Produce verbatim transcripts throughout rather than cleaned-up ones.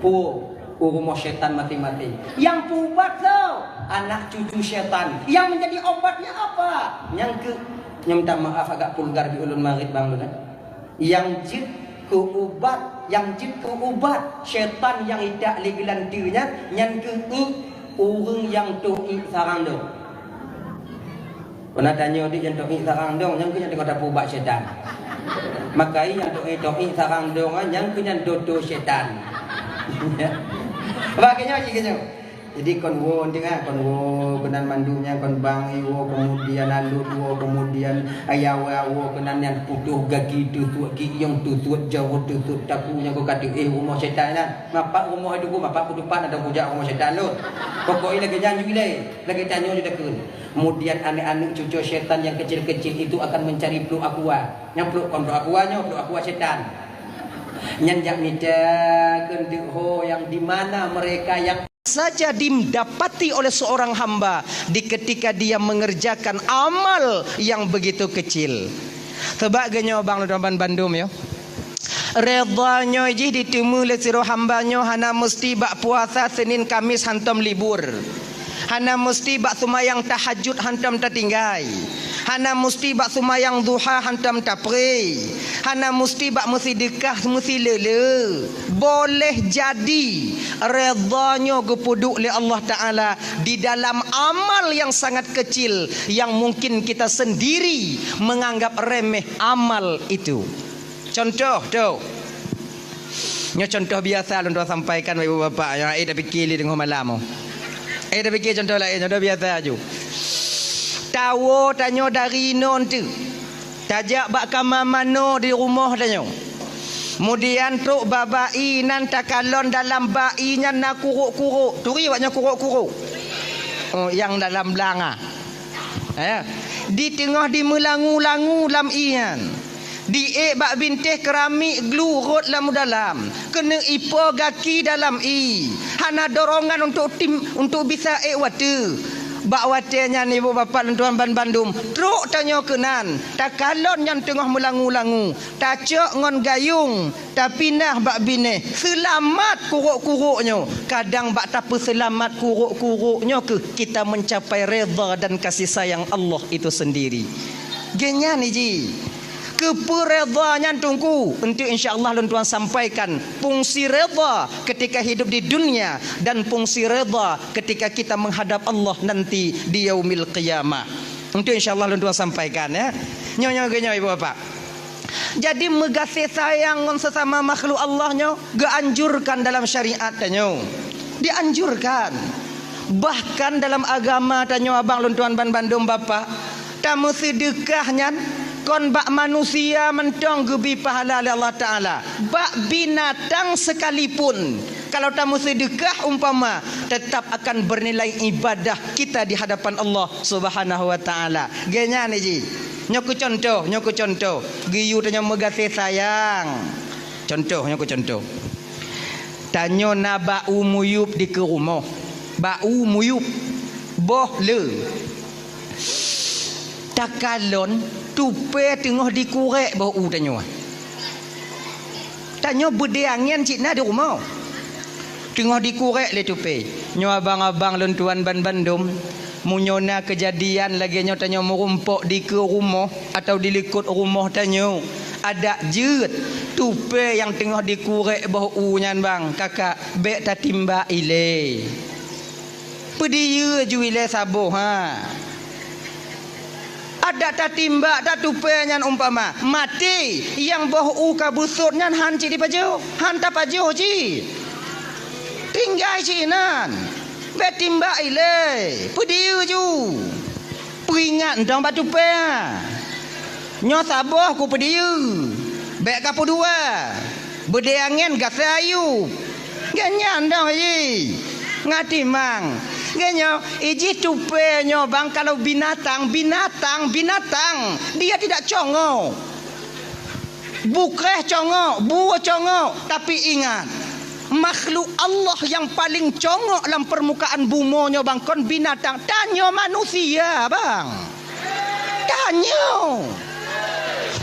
Puwoe u rumoh syaitan maséng-maséng. Nyang peuubat soe? Anak cucu syaitan. Nyang menjadi obatnya apa? Nyang keu, nyang minta maaf agak vulgar di ulôn marit bang lôn, eh. Nyang jeuet keu ubat, nyang jeuet keu ubat syaitan nyang itak lé geulanteue nyan, nyan keuh iek ureueng nyang toh iek sarang dong. Kona tanyoe di nyang toh iek sarang dong, nyang keuh nyang teungoh tapeuubat syaitan. Maka nyang toh iek, toh iek sarang dong, nyang keuh nyan doto syaitan. Bak keunyoe cit keunyoe. Jadi kon woe, tengah kon woe, keunan mandum nyan kon bang iwoe, kemudian alut woe, kemudian ayawa woe, keunan nyan putoh gaki, tutuek giyong, tutuek jaweueb, tutuek taku nyang keu katu, eh, rumoh syaitan nyan. Mapak rumoh itu ku, mapak kutupat atau kujak rumoh syaitan lôn. Pokok lagèe nyan ju ilèe, lagèe tanyoe ju takheun. Kemudian aneuk-aneuk cucu syaitan yang kecil-kecil itu akan mencari pluek aqua. Nyang pluek kon pluek aqua nyoe, pluek aqua syaitan. Nyan jak mita keunteuk ho yang di mana mereka yang saja didapati oleh seorang hamba di ketika dia mengerjakan amal yang begitu kecil. Sebab geuh nyoe bang lôn tuan bandum yo. Redha nyoe jih diteumé lé sidroe hamba nyoe hana meusti bak puasa Senin Kamis hantom libur. Hana meusti bak seumayang tahajud hantom tatinggai. Hana meusti bak seumayang duha hantom tapré. Hana meusti bak meusideukah meusileule. Boleh jadi redha nyoe geupeuduek lé Allah Taala di dalam amal yang sangat kecil yang mungkin kita sendiri menganggap remeh amal itu. Contoh tu. Nyoe contoh biasa lôn tuan sampaikan bak ibu bapak nyang ék tapike lé teungoh malam. Ék tapike contoh laén, contoh biasa aju. Tawoe tanyoe dari inoe teuk. Tajak bak kama manoe di rumoh tanyoe. Kemudian trok bak bai nan takalon dalam bai nyan na kurok-kurok. Turi awak nyoe kurok-kurok. Oh, nyang dalam blanga. Eh, di teungoh dimeulangu-langu lam ié nyan. Diék bak bintéh keramik glu rot lam dalam. Keuneuk ipo gaki dalam ié. Hana dorongan untuk tim, untuk bisa ék watèe. Bak watèe nyan ibu bapak lôn tuan ban bandum, trok tanyoe keunan, takalon nyan teungoh meulangu-langu, tacok ngon gayung, tapinah bak binéh, seulamat kurok-kurok nyoe. Kadang bak tapeuseulamat kurok-kurok nyoe keuh kita mencapai redha dan kasih sayang Allah itu sendiri. Geuh nyan iji. Keupeue redha nyan teungku? Enteuk insya Allah lôn tuan sampaikan fungsi redha ketika hidup di dunia dan fungsi redha ketika kita menghadap Allah nanti di yaumil qiyamah. Enteuk insya Allah lôn tuan sampaikan ya. Nyoe nyoe geuh nyoe ibu bapak. Jadi meugaséh sayang ngon sesama makhluk Allah nyoe geuanjurkan dalam syariat tanyoe. Dianjurkan. Bahkan dalam agama tanyoe abang lôn tuan ban bandum bapak, tameuseudeukah nyan kon bak manusia mantong geubri pahala lé Allah Taala, bak binatang sekalipun. Kalau tameuseudeukah umpama, tetap akan bernilai ibadah kita di hadapan Allah Subhanahu wa Taala. Geuh nyan iji. Nyoe keuh contoh, nyoe keuh contoh. Geuyue tanyoe meugaséh sayang. Contoh, nyoe keuh contoh. Tanyoe na bak u muyueb dikeue rumoh. Bak u muyueb. Boh le. Takalon tupè teungoh dikurek boh u tanyoe. Tanyoe beudé angén cit na di rumoh. Teungoh dikurek lé tupè. Nyoe abang-abang lôn tuan ban bandum. Meunyoe na keujadian lagèe nyoe tanyoe meurumpok dikeue rumoh atawa di likot rumoh tanyoe, adak jeuet tupè nyang teungoh dikurek boh u nyan bang, kakak, bèk tatimbak ilèe. Peudiyeu ju ilèe saboh, ha. Adak tatimbak that tupè nyan umpama maté, nyang boh u ka beusôt nyan han cit jipajoh, han tapajoh cit. Tinggai cit inan. Bèk timbak ilèe, peudiyeu ju. Peuingat mantong bak tupè. Nyoe saboh kupeudiyeu. Bèk kapeudua. Beudé angén gasai ayub. Geuh nyan dong iji. Ngatimang. Geuh nyoe, iji tupè nyoe bang kalau binatang, binatang, binatang. Dia tidak congok. Bukreh congok, bue congok, tapi ingat, makhluk Allah yang paling congok lam permukaan bumoe nyoe bang kon binatang, tanyoe manusia, bang. Tanyoe.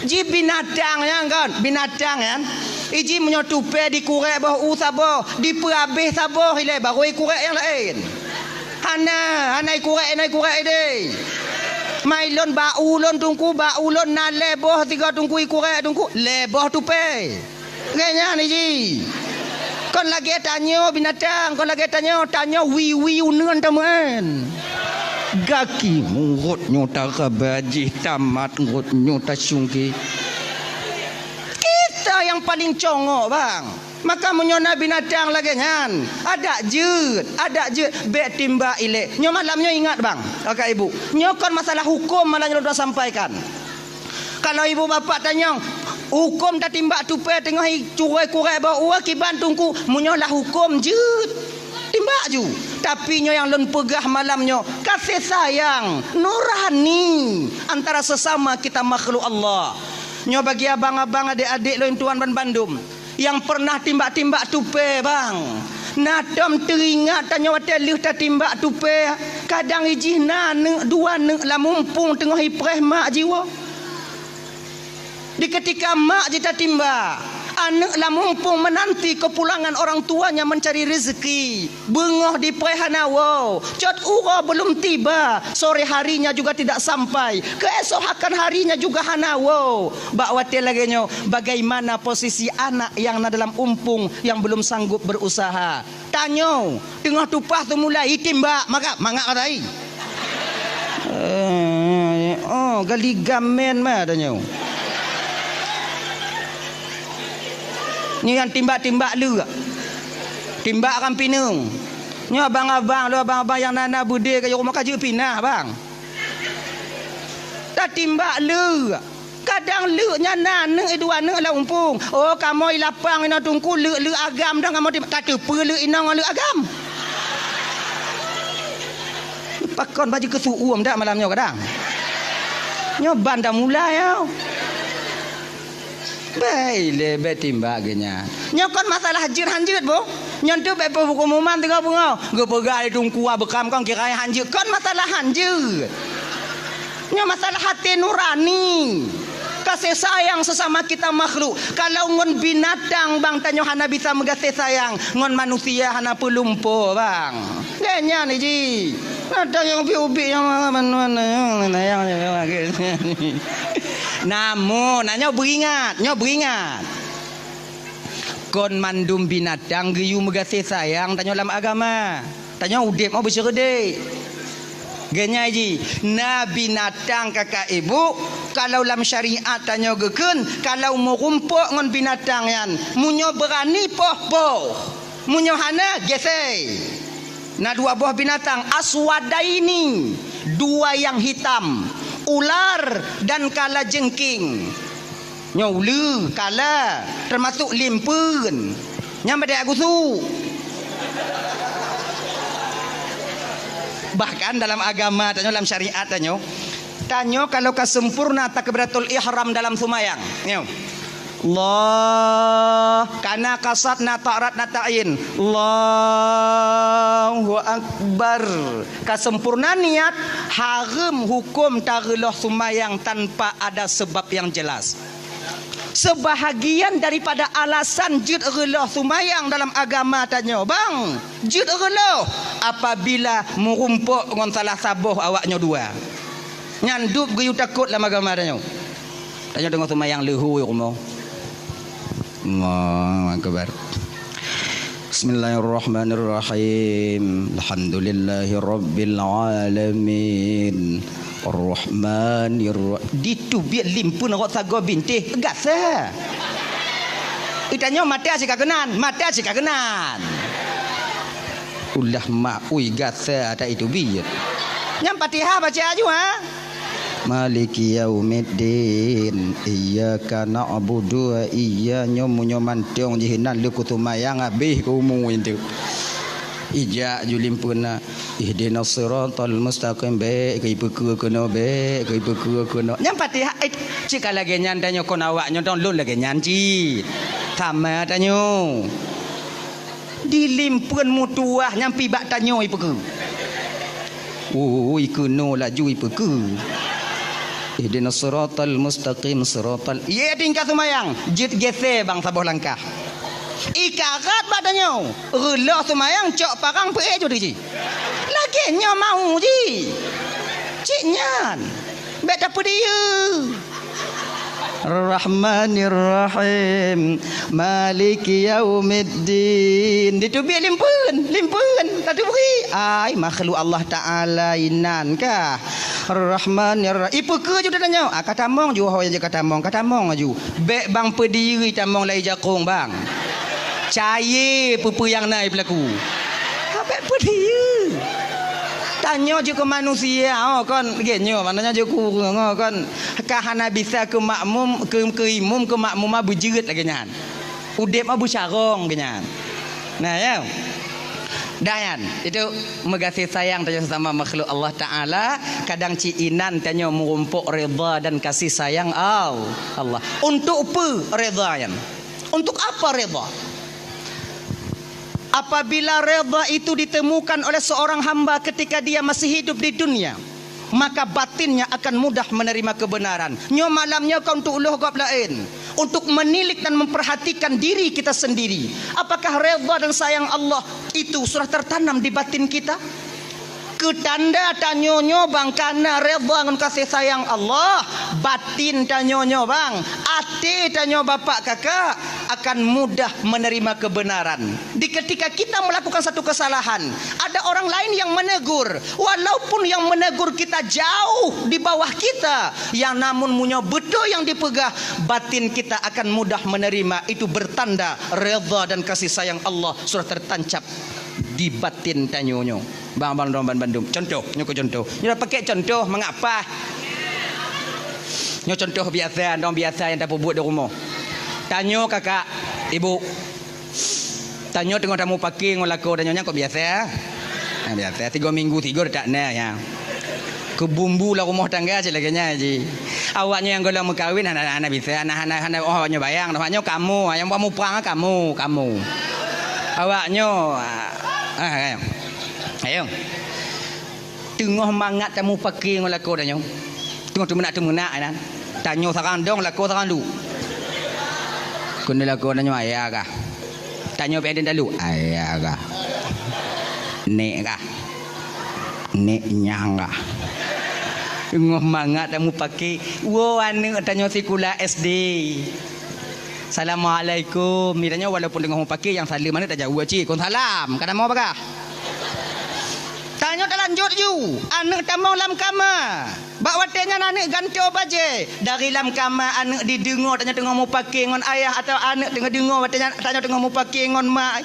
Ji binatang nyan kan, binatang nyan. Iji meunyoe tupée dikurek boh u saboh, dipeuhabéh saboh ilée, barô ikurek nyang laén. Hana, hana ikurek, hana ikurek idéh. Mailon bak u lôn teungku, bak u lôn na lhée boh sigoe teungku ikurek teungku, lhée boh tupée. Lagée nyan iji. Kon lagée tanyoe binatang, kon lagée tanyoe, tanyoe wiwi uneuen tameuén. Gaki murot nyoe taraba jih tamat ngot nyoe tasungke. Kita yang paling congok, bang. Maka meunyoe na binatang lagée nyan, adak jeuet, adak jeuet, bék timbak ilée. Nyoe malam nyoe ingat, bang, kakak ibu. Nyoe kon masalah huköm malam nyoe lôn sampaikan. Kalau ibu bapak tanyong, huköm tatimbak tupée teungoh icurée kurek boh u kiban teungku, meunyoe lah huköm jeuet, timbak ju. Tapi nyoe nyang lôn peugah malam nyoe, kasih sayang nurani antara sesama kita makhluk Allah. Nyoe bagi abang-abang, adék-adék lôn tuan banbandum nyang pernah timbak-timbak tupée, bang. Na tom teuingat tanyoe watée lheueh tatimbak tupée, kadang ijih na aneuk dua aneuk lam umpung teungoh ipreh mak jiwoe. Di ketika mak jitatimbak, aneuk lam umpung menanti kepulangan orang tuanya mencari rezeki. Beungoh dipreh hana woe, cot uroe belum tiba, sore harinya juga tidak sampai, keesokan harinya juga hana woe. Bak watée lagée nyoe, bagaimana posisi anak yang na dalam umpung yang belum sanggup berusaha? Tanyoe teungoh tupaih teumulai itimbak, maka mangat katai. Eh, oh, gali gamen ma tanyoe. Nyoe nyang timbak-timbak leuk. Timbak kan pineung. Nyoe abang-abang, lôn abang-abang nyang na-na beudé keu rumoh ka jeuet pinah, bang. Tatimbak leuk. Kadang leuk nyan na aneuk dua aneuk lam umpung. Oh, kamoe lapang inoe teungku, leuk-leuk agam dong kamoe timbak. Tateupeue leuk inong ngon leuk agam. Pakon baju keusuum dak malam nyoe kadang. Nyoe ban dah mulai, yo. Bék ilée, bék timbak geuh nyan. Nyoe kon masalah jeuet han jeuet, boh. Nyan tu bék peuhuköm-huköman teungoh beungoh. Geupeugah lé teungku beukam kon kira han jeuet. Kon masalah han jeuet. Nyoe masalah até nurani. Kasih sayang sesama kita makhluk. Kalau ngon binatang, bang, tanyoe hana bisa meugaséh sayang, ngon manusia hana peulumpo, bang. Lé nyan iji. Ada nyang ubit-ubit nyang mana-mana nyang, nyang, nyang. Namun, nah, nyoe beuingat, nyoe beuingat. Kon mandum binatang geuyue meugaséh sayang tanyoe lam agama. Tanyoe udeb mau beuseureude. Geunyai jih, na binatang kakak ibu, kalau lam syariat tanyoe geukheun, kalau meurumpok ngon binatang nyan, meunyoe beurani poh-poh, meunyoe hana, gesei. Na dua boh binatang, aswadaini, dua yang hitam, ular dan kalajengking. Nyoe uleue, kala, teumasuk limpeuen. Nyang beude agusu. Bahkan dalam agama tanyoe, dalam syariat tanyoe, tanyoe kalau ka sempurna takbiratul ihram dalam seumayang. Nyoe. Allah, kana kasat na ta'rat na ta'in. Allahu Akbar. Ka sempurna niat, hareuem huköm tareuloh seumayang tanpa ada sebab yang jelas. Seubahagian daripada alasan jeuet reuloh seumayang dalam agama tanyoe, bang, jeuet reuloh apabila meurumpok ngon salah saboh awak nyoe dua. Nyan dub geuyue takot lam agama tanyoe. Tanyoe deungoe seumayang leuhô rumoh. Allahu Akbar. Bismillahirrahmanirrahim. Alhamdulillahirabbil alamin. Arrahmanirra-, ditubiet limpeuen rot sagoe bintéh gasa. Itanyoe mata cit ka keunan, mata cit ka keunan. Ulah mak ui gasa ata itubiet. Nyang Fatihah baca aju, ha? Maliki yaumiddin. Iyyaka na'budu wa iyya-, nyoe meunyoe mantong jih inan lé kuseumayang habéh keu umu intu. Ijak ju limpeuna, ihdinas siratal mustaqim, bék keu ipeukeue keunoe, bék keu ipeukeue keunoe. Nyang Fatihah, eh, cit ka lagée nyan tanyoe kon awak nyoe dong lôn lagée nyan cit. Sama tanyoe. Di limpeuen meutuwah nyang pih bak tanyoe ipeukeue. Ui, keunoe laju ipeukeue. Ihdinas siratal mustaqim, siratal, ie tingkat seumayang, jeuet gésé bang saboh langkah. Ikarat bak tanyoe, reuloh seumayang cok parang peuék jeuet jih. Lagée nyoe mau jih. Cit nyan. Bék tapeudiyeu. Rahmanirrahim. Maliki yaumiddin. Diteubiet limpeuen, limpeuen. Tateubiet. Ai, makhluk Allah Taala inan kah. Rahmanirrahim. Ipeukeu ju tanyoe. Ah, ka tamong ju, ho nyang ka tamong, ka tamong ju. Bék bang peudiyeu tamong lai jakong bang. Cayée peue-peue nyang na ipeulaku. Ka bék peudiyeu. Tanyoe ju keu manusia, oh, kon, lagée nyoe, maknanya ju keu ureuëng, oh, kon. Ka hana bisa keu makmum, keu, keu imum, keu makmuma beujeuet lagée nyan. Udeb mah beucarông geuh nyan. Nah, ya. Dah nyan, itu meugaséh sayang tanyoe sesama makhluk Allah Taala, kadang cit inan tanyoe meurumpok redha dan kasih sayang Al-, Allah. Untuk peue redha nyan? Untuk apa redha? Apabila redha itu ditemukan oleh seorang hamba ketika dia masih hidup di dunia, maka batinnya akan mudah menerima kebenaran. Nyoe malam nyoe ka untuk uloh gob laén, untuk menilik dan memperhatikan diri kita sendiri. Apakah redha dan sayang Allah itu sudah tertanam di batin kita? Keu tanda tanyoe nyoe bang kana redha ngon kasih sayang Allah, batin tanyoe nyoe bang, até tanyoe bapak kakak, akan mudah menerima kebenaran. Di ketika kita melakukan satu kesalahan, ada orang lain yang menegur, walaupun yang menegur kita jauh di bawah kita, yang namun meunyoe beutôi nyang dipeugah, batin kita akan mudah menerima. Itu bertanda redha dan kasih sayang Allah sudah tertancap di batin tanyoe nyoe. Bang, bang, dong ban bandum. Contoh, nyoe keu contoh. Nyoe pakai contoh mangat paih. Nyoe contoh biasa, dong biasa nyang tapeubuet di rumoh. Tanyoe kakak, ibu. Tanyoe teungoh tamupakè ngon lakoe tanyoe nyan kok biasa. Nah, biasa, tiga minggu tiga tak na ya. Keu bumbu lam rumoh tangga cit lagèe nyan ji. Awak nyoe nyang gohlom meukawen hana, hana bisa, hana, hana, hana, oh, awak nyoe bayang, awak nyoe kamoe, nyang buat muprang kamoe, kamoe. Awak nyoe, ah, ah, ayo. Ayo. Teungoh mangat tamupakè ngon lakoe tanyoe. Teungoh teumeunak-teumeunak nyan. Tanyoe sarang dong, lakoe sarang duek. Keuneuk lakoe tanyoe ayah kah? Tanyoe pih talu, ayah kah? Nek kah? Nek nyang kah? Teungoh mangat tamupakè, woe aneuk tanyoe sikula S D. Assalamualaikum. Mitanyoe walaupun teungoh mupakè nyang saleuem aneuk tajaweueb cit, kon salam. Ka tamong bagah. Tanyoe talanjut ju, aneuk tamong lam kama. Bak watèe nyan aneuk gantoe bajèe. Dari lam kama aneuk dideungoe tanyoe teungoh mupakè ngon ayah atawa aneuk teungoh deungoe watèe nyan tanyoe teungoh mupakè ngon ma.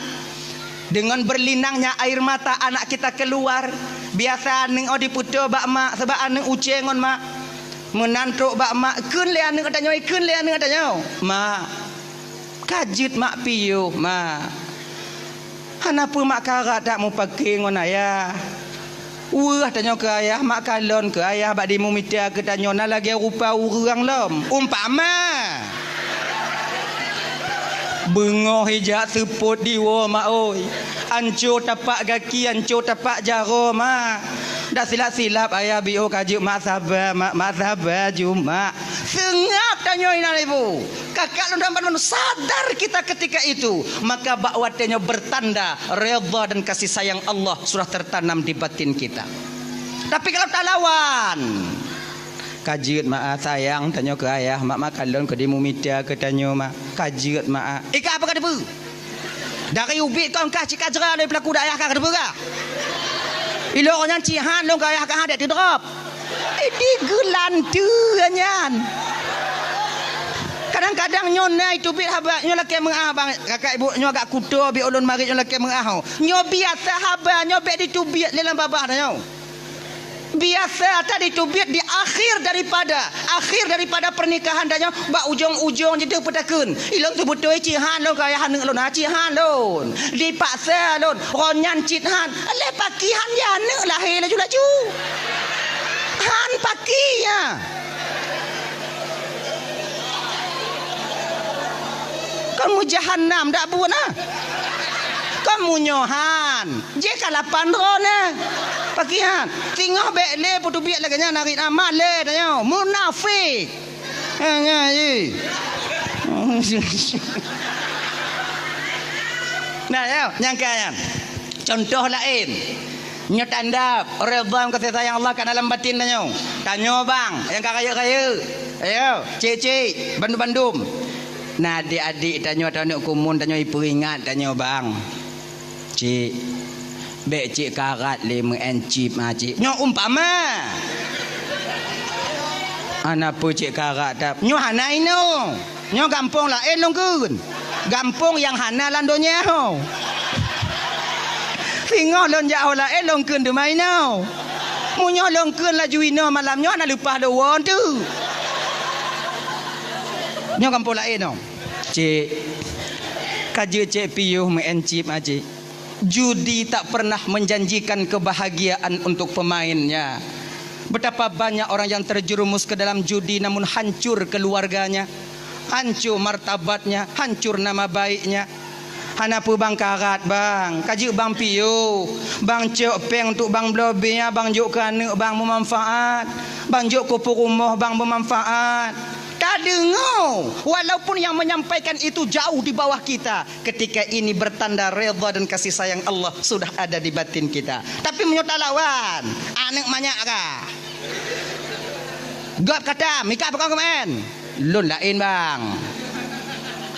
Dengan berlinangnya air mata anak kita keluar. Biasa aneuk oh dipeutoe bak ma, sabab aneuk ucèe ngon ma. Meunan trok bak ma, kheun lé aneuk tanyoe, kheun lé aneuk tanyoe. Ma, ka jeuet mak piôh, ma. Hana peue mak karat that mupakè ngon ayah. Weueh tanyoe keu ayah, mak kalon keu ayah bak dimumita keu tanyoe na lagèe rupa ureueng lom. Umpama. Beungoh ijak seupôt diwoe mak oi. Anco tapak gaki, anco tapak jaroe mak. Dak silap-silap ayah biôh ka jeuet mak saba, mak, mak saba ju mak. Seungab tanyoe inan ibu. Kakak lôn dan bandum sadar kita ketika itu, maka bak watèe nyoe bertanda redha dan kasih sayang Allah sudah tertanam di batin kita. Tapi kalau talawan, ka jeuet mak ah, sayang tanyoe keu ayah, mak, mak kalon keu dimumita keu tanyoe mak, ka jeuet mak ah. Ika apa ka teupeue? Dari ubit kon kah cit ka jra lé peulaku dayah kah ka teupeue kah? Ilôn nyan cit han lôn keu ayah kah dek teudrop. Di geulanteue nyan. Kadang-kadang nyoe na iteubiet haba, nyoe lakèe meu'ah bang, kakak ibu nyoe agak kuto bi ulôn marit nyoe lakèe meu'ah ho. Nyoe biasa haba, nyoe bèk diteubiet lé lam babah tanyoe. Biasa that diteubiet di akhir daripada, akhir daripada pernikahan tanyoe bak ujong-ujong jih teuh peutakheun. Ilôn seubeutôi cit han lôn keu ayah aneuk lôn, ha, cit han lôn. Dipaksa lôn, ron nyan cit han. Lé pakè han ya aneuk lahé laju-laju. Han pakè ya. Kon meujahanam dak buet na. Kon meunyoe han, jih ka lapan droe na. Pakriban, singoh bèk lé peuteubiet lagèe nyan, hari na malèe tanyoe, munafék. Ha, nyan jih. Nah, ya, nyang ka nyan. Contoh laén. Nyoe tanda redha dan kasih sayang Allah ka dalam batin tanyoe. Tanyoe bang, nyang ka rayeuk-rayeuk. Ayo, cék-cék, bandum-bandum. Nah, adik-adik tanyoe atau aneuk kumun tanyoe ipeuingat tanyoe bang. Cik, bèk cik karat lé meu'en chip, ha, cik. Nyoe umpama. Hana peue cik karat that. Nyoe hana inoe. Nyoe gampông laén lôn kheun. Gampông nyang hana lam donya ho. Singoh lôn jak ho laén lôn kheun teuma inoe. Meunyoe lôn kheun laju inoe malam nyoe hana leupah lôn woe teuk. Nyoe gampông laén nyoe. Cik, ka jeuet cik piôh meu'en chip, ha, cik. Judi tak pernah menjanjikan kebahagiaan untuk pemainnya. Betapa banyak orang yang terjerumus ke dalam judi namun hancur keluarganya, hancur martabatnya, hancur nama baiknya. Hana peue bang karat bang, ka jeuet bang piôh, bang cok péng untuk bang bloe bir, bang jok keu aneuk bang beumanfaat, bang jok keu peurumoh bang beumanfaat. Tadeungoe, walaupun yang menyampaikan itu jauh di bawah kita, ketika ini bertanda redha dan kasih sayang Allah sudah ada di batin kita. Tapi meunyoe talawan, aneuk manyak kah? Gob kata, mika pakon keumaén? Lôn laén bang.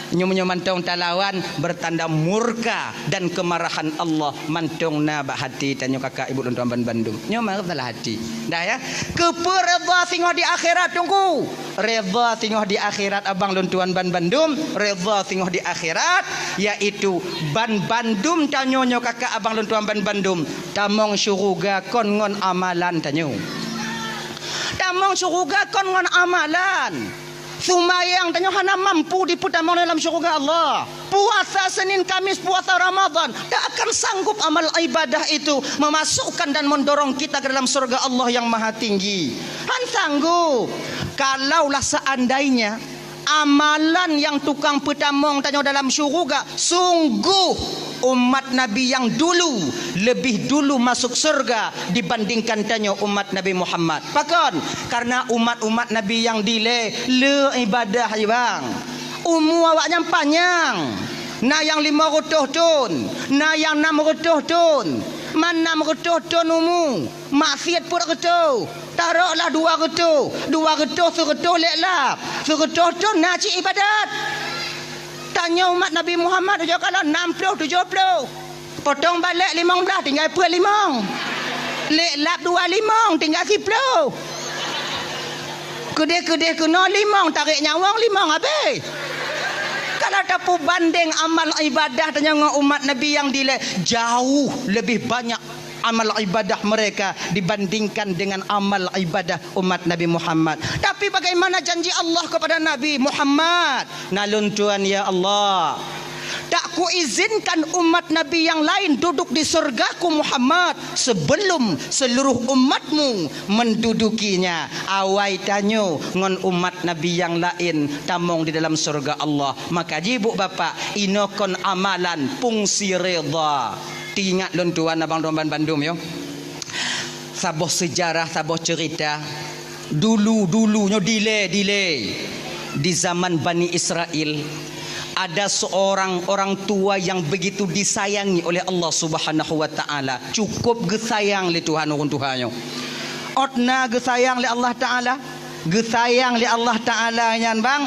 Nyoe meunyoe mantong talawan, bertanda murka dan kemarahan Allah mantong na bak hati tanyoe kakak ibu lôn tuan ban bandum. Nyoe meusalah hati. Dah ya. Keupeue redha singoh di akhirat, Teungku? Redha singoh di akhirat abang lôn tuan ban bandum, redha singoh di akhirat, yaitu ban bandum tanyoe nyoe kakak abang lôn tuan ban bandum, tamong syeuruga kon ngon amalan tanyoe. Tamong syeuruga kon ngon amalan. Seumayang tanyoe hana mampu dipeutamong dalam syeuruga Allah. Puasa Senin Kamis, puasa Ramadan, tak akan sanggup amal ibadah itu memasukkan dan mendorong kita ke dalam surga Allah yang Maha Tinggi. Han sanggup. Kalaulah seandainya amalan yang tukang peutamong tanyoe dalam syeuruga, sungguh umat Nabi yang dulu lebih dulu masuk surga dibandingkan tanyoe umat Nabi Muhammad. Pakon? Karena umat-umat Nabi yang dilée le ibadah, bang. Umu awaknyan panyang. Na nyang limong reutôh thon, na nyang nam reutôh thon. Man nam reutôh thon umu, maksiet peuet reutôh. Taroklah dua reutôh, dua reutôh seureutôh lé lap. Seureutôh thon na cit ibadat. Tanyoe umat Nabi Muhammad ujoe kalon nam ploh tujoh ploh. Potong balek limong blaih tinggai peuet limong. Lé lap dua limong tinggai siploh. Keudeh-keudeh keunoe limong, tarek nyawöng limong habéh. Kalau tapeubandeng amal ibadah tanyoe ngon umat Nabi nyang dilée, jauh lebih banyak amal ibadah mereka dibandingkan dengan amal ibadah umat Nabi Muhammad. Tapi bagaimana janji Allah kepada Nabi Muhammad? Na lôn tuan, ya Allah, tak kuizinkan umat Nabi yang lain duduk di surgaku Muhammad sebelum seluruh umatmu mendudukinya. Awai tanyoe ngon umat Nabi yang lain tamong di dalam surga Allah. Maka jih buk bapak, inoe kon amalan fungsi redha. Teuingat lôn tuan abang lôn ban bandum yo. Saboh seujarah, saboh ceurita. Dulu-dulu nyoe dilée-dilée, di zaman Bani Israel, ada seorang orang tua yang begitu disayangi oleh Allah Subhanahu wa Taala. Cukup geusayang lé Tuhan ureuëng tuha nyoe. Ôt na geusayang lé Allah Taala, geusayang lé Allah Taala nyan bang,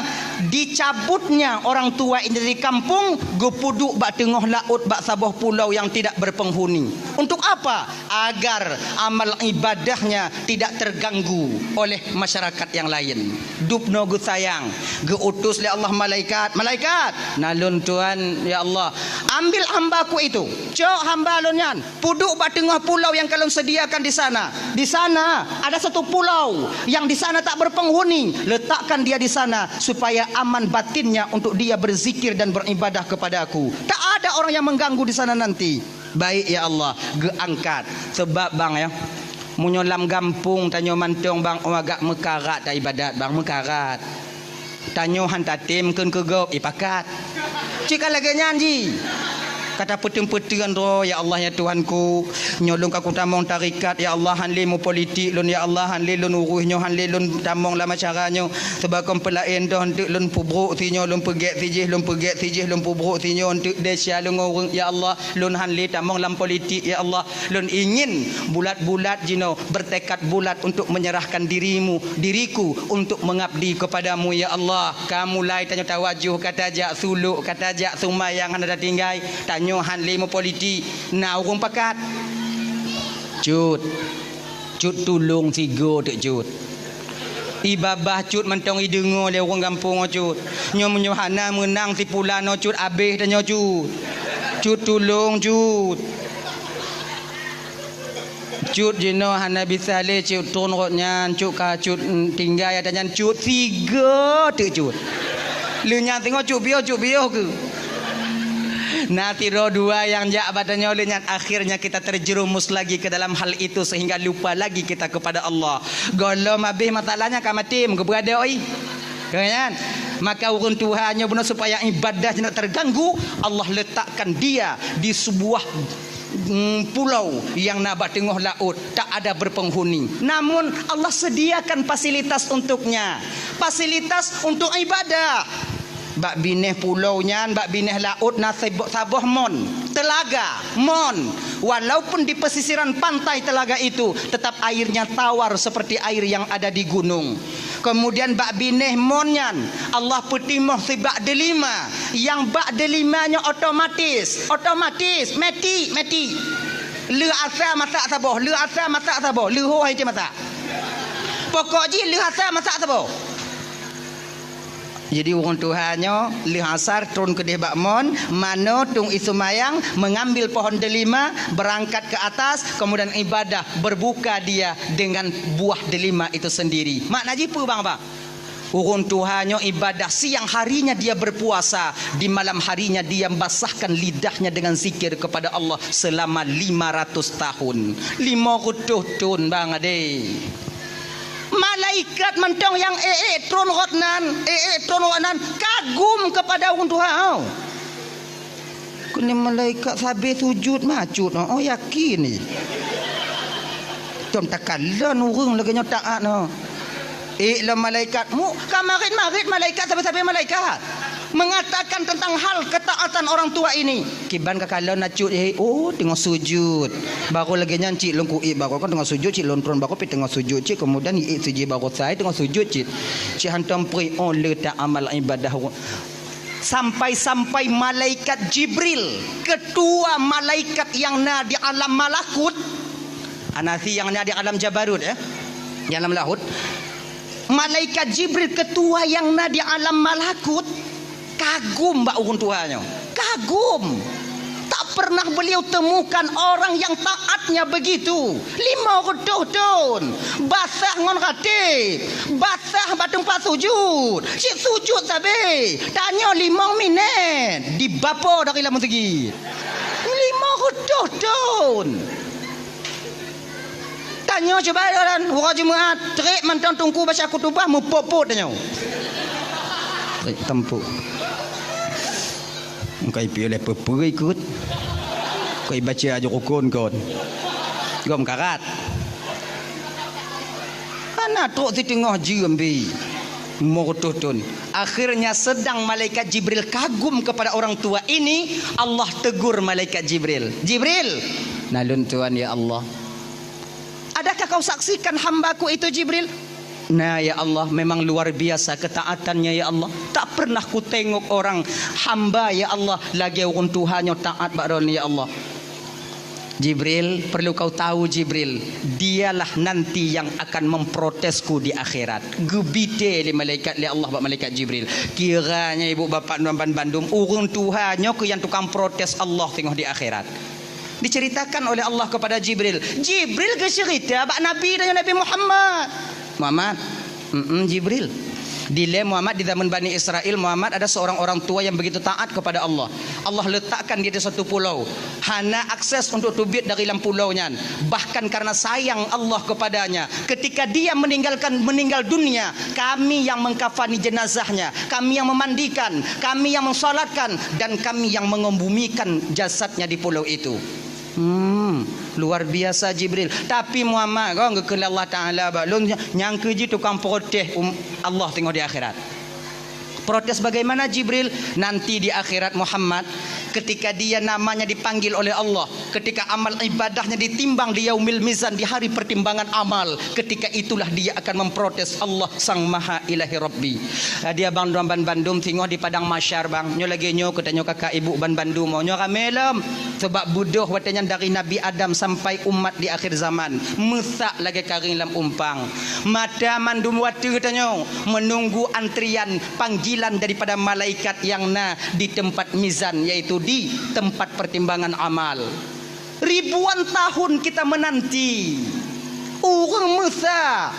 dicabutnya orang tua ini dari kampung, geupeuduek bak teungoh laôt bak saboh pulau yang tidak berpenghuni. Untuk apa? Agar amal ibadahnya tidak terganggu oleh masyarakat yang lain. Dubnoe geusayang, geuutus lé Allah malaikat, "Malaikat, na lôn tuan, ya Allah, ambil hambaku itu, cok hamba lôn nyan, peuduek bak teungoh pulau yang ka lôn sediakan di sana. Di sana ada satu pulau yang di sana tak berpenghuni, letakkan dia di sana supaya aman batinnya untuk dia berzikir dan beribadah kepada-Ku. Tak ada orang yang mengganggu di sana nanti." Baik, ya Allah, geuangkat. Sebab bang ya, meunyoe lam gampông tanyoe mantong bang, oh, agak meukarat dah ibadat bang, meukarat. Tanyoe han tatem kheun keu gob, ipakat. Cit ka lagée nyan jih. Ka tapeuteun-peuteun droe, ya Allah, ya Tuhanku. Nyoe lôn ka kutamong tarekat, ya Allah, han lé mupolitik lôn, ya Allah, han lé lôn urus nyoe, han lé lôn tamong lam acara nyoe. Sabab kon peulaén doh, eunteuk lôn peubrok sinyoe, lôn peugét sijih, lôn peugét sijih, lôn peubrok sinyoe, eunteuk desya lôn ngon ureuëng, ya Allah, lôn han lé tamong lam politik, ya Allah. Lôn ingin bulat-bulat jinoe bertekad bulat untuk menyerahkan dirimu, diriku untuk mengabdi kepada-Mu, ya Allah. Ka mulai tanyoe tawajoh, ka tajak suluk, ka tajak seumayang hana tatinggai, tanyoe han lé mupolitik. Na ureuëng pakat? Cut. Cut tulông sigoe teuk Cut. Ié babah Cut mantong ideungoe lé ureuëng gampông nyoe Cut. Nyoe meunyoe hana meunang si pulan nyoe Cut, abéh tanyoe Cut. Cut tulông Cut. Cut jinoe hana bisa lé Cut tron rot nyan, Cut ka Cut, mm, tinggai ata nyan Cut sigoe teuk Cut. Lheueh nyan singoh Cut piôh, Cut piôh keuh. Na sidroe dua nyang jak bak tanyoe lheueh nyan, akhirnya kita terjerumus lagi ke dalam hal itu sehingga lupa lagi kita kepada Allah. Gohlom abéh masalahnya ka maté, meugeubeuadoi. Kan? Maka ureuëng tuha nyoe bunoe supaya ibadah jinoe terganggu, Allah letakkan dia di sebuah, mm, pulau yang na bak teungoh laôt, tak ada berpenghuni. Namun Allah sediakan fasilitas untuknya. Fasilitas untuk ibadah. Bak binéh pulo nyan, bak binéh laôt na sebo-, saboh mon, telaga, mon. Walaupun di pesisiran pantai telaga itu, tetap airnya tawar seperti air yang ada di gunung. Kemudian bak binéh mon nyan, Allah peutimoh sibak delima. Nyang bak delima nyoe otomatis, otomatis, meti, meti. Lheueh asa masak saboh, lheueh asa masak saboh, lheueh ho hai masak. Pokok jih lheueh asa masak saboh. Jadi, ureuëng tuha nyoe lheueh asar tron keudeh bak mon, manoe tueng ie seumayang, mengambil pohon delima, berangkat ke atas, kemudian ibadah, berbuka dia dengan buah delima itu sendiri. Makna jih peue, bang, bang? Ureuëng tuha nyoe ibadah, siang harinya dia berpuasa, di malam harinya dia basahkan lidahnya dengan zikir kepada Allah selama lima ratus tahun. Lima reutôh thon, bang, adé. Malaikat mantong nyang ék-ék tron rot nan, ék-ék tron rot nan kagum kepada ureuëng tuha nyoe. Keuneuk malaikat sabe sujud mah Cut, oh, yakin ni. Tom takalon ureuëng lagée nyoe taát nyoe. Ék lom malaikat, mu ka marit-marit malaikat sabe-sabe malaikat. Mengatakan tentang hal ketaatan orang tua ini. Kiban ka kalon na Cut, eh, oh, teungoh sujud. Baru lagée nyan cit lôn kuék, baru kan teungoh sujud cit lôn tron, baru pi teungoh sujud cit, kemudian iék sujud baru sai teungoh sujud cit. Cit hantom pri, oh, le ta amal ibadah. Sampai-sampai malaikat Jibril, ketua malaikat yang na di alam malakut, anasi yang na di alam jabarut, ya, di alam lahut, malaikat Jibril, ketua yang na di alam malakut, kagum bak ureuëng tuha nyoe. Kagum. Tak pernah beliau temukan orang yang taatnya begitu. Lima reutôh thon. Basah ngon rateb. Basah bak teumpat sujud. Cit sujud sabe. Tanyoe limong minét. Dibapo dari lam meuseujid. Lima reutôh thon. Tanyoe cuba jalan, uroe Jumat, trép mantong teungku baca khutubah, meupot-pot tanyoe. Trép tampok. Engkai piôh lé peue-peue ikot. Koi baca aju rukon kon. Gom karat. Hana trok siteungoh jeuem bi. Lima reutôh thon. Akhirnya sedang malaikat Jibril kagum kepada orang tua ini, Allah tegur malaikat Jibril. "Jibril!" "Na lôn tuan, ya Allah." "Adakah kau saksikan hambaku itu, Jibril?" "Na, ya Allah, memang luar biasa ketaatannya, ya Allah. Tak pernah kutengok orang hamba, ya Allah, lagée ureuëng tuha nyoe taat bak droeneuh, ya Allah." "Jibril, perlu kau tahu, Jibril, dialah nanti yang akan memprotesku di akhirat." Geubite lé malaikat, lé Allah bak malaikat Jibril. Kiranya ibu bapak nuan ban bandum, ureuëng tuha nyoe keuh nyang tukang protes Allah teungoh di akhirat. Diceritakan oleh Allah kepada Jibril. Jibril geuceurita bak Nabi dan Nabi Muhammad. "Muhammad, mm, Jibril, Dilée Muhammad di zaman Bani Israel, Muhammad ada seorang orang tua yang begitu taat kepada Allah. Allah letakkan dia di satu pulau, hana akses untuk teubiet dari lam pulau nyan. Bahkan karena sayang Allah kepadanya, ketika dia meninggalkan, meninggal dunia, kami yang mengkafani jenazahnya, kami yang memandikan, kami yang mensalatkan, dan kami yang mengebumikan jasadnya di pulau itu. Hmm, luar biasa Jibril. Tapi Muhammad, kon geukheun lé Allah Taala bak lôn, nyang keuji tukang protes um, Allah teungoh di akhirat. Protes bagaimana Jibril? Nanti di akhirat Muhammad, ketika dia namanya dipanggil oleh Allah, ketika amal ibadahnya ditimbang di yaumil mizan, di hari pertimbangan amal, ketika itulah dia akan memprotes Allah Sang Maha Ilahi Rabbi. Dia bang dua ban bandum singoh di padang mahsyar bang. Nyoe lagée nyoe keu tanyoe kakak ibu ban bandum. Nyoe ramé lom. Sebab beudôh watée nyan dari Nabi Adam sampai umat di akhir zaman. Meusak lagée karéng lam umpang. Mata mandum watée tanyoe menunggu antrian panggilan daripada malaikat yang na di tempat mizan, yaitu di tempat pertimbangan amal. Ribuan tahun kita menanti. Ureuëng meusa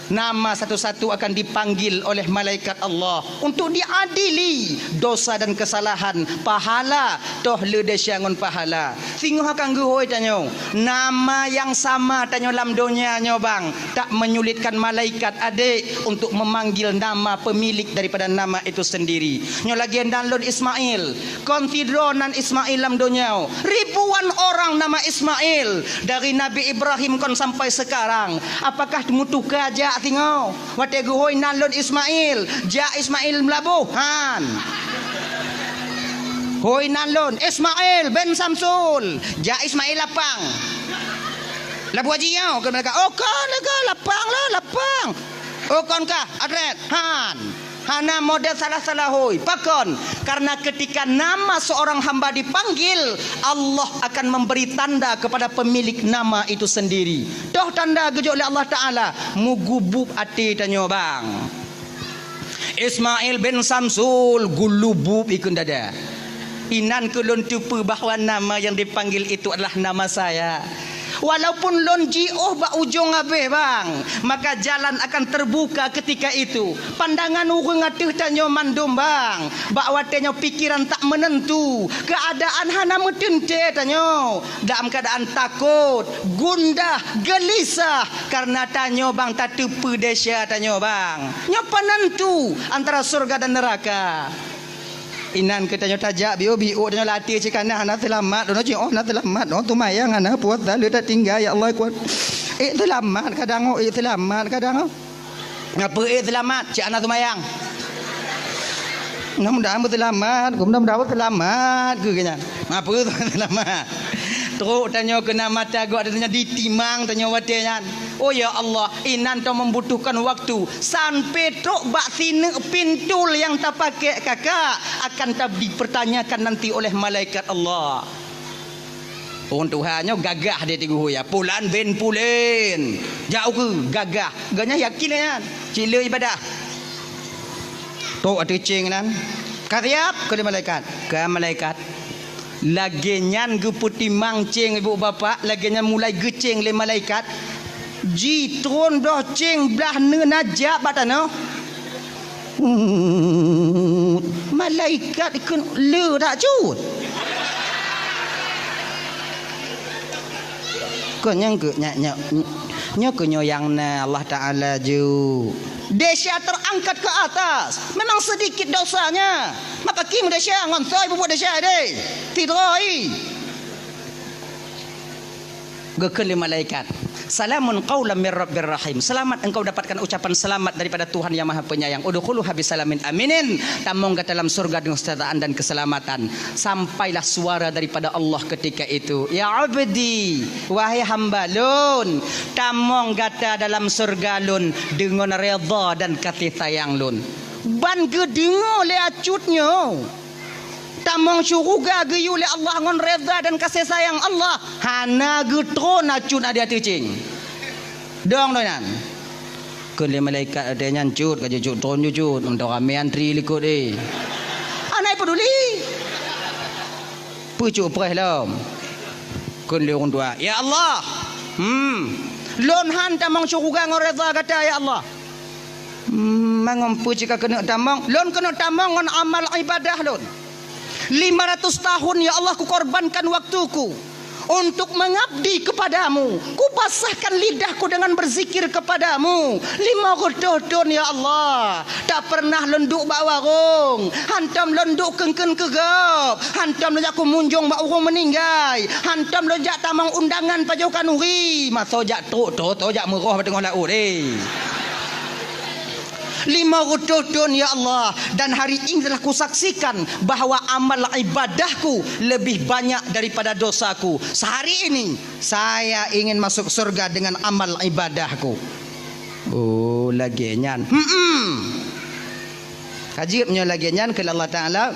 nama satu-satu akan dipanggil oleh malaikat Allah untuk diadili dosa dan kesalahan, pahala, toh le desya ngon pahala. Singoh akan geuhôi tanyoe, nama yang sama tanyoe lam donya nyoe bang, tak menyulitkan malaikat adek untuk memanggil nama pemilik daripada nama itu sendiri. Nyoe lagée nan lôn Ismail, kon sidroe nan Ismail lam donya. Ribuan orang nama Ismail, dari Nabi Ibrahim kon sampai sekarang. Apakah meutuka jak singoh? Watée geuhôi nan lôn Ismail, jak Ismail Meulaboh, han. Hôi nan lôn Ismail bin Samsul, jak Ismail Lapang. Laboh Haji nyoe keu mereka. Oh kon lega Lapang lah, Lapang. Oh kon kah Adret, han. Hana model salah-salah hôi. Pakon? Karena ketika nama seorang hamba dipanggil, Allah akan memberi tanda kepada pemilik nama itu sendiri. Toh tanda geujok lé Allah Taala, mugubub até tanyoe bang. Ismail bin Samsul gulubub ikun dada. Inan keu lôn teupeue bahwa nama yang dipanggil itu adalah nama saya. Walaupun lôn jiôh bak ujong abéh bang, maka jalan akan terbuka ketika itu. Pandangan ureuëng ateueh tanyoe mandum bang, bak watée nyoe pikiran tak menentu, keadaan hana meuteuntée tanyoe, dalam keadaan takot, gundah, gelisah, karena tanyoe bang tateupeue desya tanyoe bang. Nyoe penentu antara surga dan neraka. Inan keu tanyoe tajak biôh-biôh tanyoe latih cit kana hana seulamat, droeneuh cit oh hana seulamat, oh teumayang hana puasa le tatinggai ya Allah kuat. Eh seulamat kadang oh, eh seulamat kadang oh. Ngapa eh seulamat cit hana teumayang. Mudah-mudahan beuseulamat, mudah-mudahan beuseulamat keu nyan. Ngapa seulamat? Trok tanyoe keu na mata gok tanyoe ditimang tanyoe watée nyan. Oh ya Allah, inan ta membutuhkan waktu sampai trok bak sineuk pintul yang tapakai kakak akan ta dipertanyakan nanti oleh malaikat Allah. Ureuëng tuha nyoe gagah dia tigu ya. Pulan bin Pulen. Jak ukeue gagah. Ganya yakin nyan. Cile ibadah. Trok ateueh ceng nan. Ka siap keu lé malaikat. Ka malaikat. Lagée nyan geupeutimang ceng ibu bapak, lagée nyan mulai geuceng lé malaikat. Jitron doh ceng blah neuna jak bak tanoh. Malaikat ikheun le dak cut. Kon nyang keu nyak nyak nyoe keu nyoe nyang na Allah Taala ju. Desya terangkat ke atas. Memang sedikit dosanya. Maka kim desya ngon soe bubuet desya deh. Tidroi. Geukheun lé malaikat, "Salamun qaulam mir rabbir rahim." Selamat engkau dapatkan ucapan selamat daripada Tuhan yang Maha Penyayang. "Udkhuluha bisalamin aminin." Tamong gata dalam surga dengan kesejahteraan dan keselamatan. Sampailah suara daripada Allah ketika itu, "Ya abdi, wahai hamba lôn, tamong gata dalam surga lôn dengan redha dan kasih sayang lôn." Ban geudeungoe lé acut nyoe. Tamong syuruga geuyue lé Allah ngon redha dan kasih sayang Allah, hana geutron acut na di ateueh ceng. Dong doh nyan. Kheun lé malaikat watée nyan cut ka jeuet tron jeuet, mantong ramé antri likot eh. Hana peduli. Peucok preh lom. Kheun lé ureuëng tuha, "Ya Allah, hmm, lôn han tamong syuruga ngon redha gata ya Allah." Hmm. Mangat peue cit ka keuneuk tamong? Lôn keuneuk tamong ngon amal ibadah lôn. Lima ratus tahun, ya Allah, kukorbankan waktuku untuk mengabdi kepadamu. Kupasahkan lidahku dengan berzikir kepadamu. Lima reutôh thon, ya Allah, tak pernah lôn duek bak warong, hantom lôn duek keun-keun keu gob, hantom lôn jak kumunjong bak ureuëng meuninggai, hantom lôn jak tamong undangan pajoh khanuri. Masa jak trok, trok, trok jak meuroh bak teungoh laôt, eh. Lima reutôh thon, ya Allah, dan hari ini telah kusaksikan bahwa amal ibadahku lebih banyak daripada dosaku. Sehari ini, saya ingin masuk surga dengan amal ibadahku. Oh, lagée nyan. Hmm. Ka jeuet meunyoe lagée nyan, kheun Allah Taala,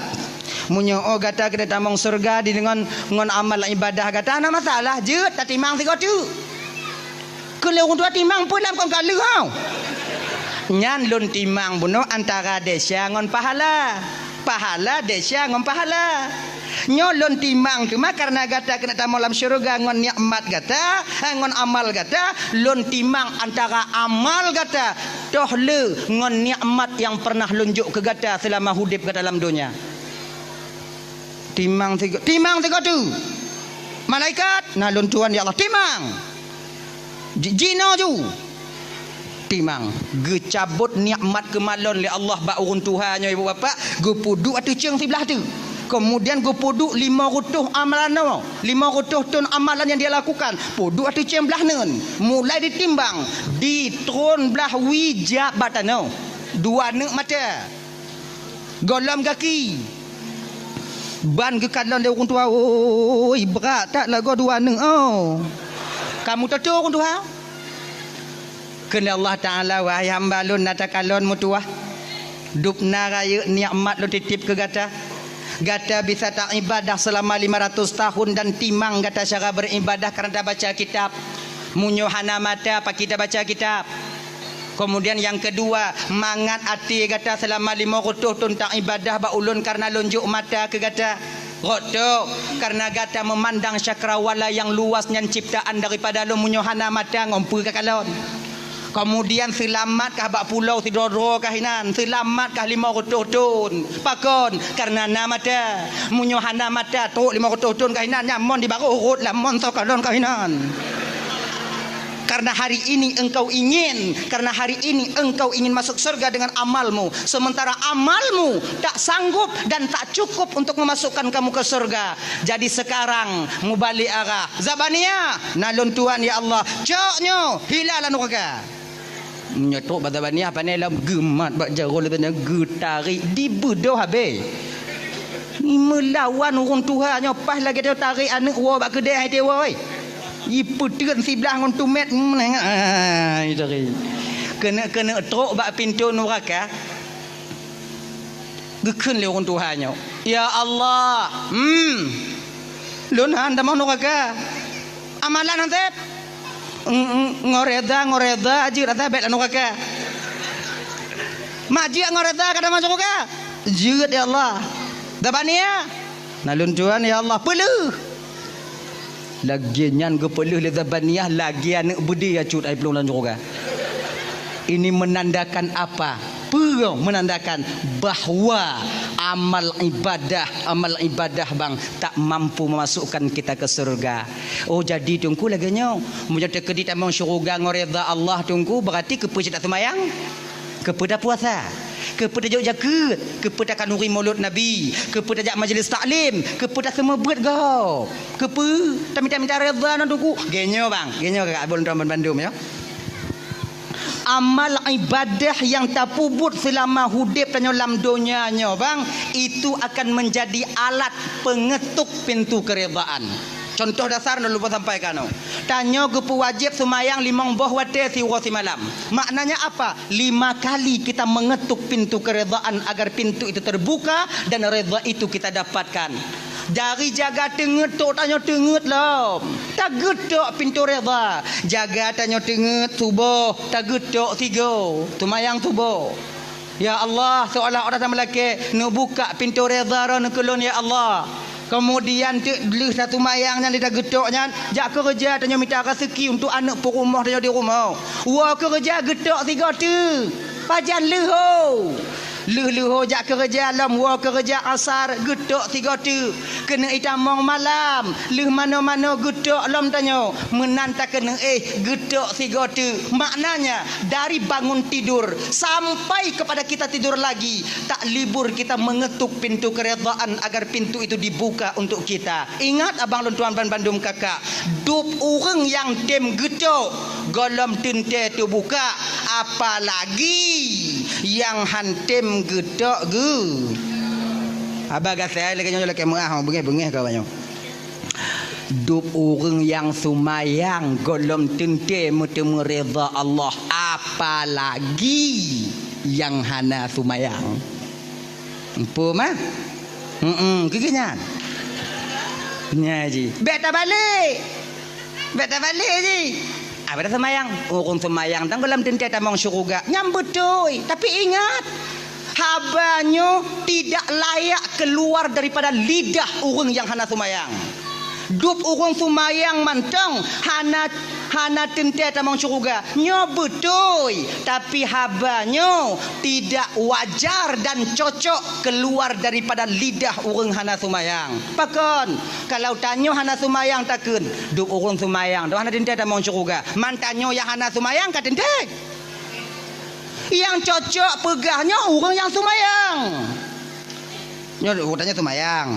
meunyoe oh gata keuneuk tamong surga di deungon ngon amal ibadah gata, hana masalah, jeuet tatimang sigoe teuk. Keu lé ureuëng tuha timang peue lam kon ka lheueh hau. Nyan lôn timang bunoe antara desya ngon pahala. Pahala desya ngon pahala. Nyoe lôn timang teuma kareuna gata keuneuk tamong lam syeuruga ngon nikmat gata, eh, ngon amal gata, lôn timang antara amal gata toh le ngon nikmat nyang pernah lôn jok keu gata seulama udeb gata lam donya. Timang sigo-, timang sigoe teuk. Malaikat, na lôn tuan ya Allah, timang. Ji-, jinoe ju. Timang. Geucabot nikmat keumalon lé Allah bak ureuëng tuha nyoe, ibu bapak, geupeuduek ateueh ceueng siblah teuk. Kemudian geupeuduek lima reutôh amalan nyoe, lima reutôh thon amalan nyang dia lakukan, peuduek ateueh ceueng blah neuen. Mulai ditimbang, di tron blah wie jak bak tanoh. Dua neuk mata. Gohlom gaki. Ban geukalon lé ureuëng tuha, "Oi, brat that lagoe dua neuk, oh." Ka meutoto ureuëng tuha. Kheun Allah Taala, "Wahai hamba lôn, na takalon meutuwah. Dubna rayeuk nikmat lôn titip keu gata. Gata bisa taibadah seulama lima ratus tahun dan timang gata cara beribadah kareuna tabaca kitab. Meunyoe hana mata, pakri tabaca kitab?" Kemudian nyang keudua, mangat até gata seulama lima reutôh thon taibadah bak ulôn kareuna lôn jok mata keu gata. Rot tok, kareuna gata meumandang cakrawala nyang luas nyan ciptaan daripada lôn, meunyoe hana mata ngon peue kakalon. Kemudian seulamat kah bak pulo sidroe-droe kah inan, seulamat kah lima reutôh thon. Pakon? Kareuna na mata. Meunyoe hana mata, trok lima reutôh thon kah inan, nyan mon di barôh rot lam mon soe kalon kah inan. Karena hari ini engkau ingin, karena hari ini engkau ingin masuk surga dengan amalmu, sementara amalmu tak sanggup dan tak cukup untuk memasukkan kamu ke surga. Jadi sekarang mubalik arah. Zabaniah, na lôn tuan ya Allah. Cok nyoe, hila lam nuraka. Nyoe trok bak Zabaniah, pane lom geumat bak jaroe lé, pane geutarek, dibeudôh habéh. Meulawan ureuëng tuha nyoe paih lagée tarek aneuëk woe bak keudée hai teuwoe. Ipeuteun siblah ngon tumét, ai, sorry. Keuneuk-keuneuk trok bak pintoe nuraka. Geukheun lé ureuëng tuha nyoe, "Ya Allah, hmm, lôn han tamong nuraka. Amalan han sép. Ng-, ng-, ngon reda, ngon reda jeuet ata bék lam nuraka. Mak jeuet ngon reda ka tamong syeuruga. Jeuet, ya Allah. Zabaniah, na lôn tuan, ya Allah, peuleueh." Lagée nyan geupeuleueh lé Zabaniah lagée aneuëk beudé acut ai plueng lam syeuruga. Ini menandakan apa? Peue menandakan bahwa amal ibadah, amal ibadah bang tak mampu memasukkan kita ke surga. Oh, jadi Teungku lagée nyoe, meunyoe teukeudi tamong syeuruga ngon reda Allah Teungku, berarti keupeue cit taseumayang? Keupeue tapuasa? Keupeue tajok jakeuet? Keupeue takhanuri mulod Nabi? Keupeue tajak majelis taklim? Keupeue taseumeubeuet gob? Keupeue tamita-mita reda ngon Teungku? Geuh nyoe bang, geuh nyoe kakak abon tuan bandum ya. Amal ibadah nyang tapeubuet seulama udeb tanyoe lam donya nyoe bang, itu akan menjadi alat pengetuk pintu keredaan. Contoh dasar na lôn sampaikan nyoe. Tanyoe geupeuwajéb seumayang limong boh watée siuroe simalam. Maknanya apa? Lima kali kita mengetuk pintu keredaan agar pintu itu terbuka dan reda itu kita dapatkan. Dari jaga teungeut tok tanyoe teungeut lom. Tageutok pintoe reda. Jaga tanyoe teungeut suboh, tageutok sigoe. Seumayang suboh. Ya Allah, seolah-olah tameulakée, neubukak pintoe reda droeneuh keu lôn, ya Allah. Keumudian teuk lheueh taseumayang nyan di tageutok nyan, jak keureuja tanyoe mita raseuki untuk aneuëk peurumoh tanyoe di rumoh. Woe keureuja geutok sigoe teuk. Pajan leuho? Lheueh leuho jak keureuja, lom woe keureuja asar, geutok sigoe teuk. Keuneuk itamong malam, lheueh manoe-manoe geutok lom tanyoe. Meunan takeuneuk éh, geutok sigoe teuk. Maknanya, dari bangun tidur sampai kepada kita tidur lagi, tak libur kita mengetuk pintu keredaan agar pintu itu dibuka untuk kita. Ingat, abang lôn tuan ban bandum kakak, dub ureuëng nyang tem geutok, gohlom teuntée teubuka, apalagi nyang han tem geutok geu. Haba gasai lagée nyoe, lakée meuah, beungéh-beungéh ka banyoe. Dub ureuëng nyang seumayang gohlom teuntée meuteumé rida Allah, apalagi nyang hana seumayang. Empu mah? Heeh, keu nyan. Nya ji. Bék tabalek. Bék tabalek ji. Abah dah seumayang. Ureuëng seumayang tan gohlom teuntée tamong syeuruga. Nyan beutôi. Tapi ingat, haba nyoe tidak layak keluar daripada lidah ureuëng nyang hana seumayang. Dub ureuëng seumayang mantong hana, hana teuntée tamong syeuruga. Nyoe beutôi, tapi haba nyoe tidak wajar dan cocok keluar daripada lidah ureuëng hana seumayang. Pakon? Kalau tanyoe hana seumayang takheun, dub ureuëng seumayang, dub hana teuntée tamong syeuruga. Man tanyoe nyang hana seumayang ka teuntée. Nyang cocok peugah nyoe ureuëng nyang seumayang. Nyoe ureuëng tanyoe seumayang.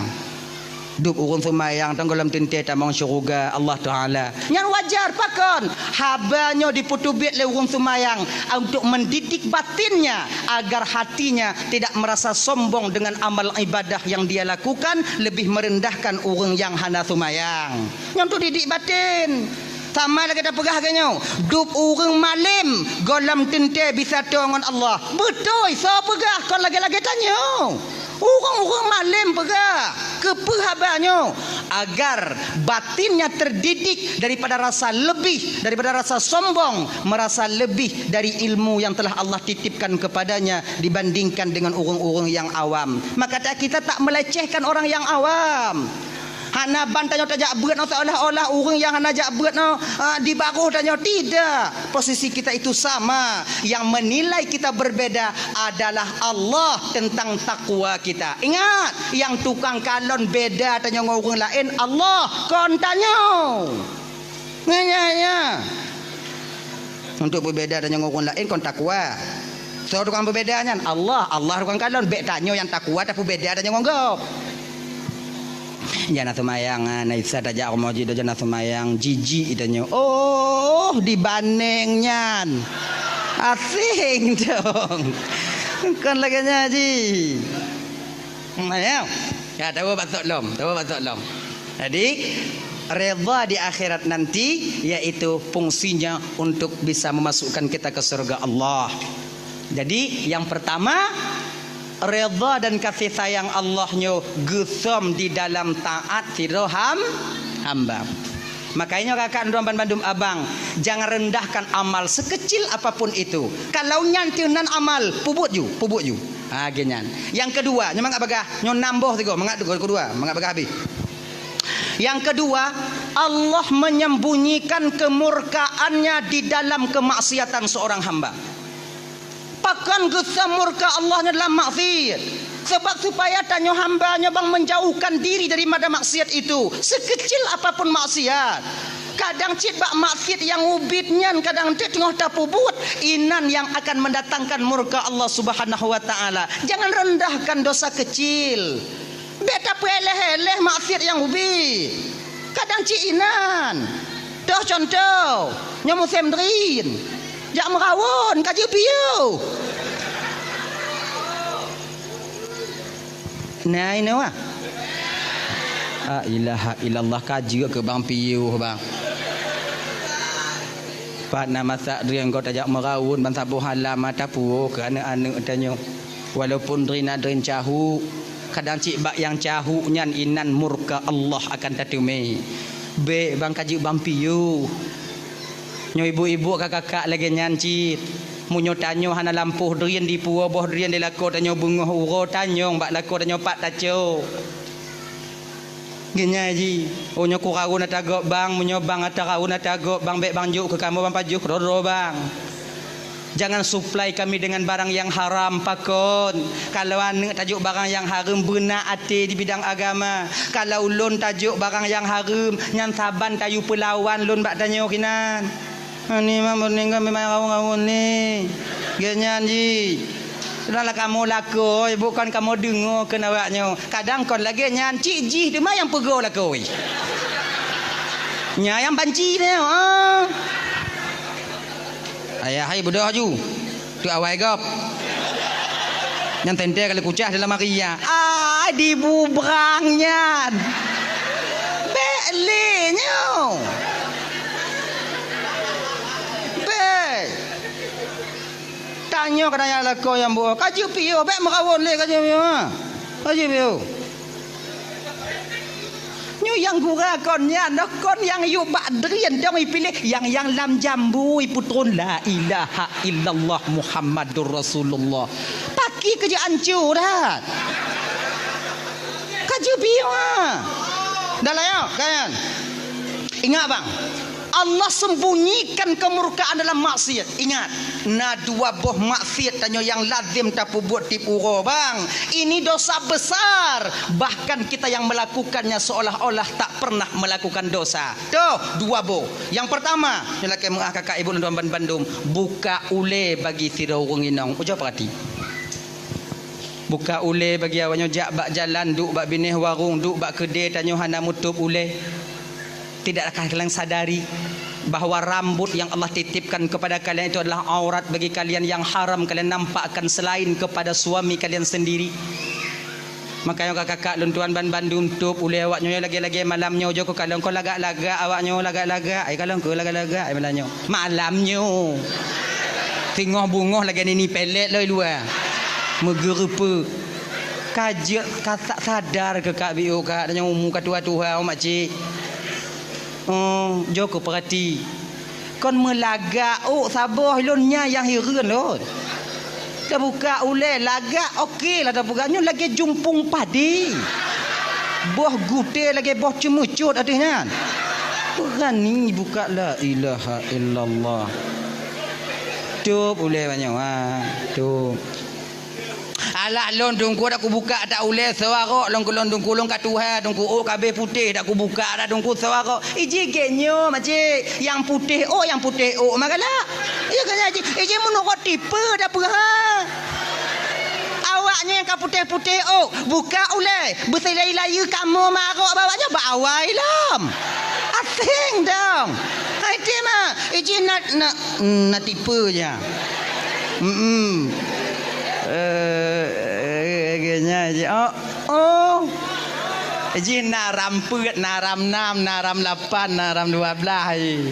Dub ureuëng seumayang tan gohlom teuntée tamong syeuruga Allah Taala. Nyan wajar pakon? Haba nyoe dipeuteubiet lé ureuëng seumayang untuk mendidik batinnya agar hatinya tidak merasa sombong dengan amal ibadah yang dia lakukan, lebih merendahkan ureuëng nyang hana seumayang. Nyoe untuk didik batin. Sama lagée tapeugah lagée nyoe, dub ureuëng malém gohlom teuntée bisa toe ngon Allah. Beutôi, soe peugah kon lagée-lagée tanyoe. Ureuëng-ureuëng malém peugah, keupeue haba nyoe? Agar batinnya terdidik daripada rasa lebih, daripada rasa sombong, merasa lebih dari ilmu yang telah Allah titipkan kepadanya dibandingkan dengan ureuëng-ureuëng nyang awam. Maka ta-, kita tak melecehkan orang yang awam. Hana ban tanyoe tajak beuet nyoe seolah-olah ureuëng nyang hana jak beuet nyoe, ah, di barôh tanyoe. Tidak. Posisi kita itu sama. Yang menilai kita berbeda adalah Allah tentang takwa kita. Ingat, nyang tukang kalon beda tanyoe ngon ureuëng laén Allah, kon tanyoe. Nyan, nyan, nyan. Untuk peubeda tanyoe ngon ureuëng laén kon takwa. Soe tukang peubeda nyan? Allah. Allah tukang kalon. Bék tanyoe nyang takwa tapeubeda tanyoe ngon gob. Jana seumayang, ah, na Isa tajak rumoh jih, jana seumayang, jijik tanyoe. Oh, dibandeng nyan. Asing dong. Kon lagée nyan jih. Hmm, ya. Ya, tawa batok lom, tawa batok lom. Jadi, redha di akhirat nanti, yaitu fungsinya untuk bisa memasukkan kita ke surga Allah. Jadi, yang pertama, redha dan kasih sayang Allah nyoe geusom di dalam taat sidroe ham-, hamba. Makanya kakak droe ban bandum abang, jangan rendahkan amal sekecil apapun itu. Kalau nyan teuh nan amal, pubuet ju, pubuet ju. Ha, geuh nyan. Yang kedua, nyoe mangat bagah, nyoe nam boh sigoe, mangat kedua, mangat bagah habéh. Yang kedua, Allah menyembunyikan kemurkaannya di dalam kemaksiatan seorang hamba. Pakon geusom murka Allah nyoe dalam maksiat? Sebab supaya tanyoe hamba nyoe bang menjauhkan diri daripada maksiat itu, sekecil apapun maksiat. Kadang cit bak maksiat nyang ubit nyan kadang cit teungoh tapubuet, inan nyang akan mendatangkan murka Allah Subhanahu wa Taala. Jangan rendahkan dosa kecil. Bék tapeuéléh-éléh maksiat nyang ubit. Kadang cit inan. Toh contoh, nyoe musém drin. Jak meurawon, ka jeuet piôh. Nah, inoe wah. La ilaha illallah, ka jeuet keu bang piôh, bang. Pat na masak drin gob tajak meurawon, ban saboh halam mata puwoe keu aneuk-aneuk tanyoe. Walaupun drin na drin cahuk, kadang cit bak nyang cahuk nyan inan murka Allah akan tateumé. Bék bang ka jeuet bang piôh. Nyoe ibu-ibu kakak-kakak lagée nyan cit. Meunyoe tanyoe hana lampôh drin dipuwoe boh drin di lakoe tanyoe beungoh uroe tanyong bak lakoe tanyoe pat tacok. Geunyai jih, oh nyoe kurawon ata gob bang, meunyoe bang ata rawon ata gob bang, bék bang jok keu kamoe bang pajoh keudroe-droe bang. Jangan supply kami dengan barang yang haram, pakon. Kalau aneuk tajok barang yang hareuem, beuna até di bidang agama. Kalau ulôn tajok barang yang hareuem, nyan saban tayue peulawan lôn bak tanyoe kinan. Ani mah meuninggai memang rawon-rawon ni. Gét nyan jih. Sudahlah kamoe lakoe, bukan kamoe deungoe keu awaknyoe. Kadang kon lagée nyan, cit jih teuma nyang peugoe lakoe. Nyan nyang banci nyoe, ah. Ayah hai beudôh aju. Tu awai gob. Nyang teuntée kali kucah dalam hari nyan. Ai dibubrang nyan. Bék lé nyoe. Bék. Tanyoe keu tanyoe lakoe nyang buoh. Ka jeuet piôh, bék meurawon lé ka jeuet piôh. Ha. Ka jeuet piôh. Nyoe nyang gura kon nyan, noh kon nyang yue bak drien dong ipiléh, nyang, nyang lam jambu ipeutron la ilaha illallah Muhammadur Rasulullah. Paki keu jeuet anco that. Ka jeuet piôh, ha. Dah lah, ya, kan? Ingat, bang. Allah sembunyikan kemurkaan dalam maksiat. Ingat, na dua boh maksiat tanyoe nyang lazem tapeubuet tieb uroe, bang. Ini dosa besar. Bahkan kita yang melakukannya seolah-olah tak pernah melakukan dosa. Toh, dua boh. Yang pertama, nyoe lakée meu'ah kakak ibu lôn tuan ban-, bandum, buka ulée bagi sidroe ureuëng inong. Ujoe peurati. Buka ulée bagi awaknyoe, jak bak jalan, duek bak binéh warong, duek bak keudée tanyoe hana meutôb ulée. Tidakkah kalian sadari bahwa rambut yang Allah titipkan kepada kalian itu adalah aurat bagi kalian yang haram kalian nampakkan selain kepada suami kalian sendiri? Makanya kakak-kakak lôn tuan ban bandum tôb ulée awaknyoe lagée-lagée malam nyoe jok keu kalon kon lagak-lagak awaknyoe lagak-lagak, ai kalon keu lagak-lagak ai malam nyoe. Malam nyoe. Singoh bungoh lagée nini pelet loi luwa. Meugeureupeuk. Ka jeuet ka sa-, sadar keu kak biôh kak, tanyoe umu ka tuha-tuha, oh, makcik. Oh, jok keu peurati. Kon meulagak ôk saboh lôn nyan nyang hireuen lôn. Tabuka ulée lagak, oke lah tapeugah nyoe lagée jumpung padé. Boh gutée lagée boh ceumeucot ateueh nyan. Beurani buka la ilaha illallah. Tôb ulée banyoe, ha, tôb. Alah lôn teungku dak kubuka dak ulée sewarok lôn keu lôn teungku lôn ka tuha teungku ôk ka abéh putéh dak kubuka dak teungku sewarok. Iji gét nyoe makcik, nyang putéh ôk, nyang putéh ôk mah galak. Iya kan iji, iji meunurot tipe dak peue ha. Awaknyan ka putéh-putéh ôk, buka ulée, beusilai-layeue kamoe marok bak awaknyan bak awai lom. Asing dong. Hai ti mah, iji na, na, na tipe nya. Hmm. Eh, eh, eh, nya, ji, oh, oh. Jih na ram peuet, na ram nam, na ram lapan, na ram dua belas, ji.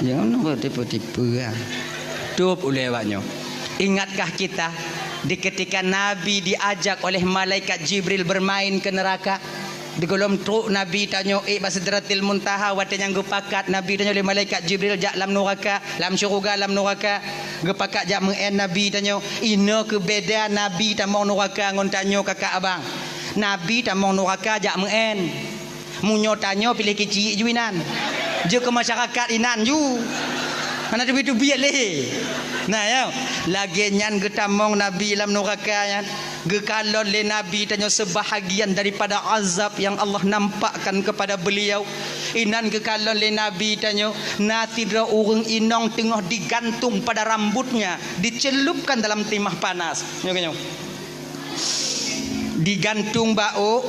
Jangan buat tipu-tipu, ya. Tôb ulée awaknyoe. Ingatkah kita di ketika Nabi diajak oleh malaikat Jibril bermain ke neraka? Di gohlom trok Nabi tanyoe ék bak Sidratil Muntaha, watée nyang geupakat Nabi tanyoe lé malaikat Jibril jak lam nuraka, lam syeuruga lam nuraka, geupakat jak meu'én Nabi tanyoe. Inoe keu beda Nabi tamong nuraka ngon tanyoe kakak abang. Nabi tamong nuraka jak meu'én. Meunyoe tanyoe piléh keuchik ju inan. Jeuet keu masyarakat inan ju. Hana teubiet-teubiet lé. Nah, ya. Lagée nyan geutamong Nabi lam nuraka nyan. Geukalon lé Nabi tanyoe sebahagian daripada azab yang Allah nampakkan kepada beliau. Inan geukalon lé Nabi tanyoe, na sidroe ureuëng inong teungoh digantung pada rambutnya, dicelupkan dalam timah panas. Nyoe, nyoe. Digantung bak ôk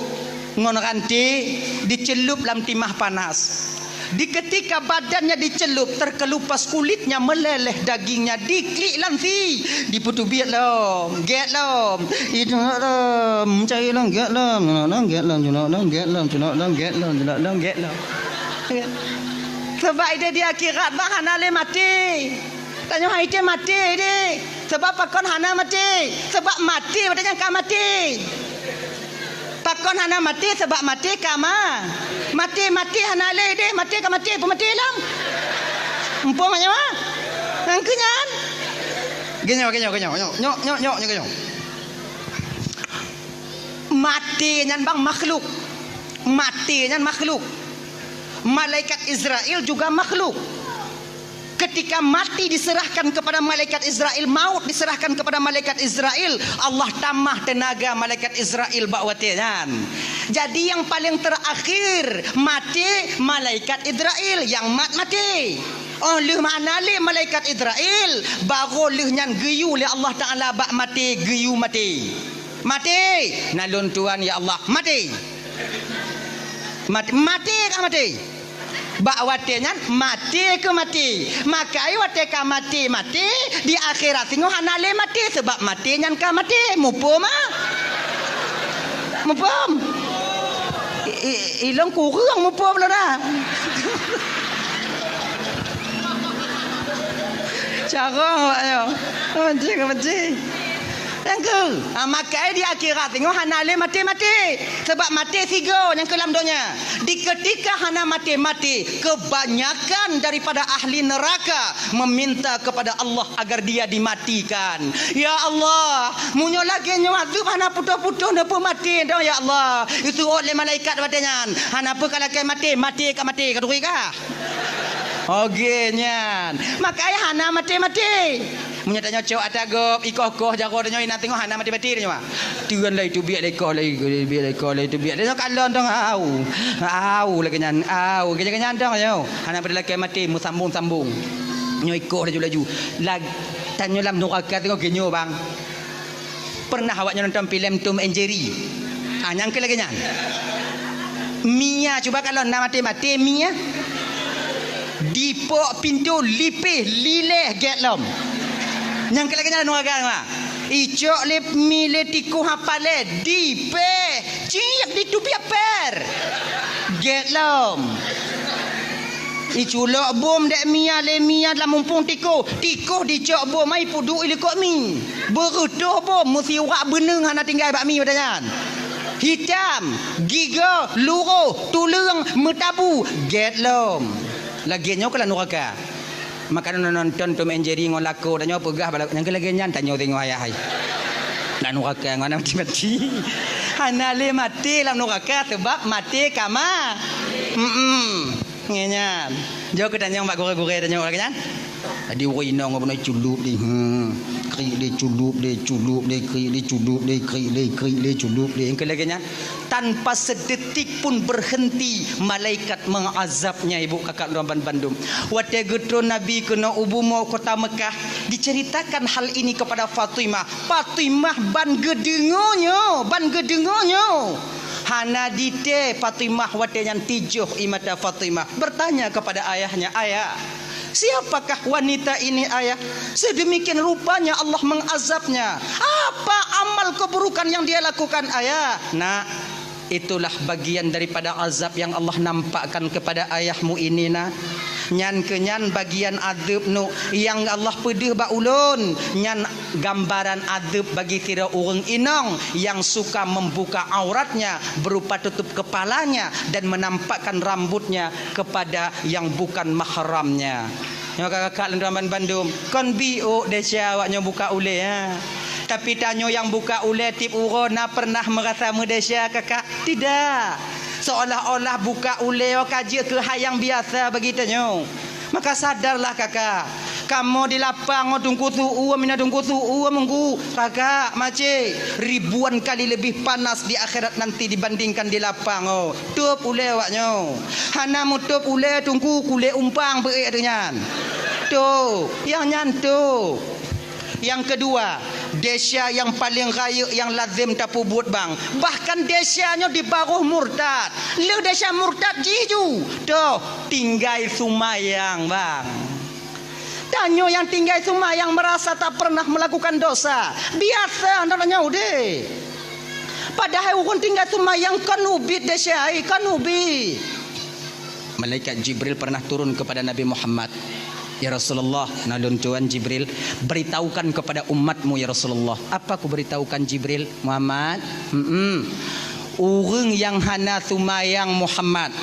ngon ranté, dicelup lam timah panas. Di ketika badannya dicelup, terkelupas kulitnya meleleh, dagingnya diklik lam si, dipeuteubiet lom, gét lom, itu lom, cai lom, gét lom, gét lom, gét lom, gét lom, gét lom. Sebab ideh di akhirat bah hana lé maté. Tanyoe hai teuh maté deh. Sebab pakon hana maté? Sebab maté watée nyan ka maté. Pakon hana maté? Sebab maté ka ma-, maté, maté hana lé deh, maté ka maté, peumaté lom. Muphom nyoe? Nyang keu nyan? Geunyoe, geunyoe, geunyoe, nyoe, nyoe, nyoe, nyoe, nyoe, geunyoe. Maté nyan bang makhluk. Maté nyan makhluk. Malaikat Israel juga makhluk. Ketika mati diserahkan kepada malaikat Israel, maut diserahkan kepada malaikat Israel, Allah tamah tenaga malaikat Israel bak watée nyan. Jadi nyang paleng terakhir maté malaikat Israel, nyang mat maté. Oh lheueh hana lé malaikat Israel, barô lheueh nyan geuyue lé Allah Taala bak maté, geuyue maté. Maté, na lôn tuan ya Allah, maté. Mat-, maté ka maté. Bak watée nyan maté keu maté. Maka watée ka maté-maté, di akhirat singoh hana lé maté, sabab maté nyan ka maté. Muphom ah? Muphom? I, i, ilong kureueng muphom lôn ah. Carông awak nyoe. Benci, benci. Nyang keu, ha, makai di akhirat singoh hana lé maté-maté. Sabab maté sigoe nyang keu lam donya. Di ketika hana maté-maté, kebanyakan daripada ahli neraka meminta kepada Allah agar dia dimatikan. Ya Allah, meunyoe lagée nyoe azeueb hana putôh-putôh neupeumaté dong ya Allah. Ituôt lé malaikat watée nyan. Hana peue ka lakée maté, maté ka maté, ka turi kah? Oge nyan. Makai hana maté-maté. Meunyoe tanyoe cok ata gob, ikoh-koh jaroe tanyoe inan singoh hana maté-maté tanyoe. Tuan lai teubiet lé ikoh lai, teubiet lé ikoh lai, teubiet lé nyoe kalon dong au. Au lagée nyan, au lagée nyan dong nyoe. Hana pada lakée maté meusambong-sambong. Nyoe ikoh laju-laju. Lag-, tanyoe lam nuraka singoh geuh nyoe bang. Pernah awak nyoe nonton filem Tom and Jerry? Ah, nyang keu lagée nyan. Mia cuba kalon na maté-maté mia. Dipok pintoe lipéh lileh gét lom. Nyang keu lagée nyan nuraka nyoe. Icok lé mi lé tikoh hapalé dipéh ciek ditubiet pér. Gét lom. Iculok bom dék mia lé mia lam mumpung tikoh. Tikoh dicok bom ai puduek ilikot mi. Beureutoh bom meusiurak beuneueng hana tinggai bak mi pada nyan. Hitam, gigoe, luroh, tuleueng, meutabu, gét lom. Lagée nyoe keuh lam nuraka. Maka nonton Tom and Jerry ngon lakoe tanyoe peugah bala nyang keu lagée nyan tanyoe singoh ayah hai. Lam nuraka ngon maté-maté. Hana lé maté lam nuraka sebab maté ka ma. Mm-mm. Ngieng nyan. Jok keu tanyong bak gurée-gurée tanyong lagée nyan. Jadi ureueng inong beuna culop deh. Hmm. Krik deh culop deh, culop deh, krik deh culop deh, krik deh, krik deh culop deh. Nyang keu lagée nyan tanpa sedetik pun berhenti malaikat mengazabnya ibu kakak lôn ban bandum. Watée geutron Nabi keunoe u bumoe kota Mekah, diceritakan hal ini kepada Fatimah. Fatimah ban geudeungoe nyoe, ban geudeungoe nyoe. Hana ditée Fatimah watée nyan tijoh ie mata Fatimah bertanya kepada ayahnya, "Ayah, siapakah wanita ini, Ayah? Sedemikian rupanya Allah mengazabnya. Apa amal keburukan yang dia lakukan, Ayah?" Nak, itulah bagian daripada azab yang Allah nampakkan kepada ayahmu ini, Nak. Nyan keuh nyan bagian azab nu nyang Allah peudeuh bak ulôn. Nyan gambaran azab bagi sidroe ureuëng inong yang suka membuka auratnya berupa tutup kepalanya dan menampakkan rambutnya kepada yang bukan mahramnya. Nyoe kakak-kakak lôn tuan bandum, kon biôk desya awak nyoe buka ulée, ha. Tapi tanyoe nyang buka ulée tieb uroe na pernah meurasa meudesya kakak? Tidak. Seolah-olah buka ulée ka jeuet keu hai nyang biasa bagi tanyoe. Maka sadarlah kakak, kamoe di lapang ngon teungku su-uem, mina teungku su-uem, teungku, kakak, makcik, ribuan kali lebih panas di akhirat nanti dibandingkan di lapang, oh. Tôb ulée awak nyoe. Hana meutôb ulée teungku kulét umpang beuék teuh nyan. Tôb, nyang nyan tôb. Nyang keudua, desya nyang paleng rayeuk nyang lazem tapeubuet bang. Bahkan desya nyoe di barôh murtad. Lheueh desya murtad jih ju. Toh, tinggai seumayang bang. Tanyoe nyang tinggai seumayang meurasa tak pernah meulakukan dosa. Biasa tanyoe deh. Padahai ureuëng tinggai seumayang kon ubit desya, kon ubit. Malaikat Jibril pernah turun kepada Nabi Muhammad. "Ya Rasulullah, na lôn tuan Jibril, beritahukan kepada umatmu ya Rasulullah." "Apa kuberitahukan Jibril?" "Muhammad, mm-mm. Ureuëng nyang hana seumayang Muhammad.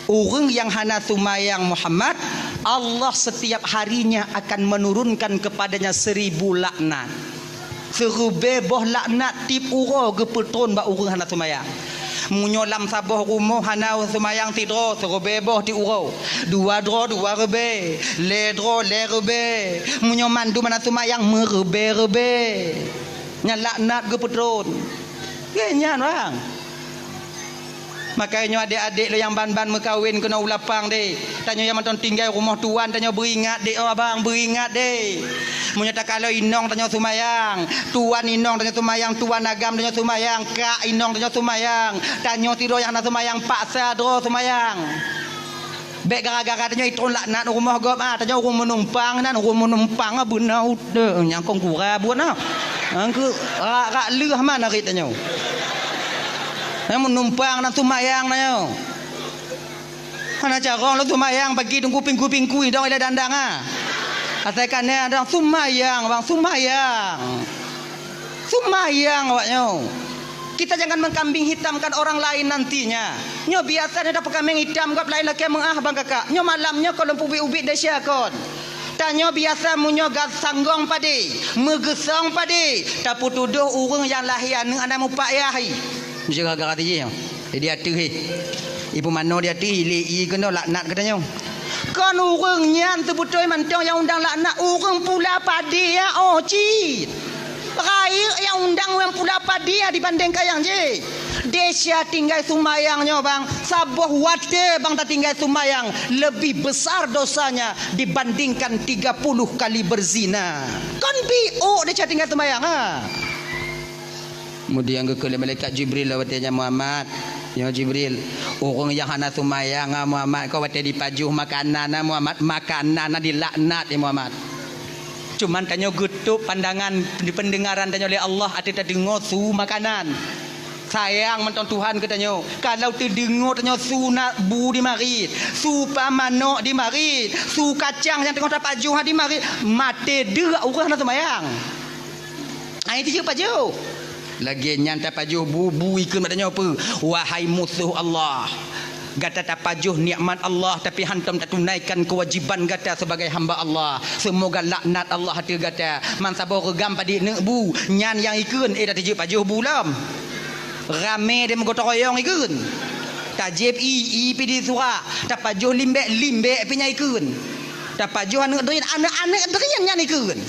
Ureuëng nyang hana seumayang Muhammad, Allah setiap harinya akan menurunkan kepadanya seribu laknat." Siribée boh laknat tieb uroe geupeutron bak ureuëng hana seumayang. Meunyoe lam saboh rumoh hana seumayang sidroe, siribèe boh tiep uroe. Dua droe, dua ribèe. Lhèe droe, lhèe ribèe. Meunyoe mandum hana seumayang, meuribèe-ribèe. Nyan laknat geupeutron. Keu nyan, bang. Makajih nyoe adék-adék lôn nyang ban-ban meukawen keunoe u lapang deh. Tanyoe nyang mantong tinggai rumoh tuan, tanyoe beuingat deh, oh abang, beuingat deh. Meunyoe takalon inong tanyoe seumayang, tuan inong tanyoe seumayang, tuan agam tanyoe seumayang, kak inong tanyoe seumayang, tanyoe sidroe nyang hana seumayang, paksa droe seumayang. Bèk gara-gara tanyoe itron laknat u rumoh gob, ah, tanyoe ureueng meunumpang nan, ureueng meunumpang, ah, beuna udeueng nyang kon gura buet na. Nyang keu rak-rak lheueh man arit tanyoe. Nyang meunumpang nan seumayang tanyoe. Hana carông lôn seumayang pagi teungku pingkui-pingkui dong ilèe dandang, ah. Asai ka na dong seumayang, bang, seumayang. Seumayang awak nyoe. Kita jangan mengkambing hitamkan orang lain nantinya. Nyoe biasa nyoe tapeukaméng itam gob laén lakèe meu'ah bang kakak. Nyoe malam nyoe kon lôn peubiet-ubiet desya kon. Tanyoe biasa meunyoe ga-, sanggong padé, meugeusong padé, tapeutudôh ureueng nyang lahé aneuk hana mupat yah. Meusé gara-gara tijih nyoe. Di ateueh, eh. Ipeumanoe di ateueh, ilé ie keunoe laknat keu tanyoe. Kon ureueng nyan seubeutôi mantong nyang undang laknat, ureueng pula padé, ya, oh, cit. Rayeuk nyang undang ureueng pula padé, ya, dibandingkan nyang jih. Desya tinggai seumayang nyoe, bang. Saboh watèe, bang, tatinggai seumayang, lebih besar dosanya dibandingkan tiga puluh kali berzina. Kon biôk desya tinggai seumayang, ha? Kemudian geukheun lé malaikat Jibril lom watèe nyan, "Muhammad, nyoe Jibril, ureueng nyang hana seumayang, ah, Muhammad, kon watèe jipajoh makanan, ah, Muhammad, makanan, ah, dilaknat, ya Muhammad." Cuman tanyoe geutôp pandangan di peundengaran tanyoe lé Allah ateueh tadeungoe su makanan. Sayang mantong Tuhan keu tanyoe. Kalau teudeungoe tanyoe su na bu di marit, su pamanok di marit, su kacang nyang teungoh tapajoh di marit, maté deuk ureueng hana seumayang. Ai tijeuet pajoh. Lagèe nyan tapajoh bu, bu ikheun bak tanyoe peue? Wahai musoh Allah, gata tapajoh nikmat Allah, tapi hantom tatunaikan keuwajiban gata sebagai hamba Allah. Seumoga laknat Allah ateueh gata. Man saboh reugam padit neuk bu, nyan nyang ikheun, eh, dak tijeuet pajoh bu lom. Ramé deh meugotong royong ikheun. Tajieb ie, ie pih disurak. Tapajoh limbek, limbek pih nyan ikheun. Tapajoh aneuk drien, aneuk-aneuk drien nyan ikheun.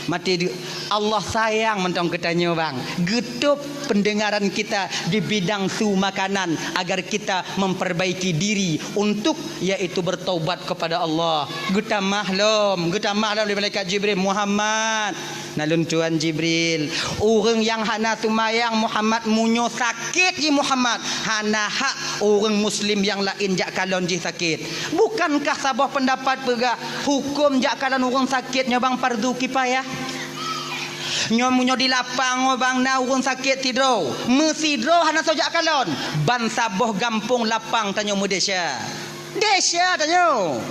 Maté deuk. Allah sayang mantong keu tanyoe, bang. Geutôp pendengaran kita di bidang su makanan agar kita memperbaiki diri untuk, yaitu bertaubat kepada Allah. Geutamah lom, geutamah lom lé malaikat Jibril, "Muhammad, na lôn tuan Jibril, ureueng nyang hana seumayang Muhammad, meunyoe sakét jih Muhammad, hana hak ureueng muslim nyang laén jak kalon jih sakét." Bukankah saboh peundapat peugah hukôm jak kalon ureueng sakét nyoe bang fardu kifayah? Nyoe meunyoe di lapang nyoe bang na ureueng sakét sidroe, meusidroe hana soe jak kalon, ban saboh gampông lapang tanyoe meudesya. Desya tanyoe.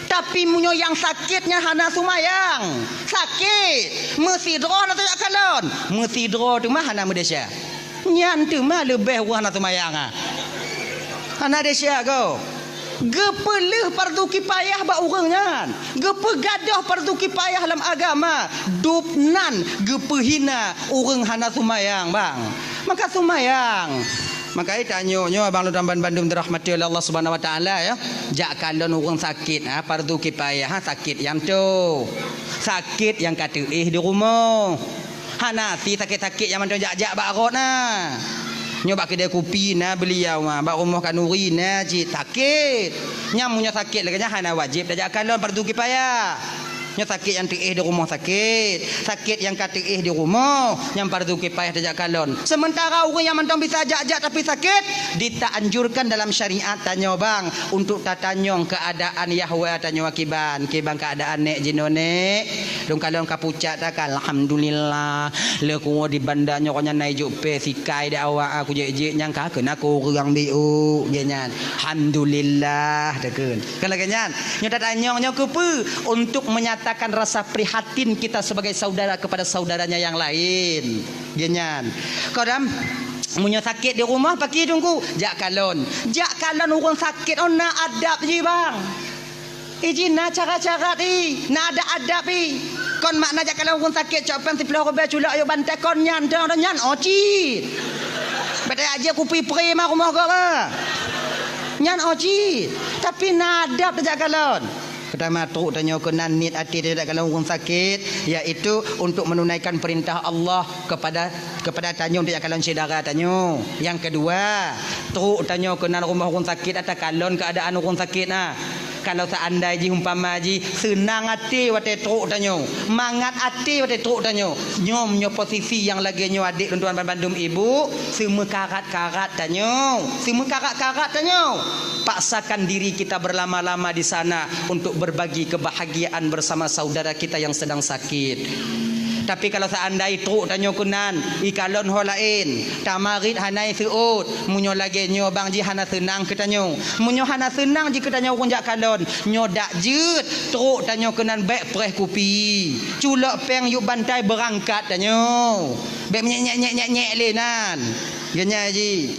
Tapi meunyoe nyang sakét nyan hana seumayang, sakét, meusidroe hana soe jak kalon, meusidroe teuma hana meudesya. Nyan teuma leubeh ureueng hana seumayang, ah. Hana desya gob. Geupeulheueh fardu kifayah bak ureueng nyan. Geupeugadôh fardu kifayah lam agama. Dub nan geupeuhina ureueng hana seumayang, bang. Maka seumayang. Maka tanyoe nyoe abang lôn ban-, bandum dirahmati oleh Allah Subhanahu Wa Taala, ya. Jak kalon ureueng sakét, ha, fardu kifayah, ha, sakét nyang toe. Sakét nyang ka teuéh di rumoh. Hana si sakét-sakét nyang mantong jak-jak bak rot na. Nyoe bak keudè kupi na beuliau, ha, bak rumoh khanuri na cit sakét. Nyang meunyoe sakét lagèe nyan hana wajéb tajak kalon, fardu kifayah. Nyoe sakét nyang teuéh di rumoh sakét, sakét nyang ka teuéh di rumoh, nyang fardu kifayah tajak kalon. Sementara ureueng nyang mantong bisa jak-jak tapi sakét, ditaanjurkan dalam syariat tanyoe bang untuk tatanyong keuadaan yahwa tanyoe kiban, kiban keuadaan nèk jinoe nèk. Lôn kalon ka pucak takan, alhamdulillah. Lé kuwoe di banda nyoe nyan na ijok pèe sikai dak awak, aku jek-jek nyang ka keunan ureueng biôk, gèt nyan. Alhamdulillah, takheun. Kan lagèe nyan. Nyoe tatanyong nyoe keupeue? Untuk menyatakan rasa prihatin kita sebagai saudara kepada saudaranya yang lain. Gèt nyan. Kadang meunyoe sakét di rumoh, pakri teungku, jak kalon. Jak kalon ureueng sakét, oh, na adab jih, bang. Iji na cara-cara ti, na adab-adab ti. Kon makna jak kalon ureueng sakét, cok pèng siploh ribèe, culok ayô bantai, kon nyan, dong, dong nyan, oh, cit. Bèk tajak jép kupi pri ma rumoh gob, ah. Nyan oh cit. Tapi na adab tajak kalon. Peutama, trok tanyoe keunan niet até tajak kalon ureueng sakét, yaitu untuk menunaikan perintah Allah kepada, kepada tanyoe tajak kalon syedara tanyoe. Nyang keudua, trok tanyoe keunan rumoh ureueng sakét, takalon keuadaan ureueng sakét na. Kalau seandai jih umpama jih seunang até watèe trok tanyoe, mangat até watèe trok tanyoe, nyoe, nyoe posisi nyang lagèe nyoe, adék lôn tuan bandum ibu, seumeukarat-karat tanyoe, seumeukarat-karat tanyoe. Paksakan diri kita berlama-lama di sana untuk berbagi kebahagiaan bersama saudara kita yang sedang sakit. Tapi kalau seandai trok tanyoe keunan, ikalon ho laén, tamarit hana iseuôt, meunyoe lagèe nyoe bang jih hana seunang keu tanyoe. Meunyoe hana seunang jih keu tanyoe ureueng jak kalon, nyoe dak jeuet, trok tanyoe keunan bèk preh kupi. Culok pèng yub bantai beurangkat tanyoe. Bèk nyek-nyek-nyek-nyek-nyek lé nan. Geunyai jih.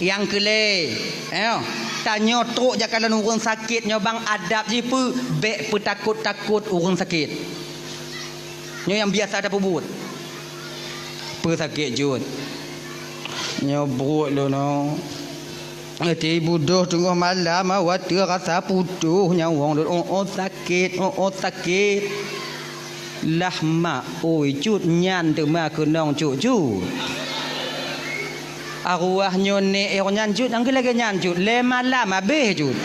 Nyang keu lhèe, eh, tanyoe trok jak kalon ureueng sakét nyoe bang adab jih peue, bèk peutakot-takot ureueng sakét. Nyoe nyang biasa tapeubuet. Peue sakét jeuet? Nyoe pruet lôn nyoe. Até budôh teungoh malam, watèe rasa putôh nyawöng lôn. Oh, oh, sakét, oh, oh, sakét. Lah mak, oi, cut nyan teuma keunong cut-cut. Arwah nyoe nèk eh nyan cut, nyang lagèe nyan cut, lhèe malam habéh cut.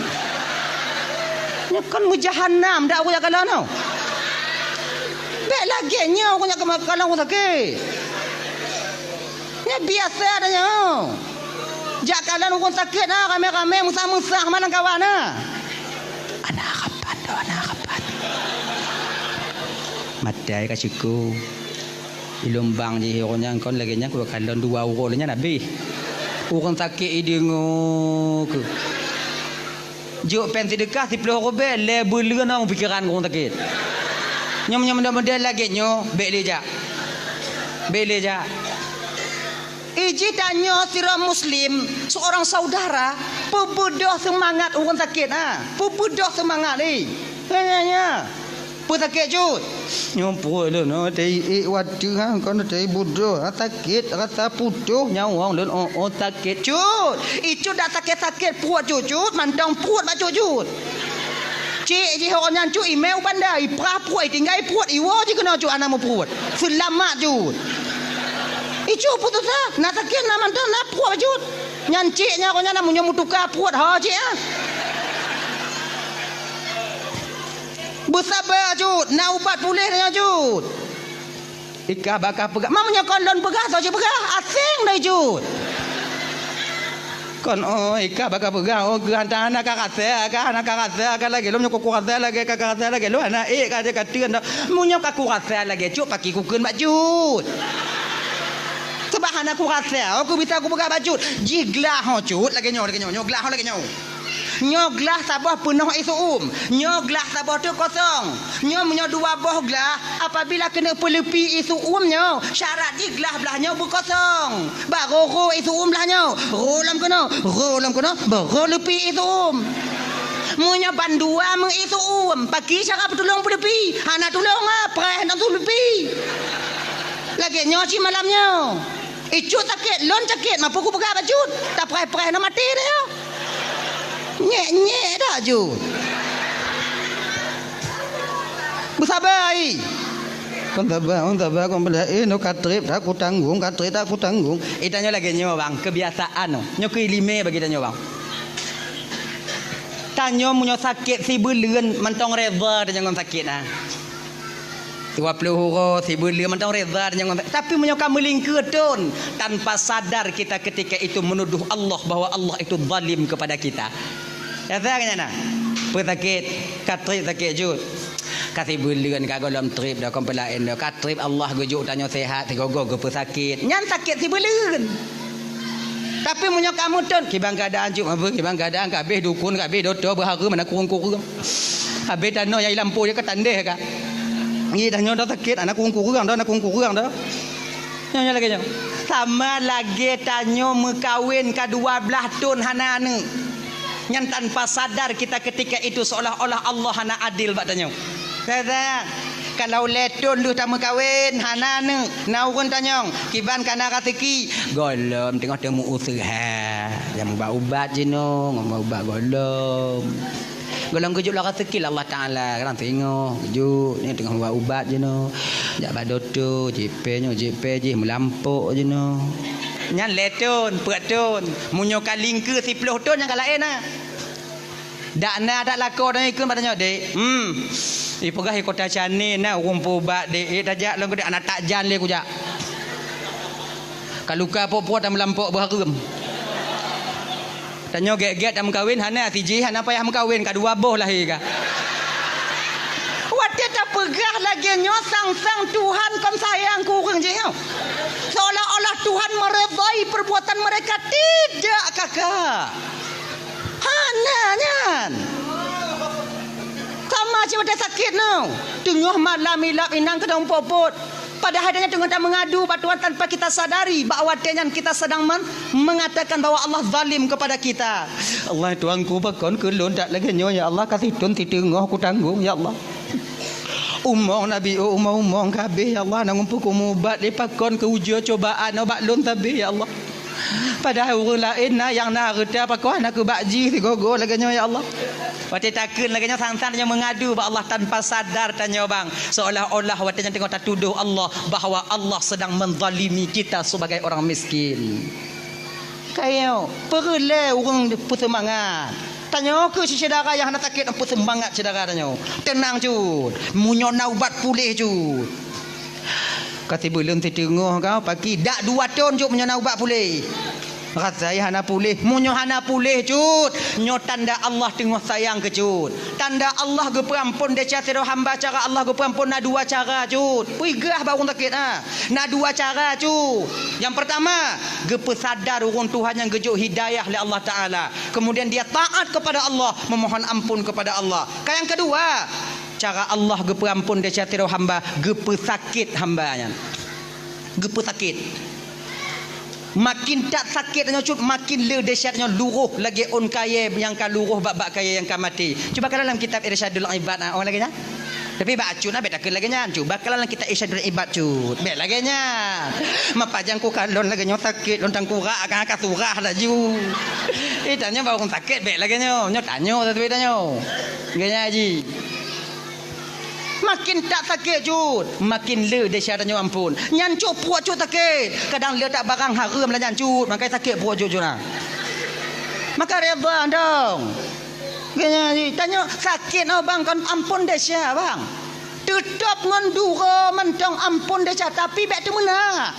Nyoe kon meujahanam dak ureueng jak kalon nyoe. Bèk lagèe nyoe ureueng jak kalon ureueng sakét. Nyoe biasa dah nyoe. Jak kalon ureueng sakét na ramè-ramè, meusah-meusah, malang kawan na. Ana kapan tu, ana kapan? Maté ka syukur. Di Lumbang jih ureueng nyan kon lagèe nyan, kukalon dua uroe nyan habéh. Ureueng sakét ideungoe keuh. Jok pèng seudeukah siplôh rubèe, lhèe buleuen ureueng pikiran ureueng sakét. Nyoe, nyoe model-model lagèe nyoe, bèk lé jak. Bèk lé jak. Iji tanyoe sidroe muslim, seorang saudara, peubeudoh seumangat ureueng sakét, ha. Peubeudoh seumangat, eh. Nya, nya, nya. Peue sakét cut? Nyoe pruet lôn, oh, teuiék watèe, ha, kon teuiék budôh, ha, sakét, rasa putôh nyawöng lôn, oh, oh, sakét cut. Icut dak sakét-sakét pruet cut, cut, mantong pruet bak cut, cut. Cék jih ureueng nyan cut, imè u banda, iprah pruet, itinggai pruet, iwoe jih keunoe cut, hana meupruet. Seulamat cut. Icut putôh sa, na sakét, na mantong, na pruet bak cut. Nyan cék nyan, ureueng nyan na meunyoe meutuka pruet, ho cék, ah. Beusaba cut, na ubat puléh nyan cut. Ikah bakah peugah, ma meunyoe kon lôn peugah, soe cit peugah, aséng dai cut. Kon, oh, ikah bakah peugah, oh, geuh hana ka rasa, ka hana ka rasa, ka lagèe lôn meunyoe ka kurasa lagèe, ka, ka rasa lagèe lôn, hana ék ka, ka teun dah. Meunyoe ka kurasa lagèe cut, pakri kukheun bak cut. Sabab hana kurasa, oh, ku bisa kupeugah bak cut. Jih glah ho cut, lagèe nyoe, lagèe nyoe, nyoe glah ho lagèe nyoe. Nyoe glah saboh peunoh ie seu-uem, nyoe glah saboh teuk kosong. Nyoe meunyoe dua boh glah, apabila keuneuk peuleupi ie seu-uem nyoe, syarat jih glah blah nyoe beukosong. Barô rô ie seu-uem blah nyoe, rô lom keunoe, rô lom keunoe, barô leupi ie seu-uem. Meunyoe bandua meu ie seu-uem, pakri cara peutulông peuleupi, hana tulông, ah, preh nang tuleupi. Lagèe nyoe cit malam nyoe. Icut sakét, lôn sakét, mampu kupeugah bak cut. Tapreh-preh na maté dah nyoe. Nyek-nyek dah cut. Beusaba ai. Kon saba, kon saba, kon bela, eh, nyoe ka trép dah kutanggong, ka trép dah kutanggong. Eh, tanyoe lagèe nyoe, bang, kebiasaan nyoe. Nyoe keuh iéleumé bagi tanyoe, bang. Tanyoe meunyoe sakét sibuleuen mantong reda tanyoe ngon sakét, ah. Dua ploh uroe, sibuleuen mantong reda tanyoe ngon sakét. Tapi meunyoe ka meulingkeue thon, tanpa sadar kita ketika itu menuduh Allah bahwa Allah itu zalim kepada kita. Ya, saya kata nah. Peue sakét, ka trép sakét cut. Ka sibuleuen ka gohlom trép dah, kon peue laén dah. Ka trép Allah geujok tanyoe sehat, sigoe-goe geupeusakét. Nyan sakét sibuleuen. Tapi meunyoe kamoe thon, kiban keuadaan cut, apa kiban keuadaan, ka habéh dukun, ka habéh dokto, beuhareuem, hana kureueng-kureueng. Habéh tanoh nyang i lampôh jih ka tandeh ka. Ngi dah nyoe dah sakét, hana kureueng-kureueng dah, hana kureueng-kureueng dah. Nyoe, nyoe lagèe nyoe. Sama lagèe tanyoe meukawen ka dua blaih thon hana aneuk. Nyan tanpa sadar kita ketika itu seolah-olah Allah hana adil bak tanyoe. Saya, saya, Kalau lhèe thôn lheueh tameukawen, hana aneuk, na ureueng tanyong, kiban ka na raseuki. Gohlom teungoh teumeuuseuha, nyang ubat-ubat jinoe, ngon ubat gohlom. Gohlom geujok lom raseuki lé Allah Taala, kadang singoh geujok, nyoe teungoh ubat-ubat jinoe. Jak bak dokto, jipée nyoe, jipée jih, meulampok jinoe. Nyan lhèe thôn, peuet thôn. Meunyoe ka lingkeue siploh thôn, nyan ka laén na. Dak na, dak lakoe tanyoe ikheun bak tanyoe, "Dek, hmm, ipeugah i Kota Chennai na ureueng peuubat, Dek, eh, tajak lôn keu Dek, hana tajak lé kujak. Ka luka po-po tameulampok beuhareuem." Tanyoe gét-gét tameukawen, hana sijih, hana payah meukawen, ka dua boh lahé ka. Watée tapeugah lagée nyoe, sang-sang Tuhan kon sayang keu ureueng jih nyoe. Seolah-olah Tuhan meredai perbuatan mereka, tidak, kakak. Hana nyan. Sama cit watée sakét nyoe. Teungoh malam ilap inong keudong popot. Padahai tanyoe teungoh tameungadu bak Tuhan tanpa kita sadari bahwa watée nyan kita sedang men-, mengatakan bahwa Allah zalim kepada kita. "Allah Tuhanku, pakon keu lôn that lagée nyoe, ya Allah, ka sithôn siteungoh kutanggong, ya Allah. Umong nabi, oh, umong-umong ka habéh, ya Allah, na ngumpul kumubat lé pakon keu ujoe cobaan, oh, bak lôn sabé, ya Allah." Padahai ureueng laén na nyang na hareuta, pakon hana keu bak jih sigoe-goe lagée nyoe, ya Allah. Watée takheun lagée nyoe, sang-sang tanyoe meungadu bak Allah tanpa sadar tanyoe bang, seolah-olah watée nyan teungoh tatudoh Allah bahwa Allah sedang menzalimi kita sebagai orang miskin. Kayo, peureulée ureueng peuseumangat. Tanyoe kheueh syedara nyang hana sakét, peuseumangat syedara tanyoe. Teunang cut, meunyoe na ubat puléh cut. Ka sibuleuen siteungoh ka paki, dak dua thôn cut meunyoe na ubat puléh. Rasai hana puléh, meunyoe hana puléh cut, nyoe tanda Allah teungoh sayang keu cut. Tanda Allah geupeuampon desya sidroe hamba, cara Allah geupeuampon na dua cara cut. Peugah bak ureueng sakét, ha. Na dua cara cut. Nyang peurtama, geupeusadar ureueng tuha nyang geujok hidayah lé Allah Taala. Kemudian dia taat kepada Allah, memohon ampun kepada Allah. Ka nyang keudua, cara Allah geupeuampon desya sidroe hamba, geupeusakét hamba nyan. Geupeusakét. Makin that sakét nyoe cut, makin le desya nyoe luroh lagée ôn kayée nyang ka luroh bak-bak kayée nyang ka maté. Cuba kalon lam kitab Irsyadul Ibad, ah, oh, lagée nyan. Tapi bak acut na bék takheun lagée nyan. Cuba kalon lam kitab Irsyadul Ibad cut. Bék lagée nyan. Mapajang ku kalon lagée nyoe sakét lôn tangkurak akan ka surah laju. Eh, tanyoe bak ureueng sakét bék lagée nyoe. Nyoe tanyoe, tapi tanyoe. Lagée nyan ji. Makin that sakét cut, makin le desya tanyoe ampon. Nyan cut pruet cut sakét. Kadang le that barang hareuem lah nyan cut, makai sakét pruet cut cut na. Maka redha dong. Geunya tanyoe sakét nyoe bang kon ampon desya bang. Teutap ngon duro mantong ampon desya, tapi bék teumeuna.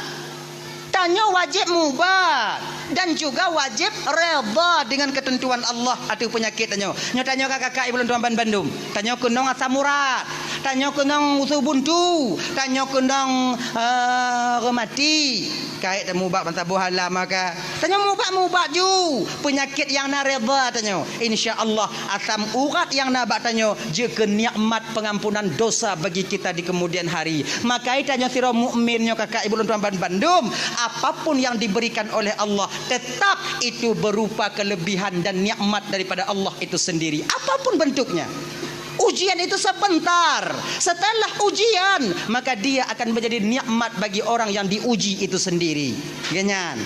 Tanyoe wajéb mubat dan juga wajéb redha dengan ketentuan Allah ateueh peunyakét tanyoe. Nyoe tanyoe ka kakak ibu lôn tuan ban bandum. Tanyoe keunong asam urat, tanyoe keunong usu buntu, tanyoe keunong, eh, reumati. Kait tamubat ban saboh alam maka. Tanyoe mubat-mubat ju peunyakét nyang na redha tanyoe. Insya Allah asam urat nyang na bak tanyoe jeuet keu nikmat pengampunan dosa bagi kita di kemudian hari. Makai tanyoe sidroe mukmin nyoe kakak ibu lôn tuan ban bandum, apapun yang diberikan oleh Allah, tetap itu berupa kelebihan dan nikmat daripada Allah itu sendiri. Apapun bentuknya. Ujian itu sebentar. Setelah ujian, maka dia akan menjadi nikmat bagi orang yang diuji itu sendiri. Geunya.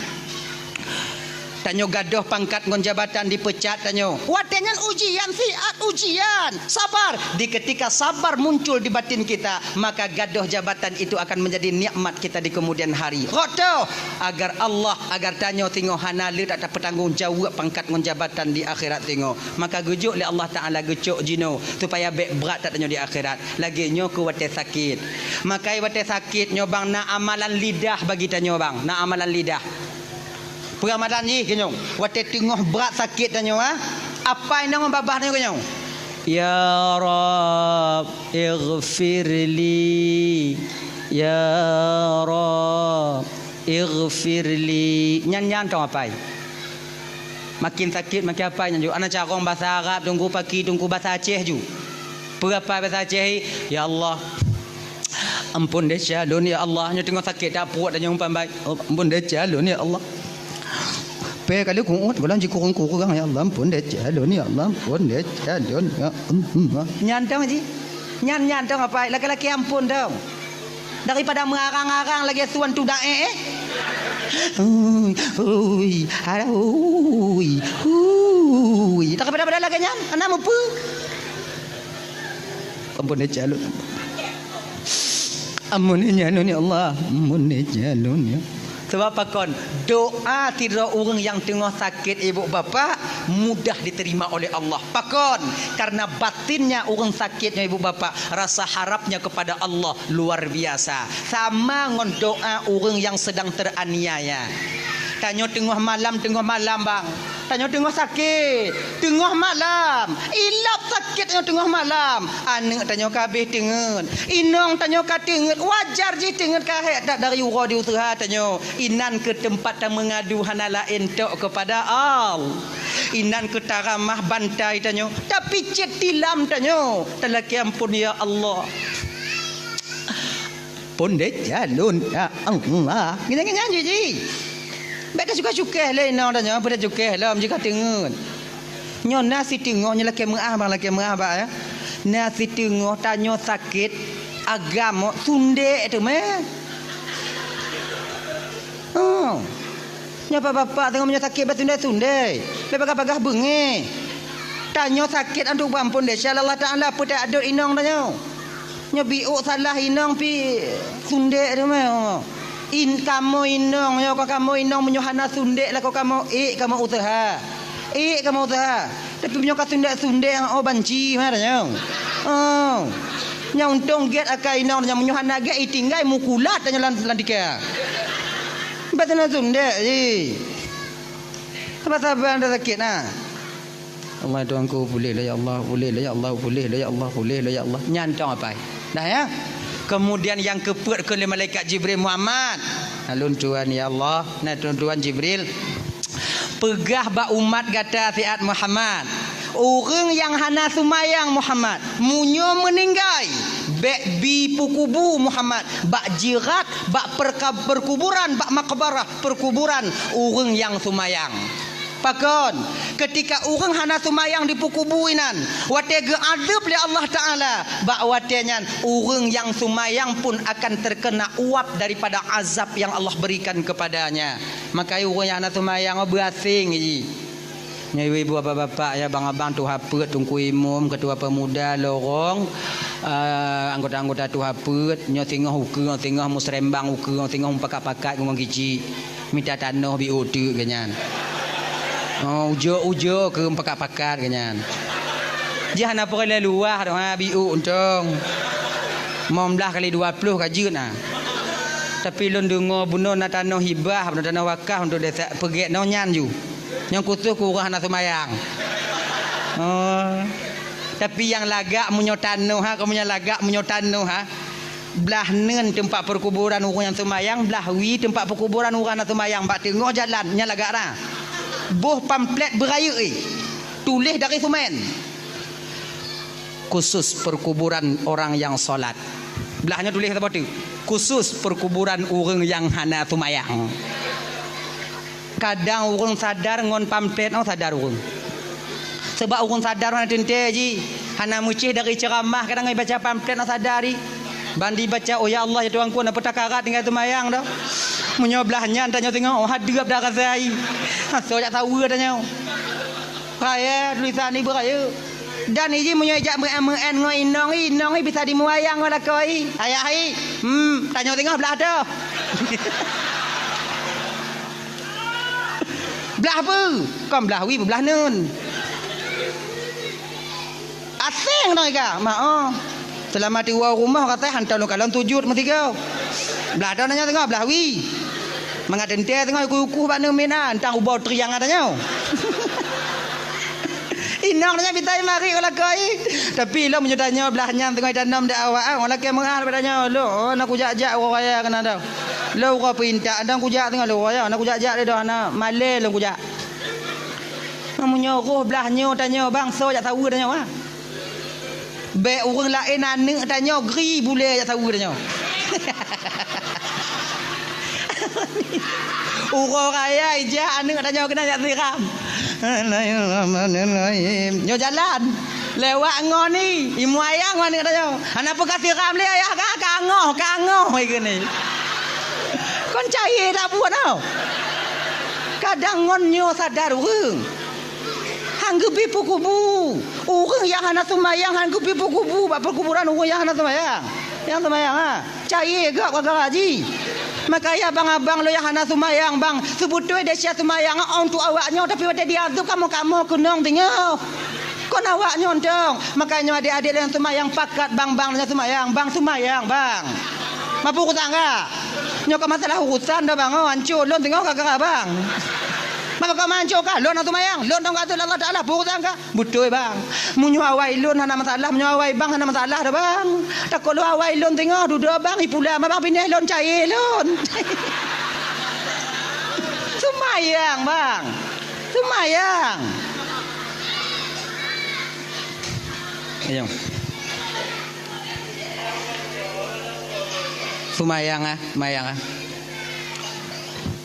Tanyoe gadôh pangkat ngon jabatan, dipecat tanyoe. Watée nyan ujian, siat ujian. Sabar. Di ketika sabar muncul di batin kita, maka gadôh jabatan itu akan menjadi nikmat kita di kemudian hari. Rot teuh, agar Allah, agar tanyoe singoh hana le that tapeutanggong jaweueb pangkat ngon jabatan di akhirat singoh. Maka geujok lé Allah Taala geucok jinoe supaya bék brat that tanyoe di akhirat. Lagée nyoe keu watée sakét. Makai watée sakét nyoe bang na amalan lidah bagi tanyoe bang. Na amalan lidah. Peuramadan jih keunoe, watée teungoh brat sakét tanyoe, ha? Apai nyoe babah tanyoe keunoe, "Ya Rabb, ighfirli. Ya Rabb, ighfirli." Nyan, nyan tong apai. Makin sakét, makin apai nyan ju. Ana carông basa Arab, teungku paki, teungku basa Aceh ju. Peue apai basa Aceh, "Ya Allah, ampôn desya lôn, ya Allah." Nyoe teungoh sakét that pruet, nyoe umpan bai. "Ampôn desya lôn, ya Allah." Pé kali kuôt, gohlom jikurong-kurong, "Ya Allah, ampôn desya lôn, ya Allah, ampôn desya lôn, ya Allah." Nyan tong ji. Nyan, nyan dong apai, laki-laki ampôn dong. Daripada meurang-rang lagèe suan tudak, eh, eh. Ui, ui, alah, ui, ui. Daripada-pada lagèe nyan, hana mupeue. Ampôn deh calon. Ampôn deh calon ya Allah, ampôn deh calon ya. Sebab pakon? Doa sidroe ureueng nyang teungoh sakét ibu bapak mudah diterima oleh Allah. Pakon? Karena batinnya ureueng sakét nyoe ibu bapak, rasa harapnya kepada Allah luar biasa. Sama ngon doa ureueng nyang sedang teraniaya. Tanyoe teungoh malam, teungoh malam bang. Tanyoe teungoh sakét, teungoh malam. Ilap sakét tanyoe teungoh malam. Aneuk tanyoe ka habéh teungeut. Inong tanyoe ka teungeut. Wajar jih teungeut ka hék that dari uroe di useuha tanyoe. Inan keuh teumpat tameungadu hana laén tok keupada Allah. Inan keuh taramah bantai tanyoe. Tapicét tilam tanyoe. Talakée ampôn ya Allah. Pondét jalon ya Allah. Ngieng-ngieng jih jih. Bèk tacukeh-cukeh lé inong tanyoe, peue tacukeh lom jih ka teungeut. Nyoe na siteungoh nyoe lakée meuáh bang, lakée meuáh bak ya. Na siteungoh tanyoe sakét agam sundek teuma. Oh. Nyoe bapak-bapak teungoh meunyoe sakét bak sundek-sundek. Bèk bagah-bagah beungéh. Tanyoe sakét antuk bang pondét, insya Allah Taala peutak adot inong tanyoe. Nyoe biôk salah inong pi sundek teuma. In kamoe inong nyoe ka kamoe inong meunyoe hana sundek lakoe kamoe ék kamoe useuha. Ék kamoe useuha. Tapi meunyoe ka sundek-sundek nyang oh banci meunan nyoe. Oh. Nyang untông gét akai inong nyoe meunyoe hana gét itinggai mukulat nyoe lam, lam tika. Bèk teungoh sundek jih. Saban-saban dah sakét na. Allah Tuhanku, puléh lah ya Allah, puléh lah ya Allah, puléh lah ya Allah, puléh lah ya Allah. Nyan tong apai. Dah ya. Kemudian nyang keupeuet keu lé malaikat Jibril, Muhammad. Alun Tuhan ya Allah, na Tuhan, Tuhan Jibril. Peugah bak umat gata siat Muhammad. Ureueng nyang hana seumayang Muhammad, meunyoe meuninggai, bèk bi peukubu Muhammad, bak jirat, bak perka-, perkuburan, bak makbarah perkuburan ureueng nyang seumayang. Pakon? Keutika ureueng hana seumayang dipeukubu inan, watée geuadeueb lé Allah Taala, bak watée nyan ureueng nyang seumayang pun akan terkena uap daripada azab yang Allah berikan kepadanya. Maka ureueng nyang hana seumayang, oh, beuaséng jih. Nyoe ibu-ibu, bapak-bapak, ya, abang-abang, tuha peuet, teungku imum, ketua pemuda, lorong, eh, anggota-anggota tuha peuet, nyoe singoh ukeue, singoh musrembang ukeue, singoh mupakat-pakat ngon kicik. Mita tanoh biôk teuk geuh nyan. Oh, ujoe-ujoe keu pakat-pakat geuh nyan. Jih hana peureulée luwah doh, ha, biôk untông. Limong blaih kali dua ploh ka jeuet na. Tapi lôn deungoe bunoe na tanoh hibah, bunoe tanoh wakaf untuk desa peugét nyoe nyan ju. Nyang khusos keu ureueng hana seumayang. Oh. Tapi nyang lagak meunyoe tanoh ha, kamoe nyang lagak meunyoe tanoh ha. Blah neun teumpat peukuburan ureueng nyang seumayang, blah wie teumpat peukuburan ureueng hana seumayang bak teungoh jalan nyang lagak na. Boh pamflet beurayeuk, eh, tuléh dari seumén. Khusus perkuburan orang yang sholat. Blah nyoe tuléh saboh teuk. Khusus perkuburan ureueng nyang hana seumayang. Kadang ureueng sadar ngon pamflet nyoe sadar ureueng. Sebab ureueng sadar hana teuntée jih, hana meucéh dari ceuramah, kadang baca pamflet nyoe sadar jih. Ban jibaca, "Oh ya Allah, ya Tuhanku, na peutakarat tinggai seumayang dah." Meunyoe blah nyan tanyoe singoh, oh, hadeueb dah rasa jih. Asoe jak saweue tanyoe. Raya tulisan ibu raya. Dan iji meunyoe jak meu'en-meu'en ngon inong, inong i bisa dimuayang ngon lakoe i. Ayah i, hmm, tanyoe singoh blah toh. Blah peue? Kon blah wie, blah neun. Aséng dong ika, mak oh. Seulama tiwoe rumoh katai hantom lôn kalon sujut meusigoe. Blah toh tanyoe singoh, blah wie. Mangat teuntée singoh ikuh-ikuh bak neun miet na, entang ubau triang tanyoe. Inong nyan mita i marit u lakoe i. Tapi lom meunyoe tanyoe blah nyan teungoh itanom di awak, ah, lakée meu'ah bak tanyoe, "Lôn, oh, na kujak-jak uroe raya keunan dah. Lôn uroe peuintat, dan kujak teungoh lôn raya, na kujak-jak lé dah, na malée lôn kujak." Meunyoe roh blah nyoe tanyoe, bang, soe jak saweue tanyoe, ah. Bèk ureueng laén aneuk tanyoe gri bulèe jak saweue tanyoe. Uroe raya ijak aneuk tanyoe keunan jak siram. Bismillahirrahmanirrahim. Nyoe jalan. Lewat ngon ni, imu ayah ngon ni katanya. Hana peugah siram lé ayah ka, ka ngoh, ka ngoh ikeu ni. Kon cayé that buet tau. Kadang ngon nyoe sadar ureuëng. Han geubri peukubu. Ureuëng nyang hana seumayang han geubri peukubu bak peukuburan ureuëng nyang hana seumayang. Nyang seumayang, ha. Cayé gop gara-gara jih. Makajih abang-abang lôn nyang hana seumayang, bang, seubeutôi desya seumayang untuk awaknyoe, tapi watée jiazeueb kamoe-kamoe keunong teungoh. Kon awaknyoe tong. Makajih nyoe adék-adék lôn nyang seumayang pakat, bang, bang lôn nyang seumayang, bang seumayang, bang. Mapeue urusan ka? Nyoe ka masalah urusan dah, bang, oh, ancô lôn teungoh gara-gara bang. Maka ka mancô ka, lôn nyang seumayang, lôn tong ka ateueh Allah Taala, peue urusan ka? Beutôi, bang. Meunyoe awai lôn hana masalah, meunyoe awai bang hana masalah dah, bang. Takot lôn awai lôn teungoh dudoe bang, ipula ma bang pinéh lôn cayé lôn. Seumayang, bang. Seumayang. Ayo. Seumayang, ah, seumayang, ah.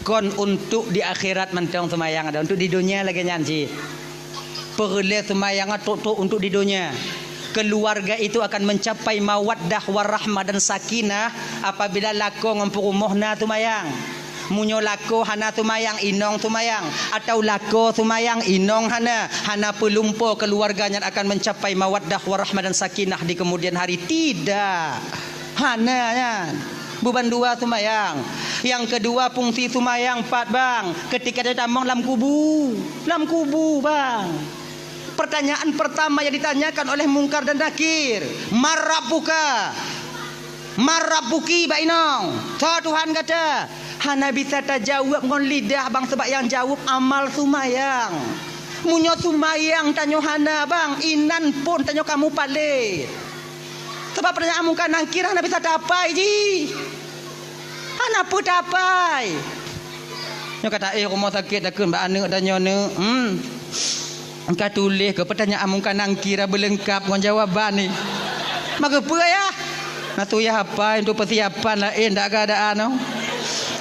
Kon untuk di akhirat mantong seumayang, ada untuk di dunia lagée nyan cit. Peureulée seumayang trok-trok untuk di donya. Keluarga itu akan mencapai mawaddah warahmah dan sakinah apabila lakoe ngon peurumoh na seumayang. Meunyoe lakoe hana seumayang, inong seumayang, atau lakoe seumayang, inong hana, hana peulumpo, keluarga nyan akan mencapai mawaddah warahmah dan sakinah di kemudian hari. Tidak. Hana nyan. Buban dua seumayang. Nyang keudua fungsi seumayang pat, bang? Ketika dia tamong lam kubu. Lam kubu, bang. Pertanyaan pertama yang ditanyakan oleh Mungkar dan Nakir, "Man rabbuka? Man rabbuki, bak inong? Soe Tuhan gata?" Hana bisa tajaweueb ngon lidah, bang, sebab nyang jaweueb amal seumayang. Meunyoe seumayang tanyoe hana, bang, inan phon tanyoe ka mupalét. Sabab peurenyaan Mungkar Nakir hana bisa tapai jih. Hana peue tapai. Nyoe ka taéh rumoh sakét takheun bak aneuk tanyoe, neuk. Hmm. Ka tuléh keu peurenyaan Mungkar Nakir beulengkap ngon jawaban ni. Maka peue yah? Na tu yah apai untuk persiapan laén dak keadaan tu.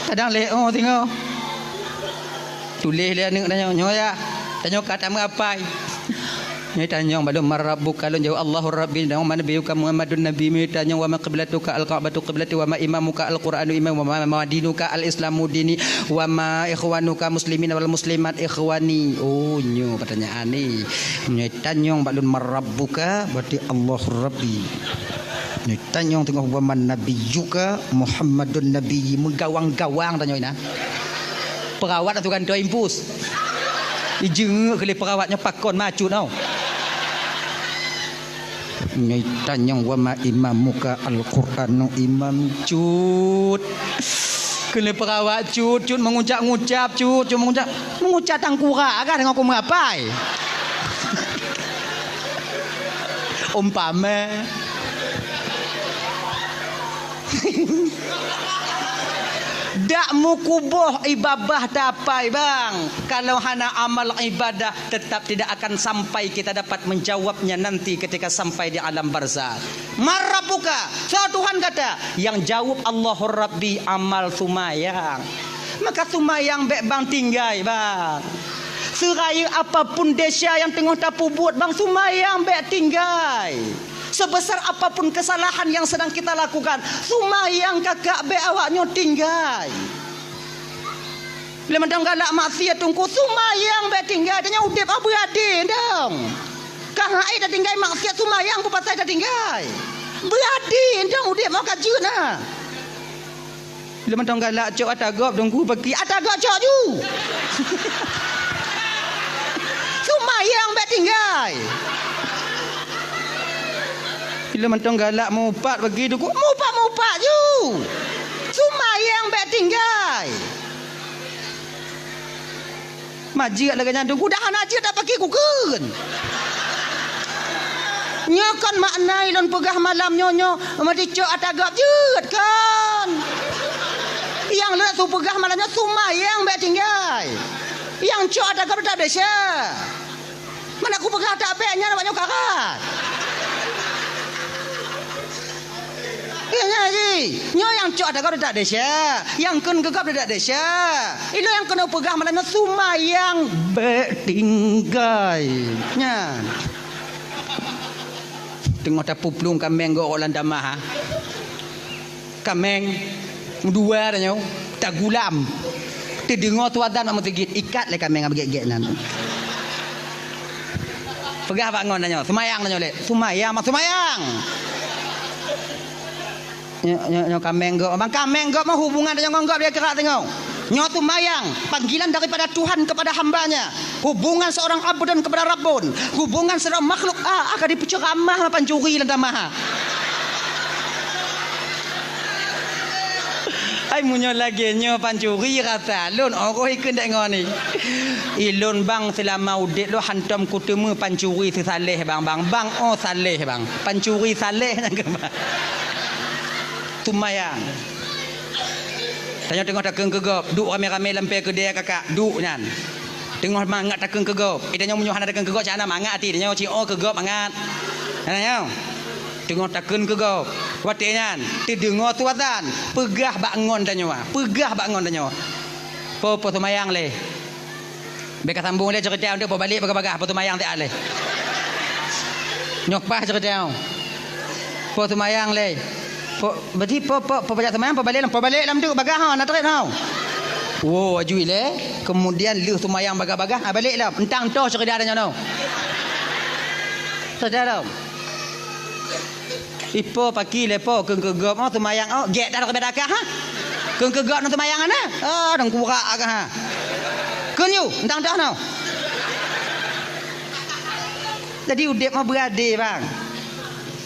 Kadang lé oh singoh. Tuléh lé aneuk tanyoe, nyoe yah. Tanyoe ka tameuapai. Nyoe tanyong bak lôn, "Man rabbuka?" Lôn jaweueb, "Allahu Rabbi." Dan, "Wa man nabiyyuka?" "Muhammadun Nabi." Nyoe tanyong, "Wa ma qiblatuka?" "Al-Ka'batu qiblati." "Wa ma imamuka?" "Al-Qur'anu imami." "Wa ma, ma dinuka?" "Al-Islamu dini." "Wa ma ikhwanuka muslimin wal muslimat?" "Ikhwani." Oh, nyoe pertanyaan ni. Nyoe tanyong bak lôn, "Man rabbuka?" Berarti, "Allahu Rabbi." Nyoe tanyong teungoh, "Wa man nabiyyuka?" "Muhammadun nabiyyi." Meugawang-gawang tanyong inan. Perawat atau gantoe impus. Ijeungeuk keu lé perawat nyoe pakon macut tau. Nyoe tanyong, "Wa ma imamuka?" "Al-Qur'anu imam." Cut. Keu lé perawat cut, cut mengucap-ngucap, cut, cut mengucap. Mengucap tangkurak kah deungon kumeuapai? Umpama. Dak meukuboh ié babah tapai, bang. Kalau hana amal ibadah, tetap tidak akan sampai kita dapat menjawabnya nanti ketika sampai di alam barzakh. "Man rabbuka?" Soe Tuhan gata? Nyang jaweueb, "Allahu Rabbi," amal seumayang. Maka seumayang bék bang tinggai, bang. Seurayeuk apapun desya nyang teungoh tapeubuet, bang, seumayang bék tinggai. Sebesar apapun kesalahan yang sedang kita lakukan, seumayang kakak bék awaknyoe tinggai. Lé mantong galak maksiat teungku, seumayang bék tinggai, tanyoe udeb beuradi dong. Ka hai tatinggai maksiat, seumayang peue pasai tatinggai. Beuradi dong udeb meuka jeuet na. Lé mantong galak cok ata gob teungku paki, ata gob cok ju. Seumayang bék tinggai. Lé mantong galak mupat paki teungku, mupat-mupat ju. Seumayang bék tinggai. Majeuet lagée nyan teungku, dah hana jeuet dak paki kukheun. Nyoe kon makna ilôn peugah malam nyoe, nyoe meuticok ata gob jeuet kon. Nyang lôn su peugah malam nyoe seumayang bék tinggai. Nyang cok ata gob teutab desya. Mana kupeugah ata bék nyan awaknyoe karat. Ingat jih, nyoe nyang cok ata gob teutab desya, nyang kheun keu gob teutab desya. Ilôn nyang keuneuk peugah malam nyoe seumayang bék tinggai. Nyan. Teungoh tapuplueng kaméng gob lam tamah, ha. Kaméng meudua tanyoe, tagulam. Teudeungoe su azan bak meuseujid, ikat lé kaméng nyang beugét-gét nyan. Peugah bak ngon tanyoe, "Seumayang tanyoe lé." "Seumayang, mak seumayang." Nyoe, nyoe, nyoe kaméng gob. Bang, kaméng gob mah hubungan tanyoe ngon gob dia keurak tanyoe. Nyoe seumayang, panggilan daripada Tuhan kepada hamba-Nya. Hubungan seorang abdun kepada Rabbun. Hubungan seorang makhluk, ah, akan dipeuceramah pancuri lam tamah. Hai, meunyoe lagée nyoe pancuri rasa lôn, oh, ikheun dek ngon ni. Ilôn bang, seulama udeb lôn hantom kuteumé pancuri seusaléh bang, bang. Bang, oh, saléh bang. Pancuri saléh nyang keubah. Seumayang. Tanyoe teungoh takheun keu gob, duek ramé-ramé lam pée keudée kakak, duek nyan. Teungoh mangat takheun keu gob. Eh, tanyoe meunyoe hana takheun keu gob, cak hana mangat até. Tanyoe ci-o keu gob mangat. Tanyoe. Teungoh takheun keu gob. Watée nyan, teudeungoe su azan, peugah bak ngon tanyoe, peugah bak ngon tanyoe. Po, po seumayang lé. Bék ka sambong lé ceurita, untuk po balek bagah-bagah, po seumayang siat lé. Nyoe paih ceurita. Po seumayang lé. Po, berarti po, po, po pajak seumayang, po balek lam, po balek lam tu bagah, ha, na trép, ha. Wo, aju ilée, kemudian lheueh seumayang bagah-bagah, ha, balek lam. Entang toh ceurita tanyoe nyoe. Ceurita lom. Ipo paki lepo kheun keu gob, oh, seumayang, oh, gét dah ribet dakah, ha? Kheun keu gob nang seumayang, ana? Oh, dang kurak agak, ha? Kheun yu, entang dah, no. Jadi, udeb mah beuadé, bang.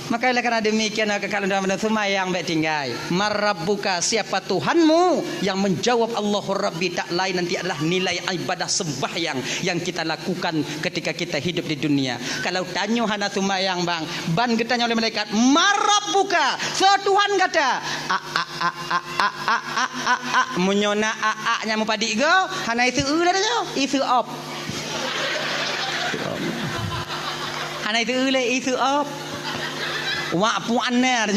Maka oleh karena demikian, maka kalau dalam seumayang bék tinggai. Man rabbuka, siapa Tuhanmu? Yang menjawab Allahu Rabbi, tak lain nanti adalah nilai ibadah sembahyang yang kita lakukan ketika kita hidup di dunia. Kalau tanyoe hana seumayang, bang, ban geutanyoe lé malaikat, "Man rabbuka?" Soe Tuhan gata? A, a, a. Meunyoe na a, a nyang meupadik go, hana iseu lé tanyoe, iseu op. Hana iseu lé, iseu op. Wa'fu anna,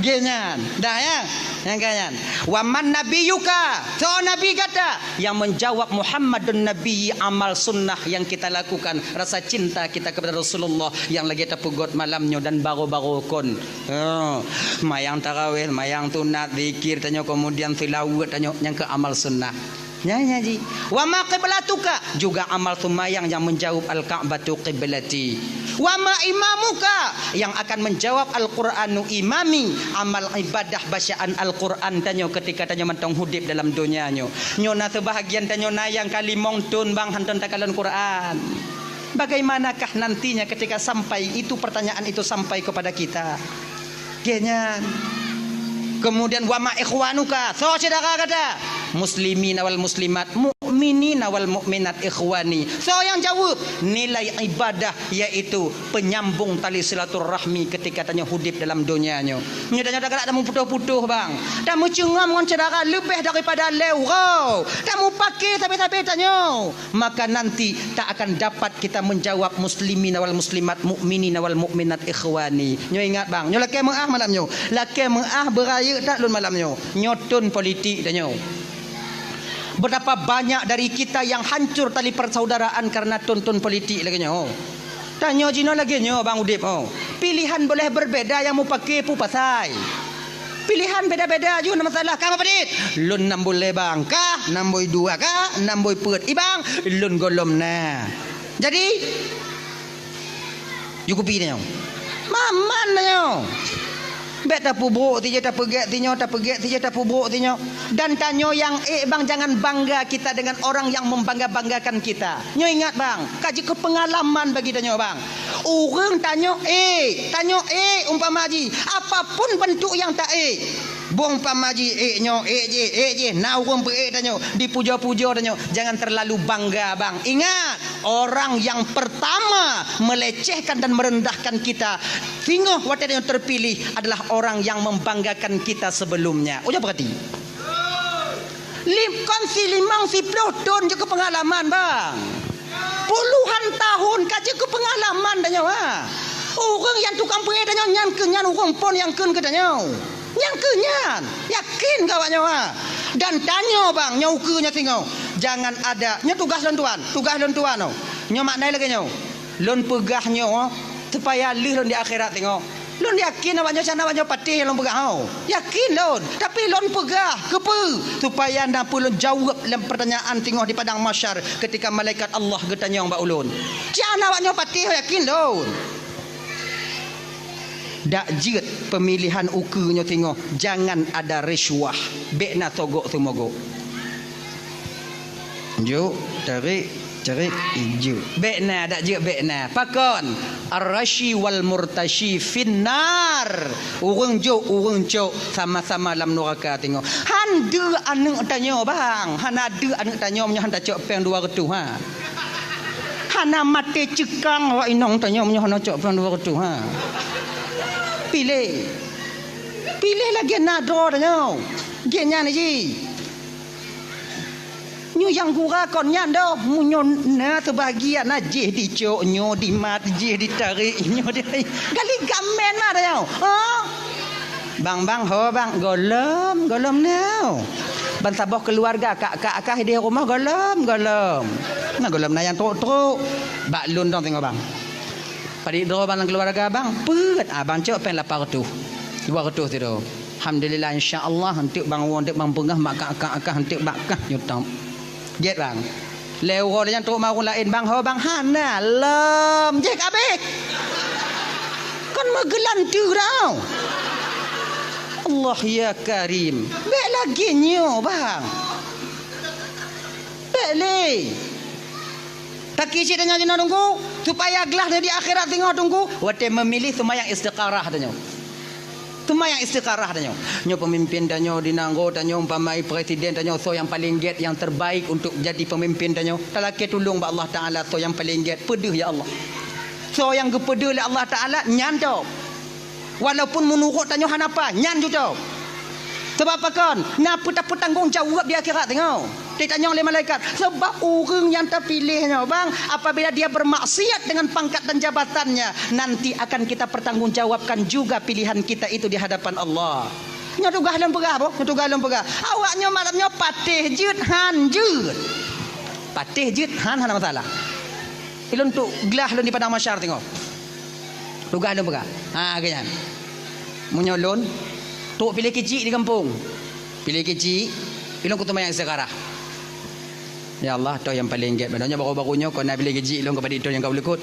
geuh nyan. Dah, ya? Nyang ka nyan. "Wa man nabiyyuka?" Soe nabi gata? Yang menjawab, "Muhammadun Nabi, amal sunnah yang kita lakukan, rasa cinta kita kepada Rasulullah yang lagée tapeugot malam nyoe dan baroe-baroe kon." Oh, mayang tarawih, mayang sunat, zikir tanyoe, kemudian seulaweuet tanyoe, nyang keu amal sunnah. Nyan, nyan ji. "Wa ma qiblatuka?" Juga amal seumayang yang menjawab, "Al-Ka'batu qiblati." "Wa ma imamuka?" Yang akan menjawab, "Al-Qur'anu imami." Amal ibadah bacaan Al-Qur'an tanyoe ketika tanyoe mantong udeb dalam donya nyoe. Nyoe na seubahagian tanyoe na nyang ka limong thon bang hantom takalon Qur'an. Bagaimanakah nantinya ketika sampai itu, pertanyaan itu sampai kepada kita? Geuh nyan. Kemudian, "Wa ma ikhwanuka?" Soe syedara gata? "Muslimina wal muslimat, mukminina wal mukminat ikhwani." Soe nyang jaweueb? Nilai ibadah, yaitu penyambung tali silaturahmi ketika tanyoe udeb dalam donya nyoe. Meunyoe tanyoe tagalak tameuputoh-putoh, bang, tameucungam ngon syedara leubeh daripada lhée uroe, tameupaké sabe-sabe tanyoe, maka nanti tak akan dapat kita menjawab muslimina wal muslimat, mukminina wal mukminat ikhwani. Nyoe ingat, bang, nyoe lakée meu'ah malam nyoe. Lakée meu'ah beurayeuk that lôn malam nyoe. Nyoe thon politik tanyoe. Betapa banyak dari kita yang hancur tali persaudaraan karena thon-thon politik lagée nyoe. Tanyoe jinoe lagée nyoe, bang, udeb, oh. Pilihan boleh berbeda, nyang meupaké peue pasai. Pilihan beda-beda ju na masalah. Ka meupadit? Lôn nam buleuen bang. Ka nam bui dua, ka nam bui peuet. I bang, lôn gohlom na. Jadi, ju kupi tanyoe. Maman tanyoe. Bék tapeubrok sijeuh tapeugét sinyoe, tapeugét sijeuh tapeubrok sinyoe. Dan tanyoe nyang ék bang, jangan bangga kita dengan orang yang membangga-banggakan kita. Nyoe ingat bang, ka jeuet keu peungalaman bagi tanyoe bang. Ureuëng tanyoe ék, tanyoe ék umpama jih, apapun bentuk nyang ta ék. Boh umpama jih ék nyoe, ék jih, ék jih, na ureuëng peuék tanyoe, dipujoe-pujoe tanyoe, jangan terlalu bangga bang. Ingat, orang yang pertama melecehkan dan merendahkan kita, singoh watée tanyoe terpilih, adalah orang yang membanggakan kita sebelumnya. Ujoe peurati. Lim-, kon si limong siploh thon jeuet keu peungalaman, bang. Puluhan tahun ka jeuet keu peungalaman tanyoe, ha. Ureuëng nyang tukang peuék tanyoe nyan keuh nyan ureuëng phon nyang kheun keu tanyoe. Nyan keuh nyan. Yakin keu awak nyoe, ha. Dan tanyoe, bang, nyoe ukeue nyoe singoh. Jangan ada. Nyoe tugaih lôn tuan. Tugaih lôn tuan, oh. Nyoe makna lagée nyoe. Lôn peugah nyoe, oh. Supaya lheueh lôn di akhirat teungoh. Lôn yakin awak nyoe, sinan awak nyoe patéh nyang lôn peugah, ho. Yakin lôn. Tapi lôn peugah, keupeue? Supaya na peue lôn jaweueb lam peurtanyaan teungoh di padang mahsyar ketika malaikat Allah geutanyong bak ulôn. Sinan awak nyoe patéh, ho, yakin lôn. Dak jeuet peumilihan ukeue nyoe teungoh, jangan ada risuah. Bék na sogok-seumogok. Juk, tarék, tarék, juk. Bék na, dak jeuet bék na. Pakon? Ar-rasyi wal murtasyi finnar. Ureuëng jok, ureuëng cok, sama-sama lam nuraka teungoh. Han deuek aneuëk tanyoe, bang. Hana deuek aneuëk tanyoe meunyoe han tacok péng dua reutôh, ha. Hana maté ceukang awak inong tanyoe meunyoe hana cok péng dua reutôh, ha. Piléh. Piléh lagée na droe tanyoe. Gét nyan jih. Nyoe nyang gura kon nyan doh, meunyoe na seubahagian na jih dicok, nyoe dimat, jih ditarék, nyoe di, gali gamen mah dah nyoe. Ha? Bang, bang, ho bang, gohlom, gohlom nyoe. Ban saboh keuluwarga kak-kak kah di rumoh gohlom, gohlom. Na gohlom na nyang trok-trok. Bak lôn dong teungoh bang. Padit droe bang lam keuluwarga bang, peuet abang cok péng lapan reutôh. Dua reutôh sidroe. Alhamdulillah, insya Allah, eunteuk bang woe, eunteuk bang peungah, mak kak-kak kah, eunteuk bak kah nyutop. Gét bang. Lé uroe lé nyan trok mawöt laén bang, ho bang, hana lom. Jih kabeh. Kon meugeulanteue dah. Allah ya Karim. Bék lagée nyoe bang. Bék lé. Taki cit tanyoe jinoe teungku, supaya glah nyoe di akhirat teungoh teungku, watée meumilih seumayang istikharah tanyoe. Seumayang istikharah tanyoe. Nyoe peumimpin tanyoe, di nanggroe tanyoe, umpama presiden tanyoe, soe nyang paleng gét, nyang terbaik untuk jadi peumimpin tanyoe. Talakée tulông bak Allah Taala, soe nyang paleng gét, peudeuh ya Allah. Soe nyang geupeudeuh lé Allah Taala, nyan tôb. Walaupun meunurot tanyoe hana paih, nyan ju tôb. Sabab pakon? Na peue tapeutanggong jaweueb di akhirat teungoh. Ditanyong lé malaikat, sebab ureuëng nyang tapiléh nyoe, bang, apabila dia bermaksiat dengan pangkat dan jabatannya, nanti akan kita pertanggungjawabkan juga pilihan kita itu di hadapan Allah. Nyoe tugaih lôn peugah, boh. Nyoe tugaih lôn peugah. Awak nyoe malam nyoe patéh jeuet, han jeuet. Patéh jeuet, han, hana masalah. Ilôn trok glah lôn di padang mahsyar teungoh. Tugaih lôn peugah. Ha, geuh nyan. Meunyoe lôn, trok piléh keuchik di gampông. Piléh keuchik, ilôn kuteumayang istikharah. Ya Allah, toh nyang paleng gét. Padahai nyoe baru-baru nyoe, kon na piléh keuchik lôn keupada toh nyang ka ulukot.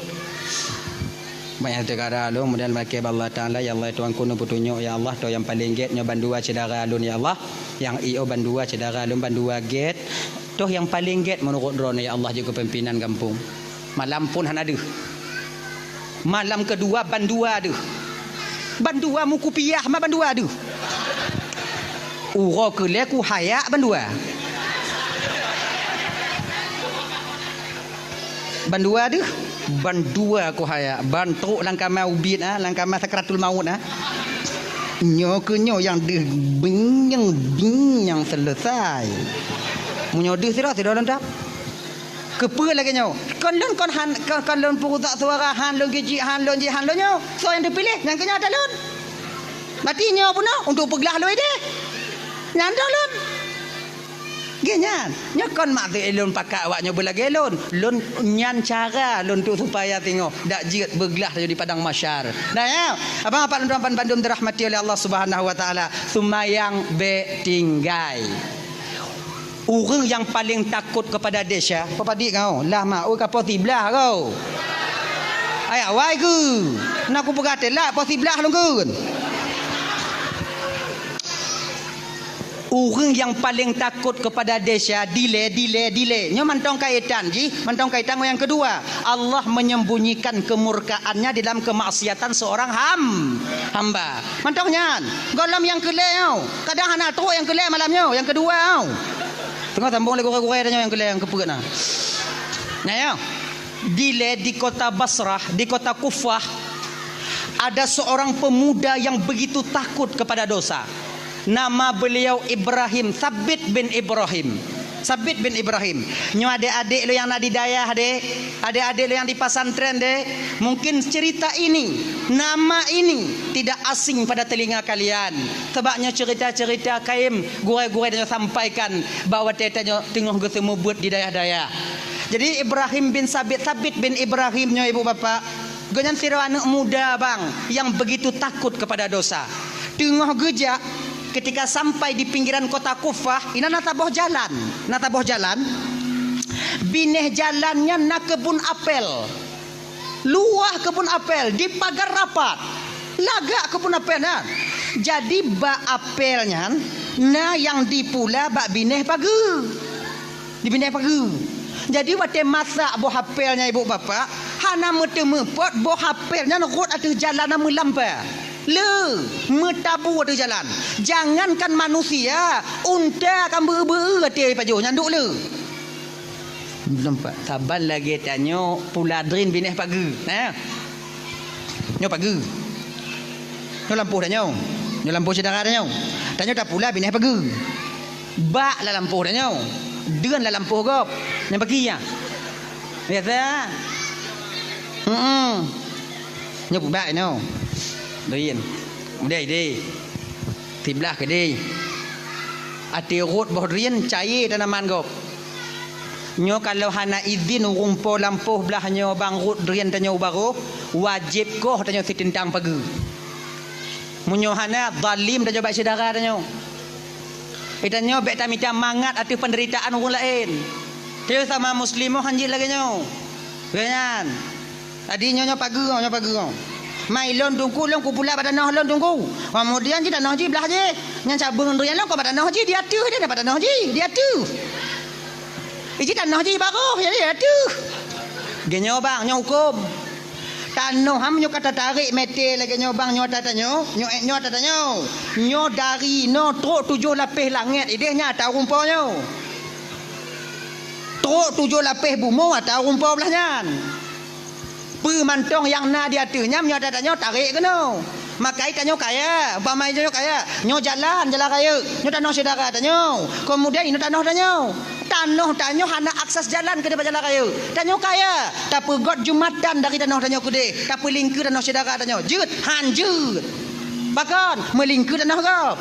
Banyak istikharah lôn, kemudian lakée bak Allah Taala, ya Allah, Tuhanku, neupeutunyok, ya Allah, toh nyang paleng gét nyoe bandua syedara lôn, ya Allah. Nyang i o bandua syedara lôn bandua gét. Toh nyang paleng gét meunurot droeneuh, ya Allah, jeuet keu pimpinan gampông. Malam phon hana deuh. Malam keudua bandua deuh. Bandua meukupiah ma bandua deuh. Uroe keulhée kuhayak bandua. Bandua deuh, bandua kuhayak, ban trok lam kama ubit, ah, lam kama sakratul maut, ah. Nyoe keuh nyoe nyang deuh binyeng-binyeng seuleusai. Meunyoe deuh sidroe, sidroe lôn tôb. Keupeue lagée nyoe? Kon lôn kon han, kon, kon lôn peurusak suara, han lôn keuchik, han lôn jih, han lôn nyoe. Soe nyang teupiléh? Nyang keu nyoe ata lôn. Berarti nyoe bunoe untuk peuglah lôn idéh. Nyan ata lôn. Geuh nyan. Nyoe kon maksud lôn pakat awak nyoe beulagée lôn. Lôn nyan cara lôn tu supaya teungoh dak jeuet beuglah laju di padang mahsyar. Nah, ya. Abang apak lôn tuan bandum dirahmati oleh Allah Subhanahu wa Taala. Seumayang bék tinggai. Ureuëng nyang paleng takot keupada desya, peue padit kau? Lah mak, oi ka poh siblaih kau. Ayah wai keu. Na kupeugah teulat poh siblaih lôn kheun. Ureuëng nyang paleng takot keupada desya, dilée, dilée, dilée. Nyoe mantong kaitan jih, mantong kaitan ngon nyang keudua. Allah menyembunyikan kemurkaannya di dalam kemaksiatan seorang ham-, hamba. Mantong nyan, gohlom nyang keu lhée nyoe. Kadang hana trok nyang keu lhée malam nyoe, nyang keudua nyoe. Teungoh sambong lé gurée-gurée tanyoe nyang keu lhée nyang keupeuet na. Nah, ya. Dilée di kota Basrah, di kota Kufah, ada seorang pemuda yang begitu takut kepada dosa. Nama beliau Ibrahim, Sabit bin Ibrahim. Sabit bin Ibrahim. Nyoe adék-adék lôn nyang na di dayah deh, adék-adék lôn nyang di pesantren deh, mungkin cerita ini, nama ini tidak asing pada telinga kalian. Sebab nyoe cerita-cerita kaém gurée-gurée tanyoe sampaikan bak watée tanyoe teungoh geuseumeubeuet di dayah-dayah. Jadi Ibrahim bin Sabit, Sabit bin Ibrahim nyoe ibu bapak, Gobnyan sidroe aneuëk muda, bang, nyang begitu takut kepada dosa. Teungoh geujak, ketika sampai di pinggiran kota Kufah, inan na saboh jalan. Na saboh jalan. Binéh jalan nyan na keubun apel. Luwah keubun apel, dipagar rapat. Lagak keubun apel nyan. Jadi, bak apel nyan, na nyang dipula bak binéh pageue. Di binéh pageue. Jadi, watée masak boh apel nyan, ibu bapak, hana meuteumé pot, boh apel nyan rhot ateueh jalan na meulampa. Le, meutabu ateueh jalan. Jangankan manusia, unta ka beu-beu ateueh pajoh nyan duek le. Nampak? Saban lagée tanyoe pula drin binéh pageue. Nah. Nyoe pageue. Nyoe lampôh tanyoe. Nyoe lampôh syedara tanyoe. Tanyoe tapula binéh pageue. Bak lam lampôh tanyoe. Deun lam lampôh gob. Nyang paki nyan. Biasa. Hmm. Nyoe pubak nyoe. Drin. Kemudian ideh. Siblah keudeh. Até rhot boh drin cayée tanaman gob. Nyoe kalau hana izin ureuëng po lampôh blah nyoe bang rhot drin tanyoe u barôh, wajéb koh tanyoe siteuntang pageue. Meunyoe hana, zalim tanyoe bak syedara tanyoe. Tanyoe bék tamita mangat ateueh peunderitaan ureuëng laén. Tanyoe sama muslim han jeuet lagée nyoe. Lagée nyan. Tadi nyoe, nyoe pageue, nyoe pageue. Mai lôn teungku, lôn kupula bak tanoh lôn teungku. Kemudian jih tanoh jih blah jih. Nyan cabeueng drin lôn keu bak tanoh jih, di ateueh jih, bak tanoh jih, di ateueh. Iji tanoh jih barôh, jadi di ateueh. Geuh nyoe bang, nyoe huköm. Tanoh ham nyoe ka tatarek mete lagée nyoe bang, nyoe ata tanyoe, nyoe, nyoe ata tanyoe. Nyoe dari noe trok tujoh lapéh langét ideh nyan ata ureuëng po nyoe. Trok tujoh lapéh bumoe ata ureuëng po blah nyan. Peue mantong nyang na di ateueh nyan, nyoe ata tanyoe tarek keunoe. Makai tanyoe kaya, umpama tanyoe kaya, nyoe jalan, jalan rayeuk, nyoe tanoh syedara tanyoe. Kemudian inoe tanoh tanyoe. Tanoh tanyoe hana akses jalan keudeh bak jalan rayeuk. Tanyoe kaya, tapeugot jumatan dari tanoh tanyoe keudeh, tapeulingkeue tanoh syedara tanyoe. Jeuet, han jeuet. Pakon, meulingkeue tanoh gob.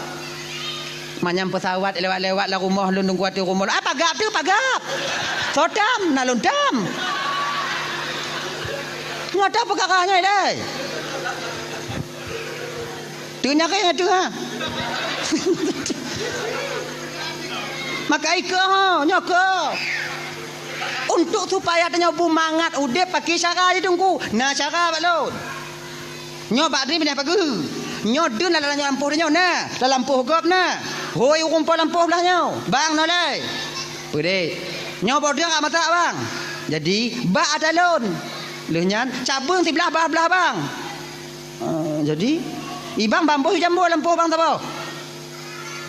Manyang peusawat lewat-lewat lam rumoh lôn teungku ateueh rumoh lôn. Ah, pagab tu, pagab. Soe tam, na lôn tam. Nyoe ata peukara nyoe ilée. Teunyakét nyan teuh, ha. Maka ikeu ho, nyoe keu. Untuk supaya tanyoe beumangat udeb pakai cara jih teungku. Na cara bak lôn. Nyoe bak drin binéh pageue. Nyoe deun lam lampôh tanyoe na, lam lampôh gob na. Hôi ureuëng po lampôh blah nyoe. Bang nyoe lé. Peudeh. Nyoe boh drin ka masak bang. Jadi bak ata lôn. Lheueh nyan cabeueng siblah bah blah bang. Ah, jadi ibang bamboh jambo lampôh bang saboh.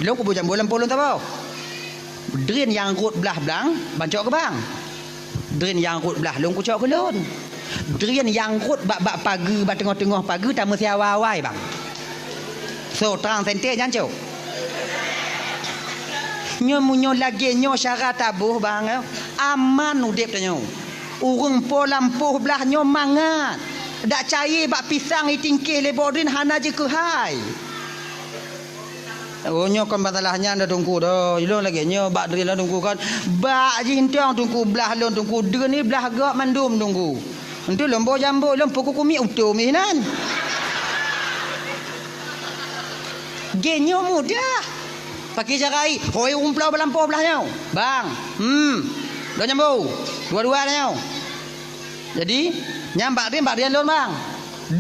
Lôn kuboh jambo lampôh lôn saboh. Drin nyang rhot blah blang, bang cok keu bang. Drin nyang rhot blah lôn kucok keu lôn. Drin nyang rhot bak, bak pageue, bak teungoh-teungoh pageue tameusiawa awai bang. So, trang sente nyan cok. Nyoe meunyoe lagée nyoe syara taboh bang, aman udeb tanyoe. Ureuëng po lampôh blah nyoe mangat. Dak cayée bak pisang itingkeh lé boh drin hana jikeuhai. Oh, nyoe kon masalah nyan dah teungku dah. Ilôn lagée nyoe bak drin lôn teungku kan. Bak jih entong teungku blah lôn teungku. Deun ni blah gob mandum teungku. Entu lôn boh jambo lôn pukul kumiek utom inan. Gée nyoe mudah. Pakai cara ai, hôi umplau balampôh blah nyoe. Bang, hmm. Dua jambo. Dua-dua nyoe. Jadi, nyang bak drin, bak drin lôn, bang.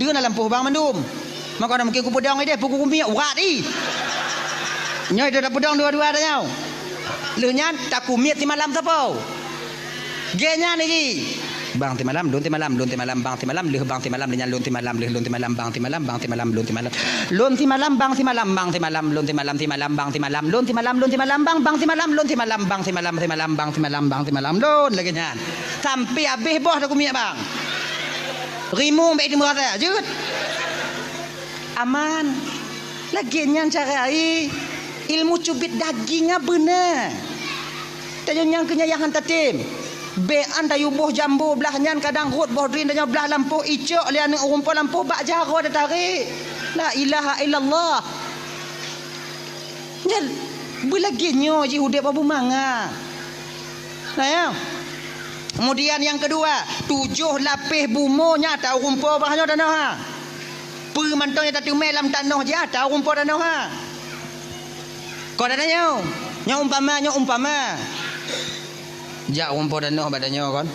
Deun lam lampôh bang mandum. Maka na mungkin kupeudong ideh, pukul kumiek, urat i. Nyoe ideh tapeudong dua-dua dah nyoe. Lheueh nyan, takumiet simalam sapo? Gée nyan ji. Bang simalam, lôn simalam, lôn simalam, bang simalam, lheueh bang simalam, lheueh nyan lôn simalam, lheueh lôn simalam, bang simalam, bang simalam, lôn simalam. Lôn simalam, bang simalam, bang simalam, lôn simalam, simalam, bang simalam, lôn simalam, lôn simalam, bang, bang simalam, lôn simalam, bang simalam, simalam, bang simalam, bang simalam, lôn lagée nyan. Sampai habéh boh takumiek, bang. Rimueng bék teumeu rasa, jeuet. Aman. Lagée nyan cara ai. Ilmu cubit daging nyan beuna. Tanyoe nyang keu nyan nyang han tatem. Bék an tayue boh jambo blah nyan kadang rhot boh drin tanyoe blah lampôh icok lé aneuëk ureuëng po lampôh bak jaroe tatarek. La ilaha illallah. Nyan beulagée nyoe jih udeb beumangat. Nah, ya. Kemudian nyang keudua, tujoh lapéh bumoe nyan ata ureuëng po bah nyoe tanoh ha. Peue mantong nyang tateumé lam tanoh jih ata ureuëng po tanoh ha. Kon ata nyoe, nyoe umpama, nyoe umpama. Jak ureuëng po tanoh bak tanyoe kon.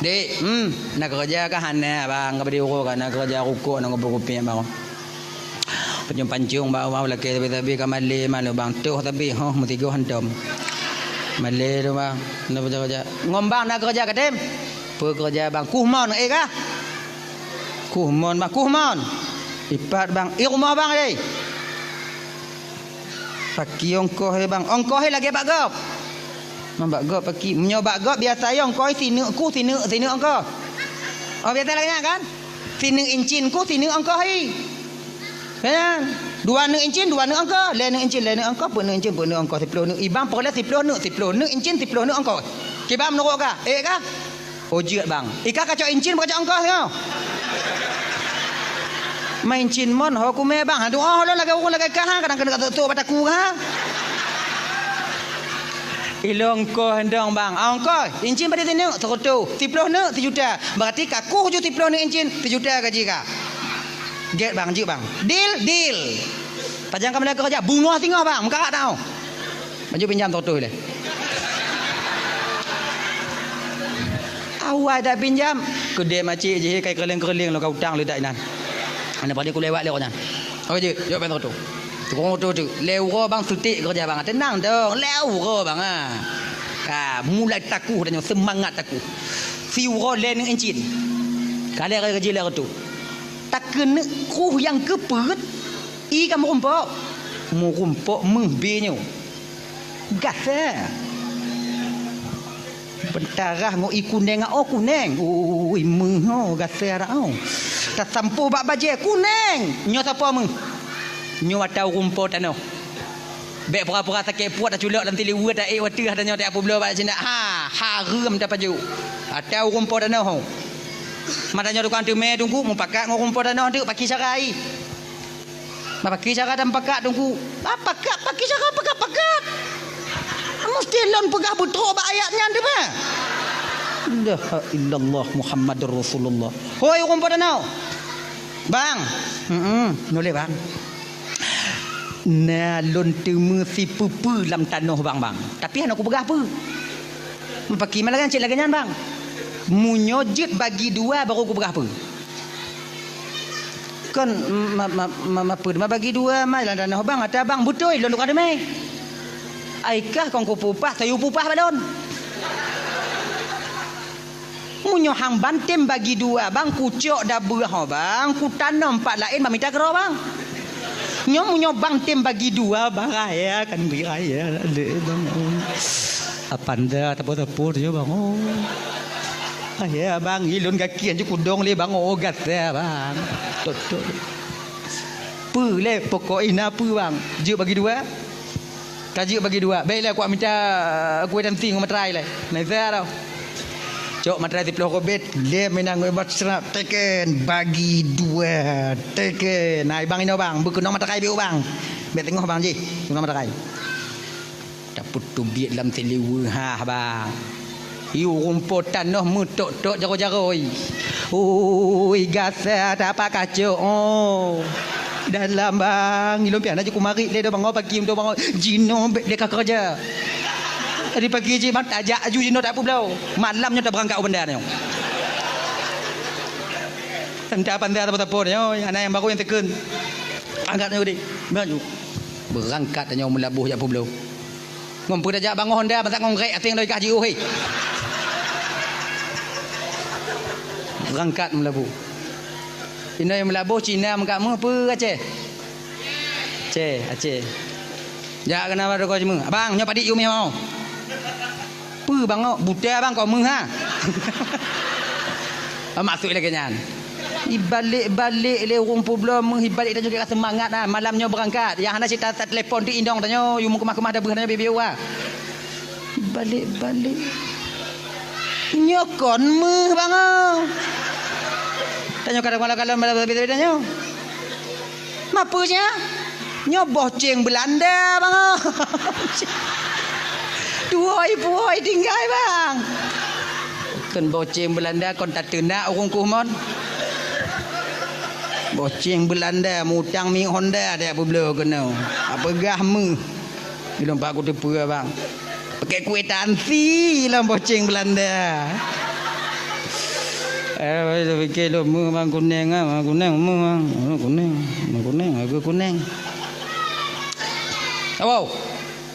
Dek, hmm, na keureuja kah? Hana, bang, ka badi uroe ka na keureuja rukok na kupi-kupi bang. Pancung-pancung bak awak lakée sabe-sabe ka malée malu bang. Toh sabe, hoh, meusigoe hantom. Malée tu bang. Na keureuja. Ngon bang na keureuja katem? Peue keureuja bang? Kuh mon, eh kah? Kuh mon bang, kuh mon. Ipat bang, i rumoh bang deh. Paki ongkoh he bang, ongkoh he lagée bak gob. Bang bak gob paki, meunyoe bak gob biasa yo ongkoh he sineuk kuh, sineuk, sineuk ongkoh. Oh biasa lagée nyan kan? Sineuk incin kuh, sineuk ongkoh he. Kan? Dua neuk incin, dua neuk ongkoh, lhée neuk incin, lhée neuk ongkoh, peuet neuk incin, peuet neuk ongkoh, siploh neuk. Ibang peureulée siploh neuk, siploh neuk incin, siploh neuk ongkoh. Kiban meunurot kah? Eh kah? Oh jeuet bang. Ika kacok incin bak kacok ongkoh singoh. Ma incin mon ho kumé bang. Aduh oh lôn lagée ureuëng lagée kah ha, kadang keuneuk ka sok-sok bak taku ha. Ilong ongkoh endong bang. Ah, ongkoh incin padum sineuk? Seureutôh. Siploh neuk? Sijuta. Berarti ka kuh ju siploh neuk incin, sijuta gaji ka. Gét bang, jeuet bang. Deal, deal. Pajan ka meulaga keureuja, bungoh singoh bang, meukarat tau. Maju pinjam seratus ilée. Awai dak pinjam, keudeh macik jih kai keureuling-keureuling lom ka utang leudak inan. Aneuk padé kulewat lé nyan. Oke jeuet, jok pèng seratus. Tukang oto tu, lhée uroe bang sutik keureuja bang. Teunang dong, lhée uroe bang ah. Ka mulai takuh dan nyoe seumangat takuh. Siuroe lhée neuk incin. Ka lhée gaji lhée reutôh. Takeuneuk kruh nyang keupeuet, i ka meurumpok. Meurumpok meuh bie nyoe. Gasa. Beutarah ngon i kuneng, oh kuneng. Ui meuh oh gasa dak oh. Tasampôh bak bajée kuneng. Nyoe sapo meuh? Nyoe ata ureuëng po tanoh. Bék pura-pura sakét puet taculok lam siliweu taék wateuh tanyoe tajak peubloe bak sinan. Ha, hareuem tapajoh. Ata ureuëng po tanoh. Mata nyoe tukang teumé teungku mupakat ngon ureuëng po tanoh teuk paki cara i. Mapaki cara dan pakat teungku. Mapaki cara pakat-pakat. Musti lôn peugah beutrok bak ayat nyan teuma. La ilaha illallah Muhammadur Rasulullah. Hoi ureuëng po tanoh. Bang. Heeh, nuleh bang. Na lôn teumé sipeue-peue lam tanoh bang, bang. Tapi hana kupeugah peue. Mapaki malah cit lagée nyan bang. Meunyoe jeuet bagi dua baru kupeugah peue. Kon ma, ma, ma, ma, peue ma bagi dua ma lam tanoh bang, ata bang beutôi lôn tukang teumé. Ai kah kon kupeupah, sayue peupah balon. Meunyoe hang ban tem bagi dua bang, kucok dabeue ho bang, kutanom pat laén bang mita keudroe bang. Nyoe meunyoe bang tem bagi dua bang, raya kan bri raya lé bang. Apanda tapo-tapo tu bang. Oh. Raya bang, ilôn gaki anju kudong lé bang, oh gata bang. Totok. Peue lé pokok ina peue bang? Jeuet bagi dua. Ka jeuet bagi dua. Baiklah, kuat mita kueh dan ting ngon materai lé. Naisa tau. Cok materai siploh kobet, lé minang ngon bat serap teken bagi dua teken. Nah, bang ino bang, beukeunong materai biu bang. Bek tengok bang jih, keunong materai. Tapeutubiet lam siliweu ha bang. Yue rumpok tanoh meutok-tok jaroe-jaroe. Ui gasa dapat kacok oh. Dalam bang ilôn pian aju kumarit lé do bang oh pagi untuk bang oh jinoe bek lé ka keureuja. Tadi pagi jih bang tajak aju jinoe tak peubloe. Malam nyoe tabeurangkat u bandar nyoe. Tentang bandar apa-apa nyoe anak nyang baru nyang teukeun. Angkat nyoe deh. Maju. Beurangkat nyoe meulaboh jak peubloe. Ngon peue tajak bangoh honda, bansak ngon grék aséng lôi kah jiôh, hei. Beurangkat meulabu. Inoe meulabu Cina meukat meuh peue Aceh? Aceh, Aceh. Jak keunan bak toko jimeung. Abang, nyoe padit yue meuh mau. Peue bangoh? Buta bang, kok meuh ha? Maksud lagée nyan. Ibalek-balek lé ureuëng peubloe meuh, ibalek tanyoe ka seumangat ha. Malam nyoe beurangkat. Nyang hana cit tatelepon teuk inong tanyoe, yue meukeumah-keumah dabeuh tanyoe bieu-bieu wa. Ibalek-balek. Nyoe kon meuh bang oh. Tanyoe kadang malam-malam malam beda-beda nyoe. Mapeue nya? Nyoe boh ceng Beulanda bang oh. Puhôi-puhôi tinggai, bang. Kon boceng Beulanda kon tateunak ureueng kuh mon. Boceng Beulanda mutang miet Honda dak peubloe keunoe. Apeugah meuh. Ilong pak kuteupeue, bang. Pakai kwitansi lom boceng Beulanda. Eh, saya fikir lom meuh, bang, kuneng ah, bang, kuneng meuh, bang. Kuneng, kuneng, aku kuneng. Wow.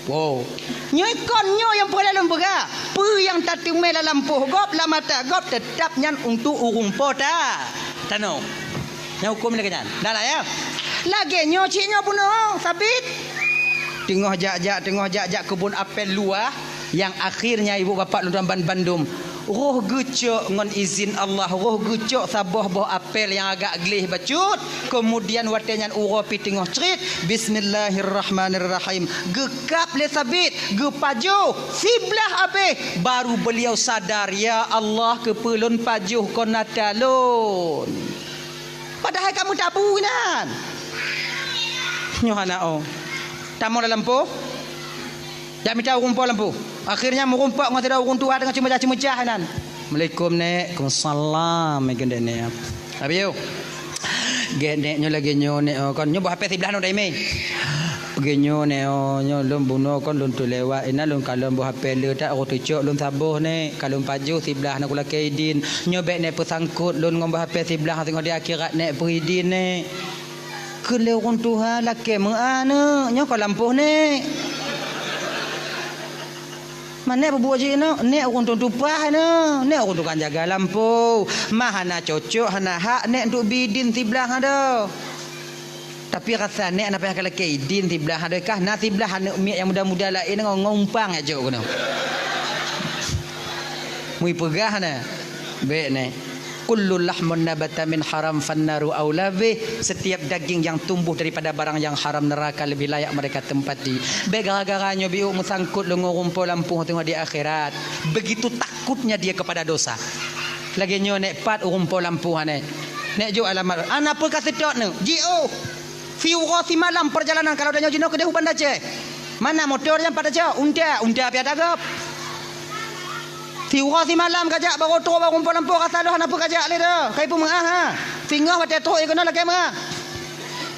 Wow. Nyoe kon nyoe nyang peureulée lôn peugah. Peue nyang tateumé lam lampôh gob, lam mata gob, teutab nyan untuk ureueng po ta-, tanoh. Nyang huköm lagée nyan. Dah lah, ya. Lagée nyoe cit nyoe bunoe, sabit. Teungoh jak-jak, teungoh jak-jak keubon apel luwah, nyang akhirnya ibu bapak lôn tuan ban-, bandum. Roh geucok ngon izin Allah, roh geucok saboh boh apel nyang agak gleh bacut. Keumudian watée nyan uroe pih teungoh crit, "Bismillahirrahmanirrahim." Geukab lé sabit, geupajoh, siblah abéh, baru beuliau sadar, "Ya Allah, keupeue lôn pajoh kon ata lôn?" Padahai ka meutabu inan. Nyoe hana oh. Tamong lam lampôh. Jak mita ureueng po lampôh. Akhirnya meurumpok ngon sidroe ureueng tuha teungoh ceumeucah-ceumeucah inan. "Assalamualaikum, Nek." "Waalaikumsalam," kheun Nek. "Abi yo." "Gét, Nek, nyoe lagée nyoe, Nek, oh, kon nyoe boh apel siblah nyoe daimé." "Lagée nyoe, Nek, oh, nyoe lôn bunoe kon lôn teulewat inan lôn kalon boh apel le that roh teucok lôn saboh, Nek. Ka lôn pajoh siblah na kulakée idin. Nyoe bék Nek peusangkot lôn ngon boh apel siblah singoh di akhirat, Nek, peuidin, Nek." Kheun lé ureueng tuha, "Lakée meuah, Neuk, nyoe kon lampôh, Nek." "Ma Nek peubuet jih, Neuk?" "Nek ureueng tueng tupaih, Neuk. Nek ureueng tukang jaga lampôh. Ma hana cocok, hana hak Nek untuk bi idin siblah adoe. Tapi rasa Nek hana payah kalakée idin siblah adoe kah, na siblah aneuk miet nyang muda-muda laén ngon, ngon umpang jak jok keunoe." Meuipeugah na, "Bék, Nek." "Kullu lahmun nabata min haram fannaru aula bih." Setiap daging yang tumbuh daripada barang yang haram, neraka lebih layak mereka tempati. Bék gara-gara nyoe biôk meusangkot lôn ngon ureueng po lampôh teungoh di akhirat. Begitu takutnya dia kepada dosa. Lagée nyoe, Nek, pat ureueng po lampôh, Nek. Nek, jok alamat. Hana peue ka seutôt, Neuk. Jiôh. Siuroe simalam perjalanan, kalau tanyoe jinoe keudeh u Banda Aceh. Mana motor nyan pat tacok? Unta, unta piah tagop. Siuroe simalam kajak, barô trôk bak rumpok lampôh, rasa lôn hana peue kajak lé dah. Kai peumeuah, ha. Singoh watée trôk ie keunoe lakée meuah.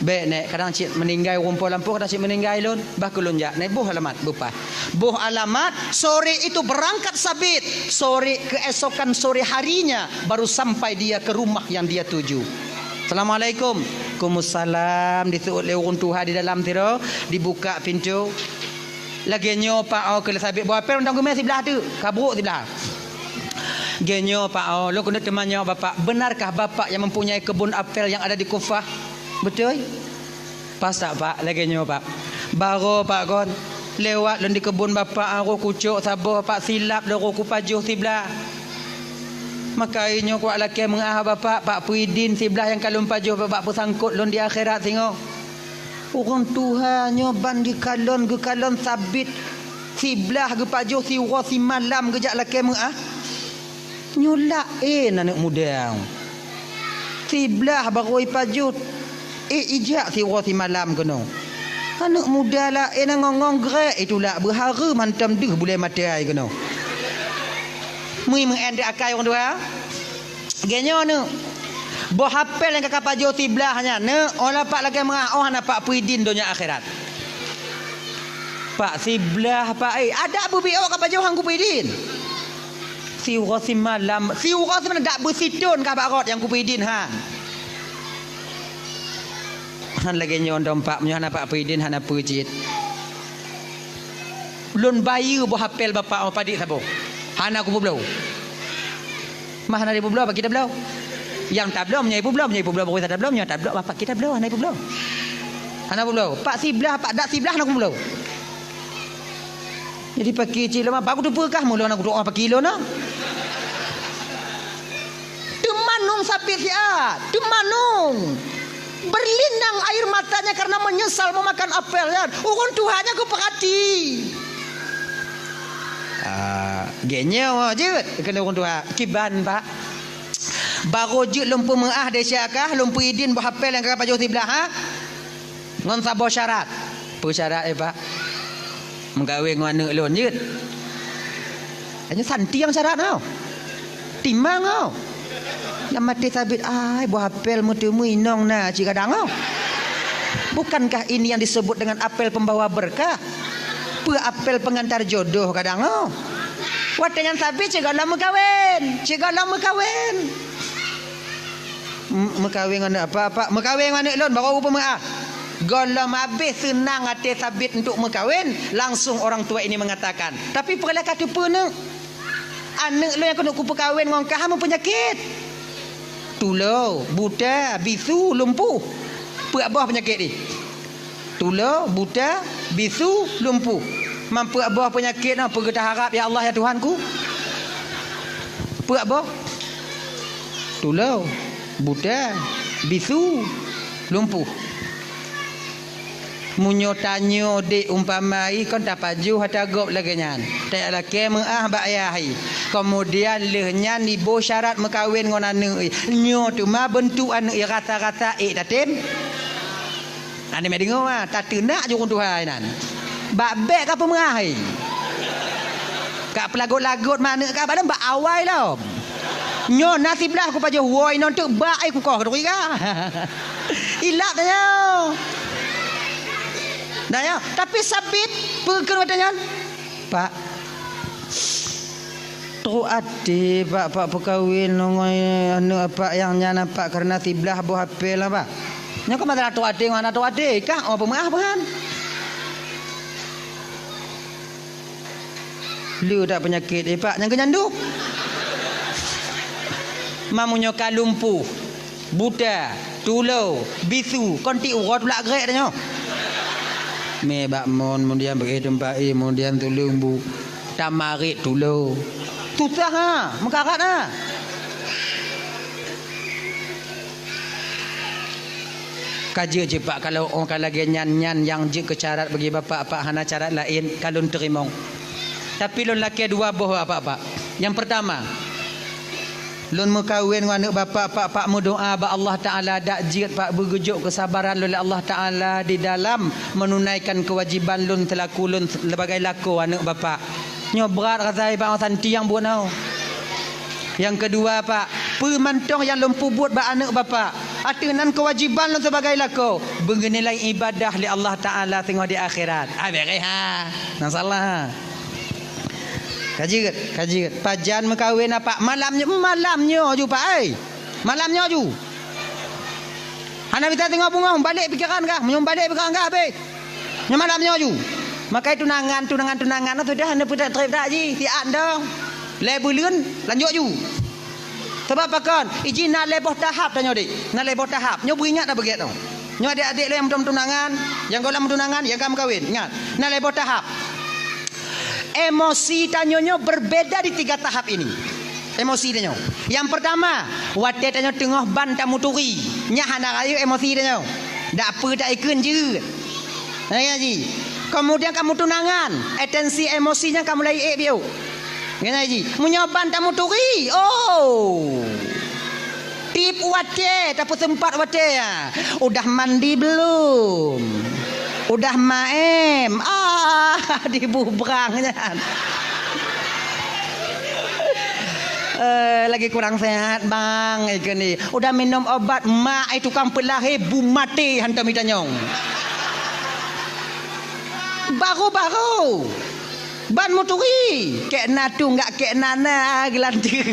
Bék, Nek, kadang cit meuninggai rumpok lampôh, kadang cit meuninggai lôn. Bah keu lôn jak, Nek, boh alamat, beupaih. Boh alamat, sore itu berangkat sabit. Sore, keesokan sore harinya, baru sampai dia ke rumah yang dia tuju. "Assalamualaikum." "Waalaikumsalam." Diseuôt lé ureueng tuha di dalam sidroe, dibuka pintoe. "Lagée nyoe, Pak, oh, keu lé sabit boh apel mantong geumé siblah teuk, ka brôk siblah." "Lagée nyoe, Pak, oh, lôn keuneuk teumanyong Bapak, benarkah Bapak yang mempunyai kebun apel yang ada di Kufah?" "Beutôi." "Pas that, Pak, lagée nyoe, Pak. Barô, Pak, kon lewat lôn di keubon Bapak, roh kucok saboh, Pak, silap lôn roh kupajoh siblah. Maka nyoe kuwak lakée meuah Bapak, Pak, peuidin siblah nyang ka lôn pajoh Bapak peusangkot lôn di akhirat singoh." Ureueng tuha nyoe ban geukalon, geukalon sabit siblah geupajoh siuroe simalam geujak lakée meuah. Nyoe laén aneuk muda. Siblah barô ipajoh, éh ijak siuroe simalam keunoe. Aneuk muda laén ngon-ngon grek itulak beuhareuem hantom deuh bulée maté ai keunoe. Mui meu'en teuh akai ureueng tuha. Lagée nyoe neuk. Boh apel nyang ka kapajoh siblah nyan neuk, óh lheueh Pak lakée meuah óh hana Pak peuidin donya akhirat. Pak siblah Pak, éh, adak beubiôh kapajoh han kupeuidin. Siuroe simalam, siuroe simalam dak beusithon kah bak rot nyang kupeuidin han. Han lagée nyoe dong Pak, meunyoe hana Pak peuidin hana peue cit. Lôn bayeue boh apel Bapak, oh, padit saboh. Hana kupeubloe. Mah hana jipeubloe, Pak, kita bloe. Nyang tabloe, meunyoe ipubloe, meunyoe ipubloe, baru tabloe, meunyoe tabloe, Pak, kita bloe, hana ipubloe. Hana peubloe. Pak siblah, Pak dak siblah hana kupeubloe. Jadi paki cit lôn, Pak, kuteupeue kah meulôn, kuteupeue paki lôn, nah. Teumanung sapi siat, teumanung. Berlinang air matanya karena menyesal memakan apel nyan. Ureueng tuha nyan kupeurati. Ah, geunyoe jeuet keuneuk ureueng tuha. Kiban, Pak. Barô jeuet lôn peumeu'ah desya kah, lôn peuidin boh apel nyang ka kapajoh siblah, ha? Ngon saboh syarat. Peue syarat, eh, Pak? Meukawen ngon aneuk lôn jeuet. Nyoe santiang syarat nyoe. Timang nyoe. Nyang maté sabit, ai, boh apel meuteumé inong na cit kadang nyoe. Bukankah ini yang disebut dengan apel pembawa berkah? Peue apel pengantar jodoh kadang nyoe. Watée nyan sabit cit gohlom meukawen, cit gohlom meukawen. M-, meukawen ngon aneuk apa, apa? Meukawen ngon aneuk lôn, baru peumeu'ah. Gohlom habéh seunang até sabit untuk meukawen, langsung orang tua ini mengatakan, "Tapi peue lé ka teupeu neuk? Aneuk lôn nyang keuneuk kupeukawen ngon kah meupeunyakét. Tulo, buta, bisu, lumpuh." Peuet boh peunyakét jih. Tulo, buta, bisu, lumpuh. Man peuet boh peunyakét nyoe peue geuharab, ya Allah, ya Tuhanku? Peuet boh. Tulo, buta, bisu, lumpuh. Meunyoe tanyoe dék umpama i kon tapajoh ata gob lagée nyan. Tajak lakée meu'ah bak yah i. Keumudian lheueh nyan iboh syarat meukawen ngon aneuk i. Nyoe teuma beuntuk aneuk i rasa-rasa ék tatem. Aneuk meudeungoe, ah, tateunak ju ureuëng tuha inan. Bak bék ka peumeu'ah i. Ka peulagot-lagot ma aneuk ka bak lom bak awai lom. Nyoe na siblah kupajoh woe inong teuk bak ai kukoh keuduri ka. Ilap dah nyoe. Dah nyoe, tapi sabit peue kheun watée nyan? Pak, trok até, Pak, Pak peukawen ngon aneuk Apak nyang nyan, Pak, kareuna siblah boh apel, Pak. Nyoe kan masalah trok até ngon hana trok até, kah oh peumeu'ah peue han? Le that peunyakét, eh, Pak, nyang keu nyan duek. Mamunyoe ka lumpuh, buta, tulo, bisu, kon ti uroe tulak grek tanyoe. Mé bak mon, keumudian beuéh teumpat éh, keumudian tuleueng bu, tamarit tulo. Susah ha, meukarat ha. Ka jeuet cit Pak, kalau oh ka lagée nyan, nyan nyang jeuet keu syarat bagi Bapak, Pak, hana syarat laén, ka lôn teurimong. Tapi lôn lakée dua boh Bapak, Pak. Nyang peurtama, lôn meukawen ngon aneuk Bapak, Pak, Pak meudoá bak Allah Taala dak jeuet Pak beugeujok keusabaran lôn lé Allah Taala di dalam meununaikan keuwajiban lôn seulaku lôn sebagai lakoe aneuk Bapak. Nyoe brat rasa i bak santi nyang bunoe. Nyang keudua, Pak, peue mantong nyang lôn peubuet bak aneuk Bapak, ateueh nan keuwajiban lôn sibagai lakoe, beungeunilai ibadah lé Allah Taala singoh di akhirat. Ah, beres ha. Masalah ha. Ka jeuet, ka jeuet. Pajan meukawen, Pak? Malam nyoe, malam nyoe ju, Pak, ai. Malam nyoe ju. Hana bisa singoh beungoh, balek pikeran kah? Meunyoe balek pikeran kah, habéh. Nyoe malam nyoe ju. Makai tunangan, tunangan, tunangan, sudah hana peutrép-trép dak jih, siat dong. Lhée buleuen, lanjut ju. Sabab pakon? Iji na lhée boh tahap tanyoe, Dek. Na lhée boh tahap. Nyoe beuingat dah beugét dong. Nyoe adék-adék lôn nyang meutunangan, nyang gohlom meutunangan, nyang ka meukawen. Ingat, na lhée boh tahap. Emosi tanyoe nyoe berbeda di tiga tahap ini. Emosi tanyoe. Nyang peurtama, watée tanyoe teungoh ban tamuturi, nyan hana rayeuk emosi tanyoe. Dak peue taikheun jeuet. Nyan ji. Keumudian ka meutunangan, atensi emosi nyan ka mulai ék biôh. Nyan ji. Meunyoe ban tamuturi, oh. Tiep watée, tapeuseumpat watée, ya. Udah mandi belum? Udah maem? Ah, dibubrang nyan. Eh, lagi kurang sehat, Bang, ikheun ni. Udah minum obat, mak ai tukang peulahé bu maté hantom itanyong. Baru-baru. Ban muturi, kék na tu enggak kék na na geulanteue.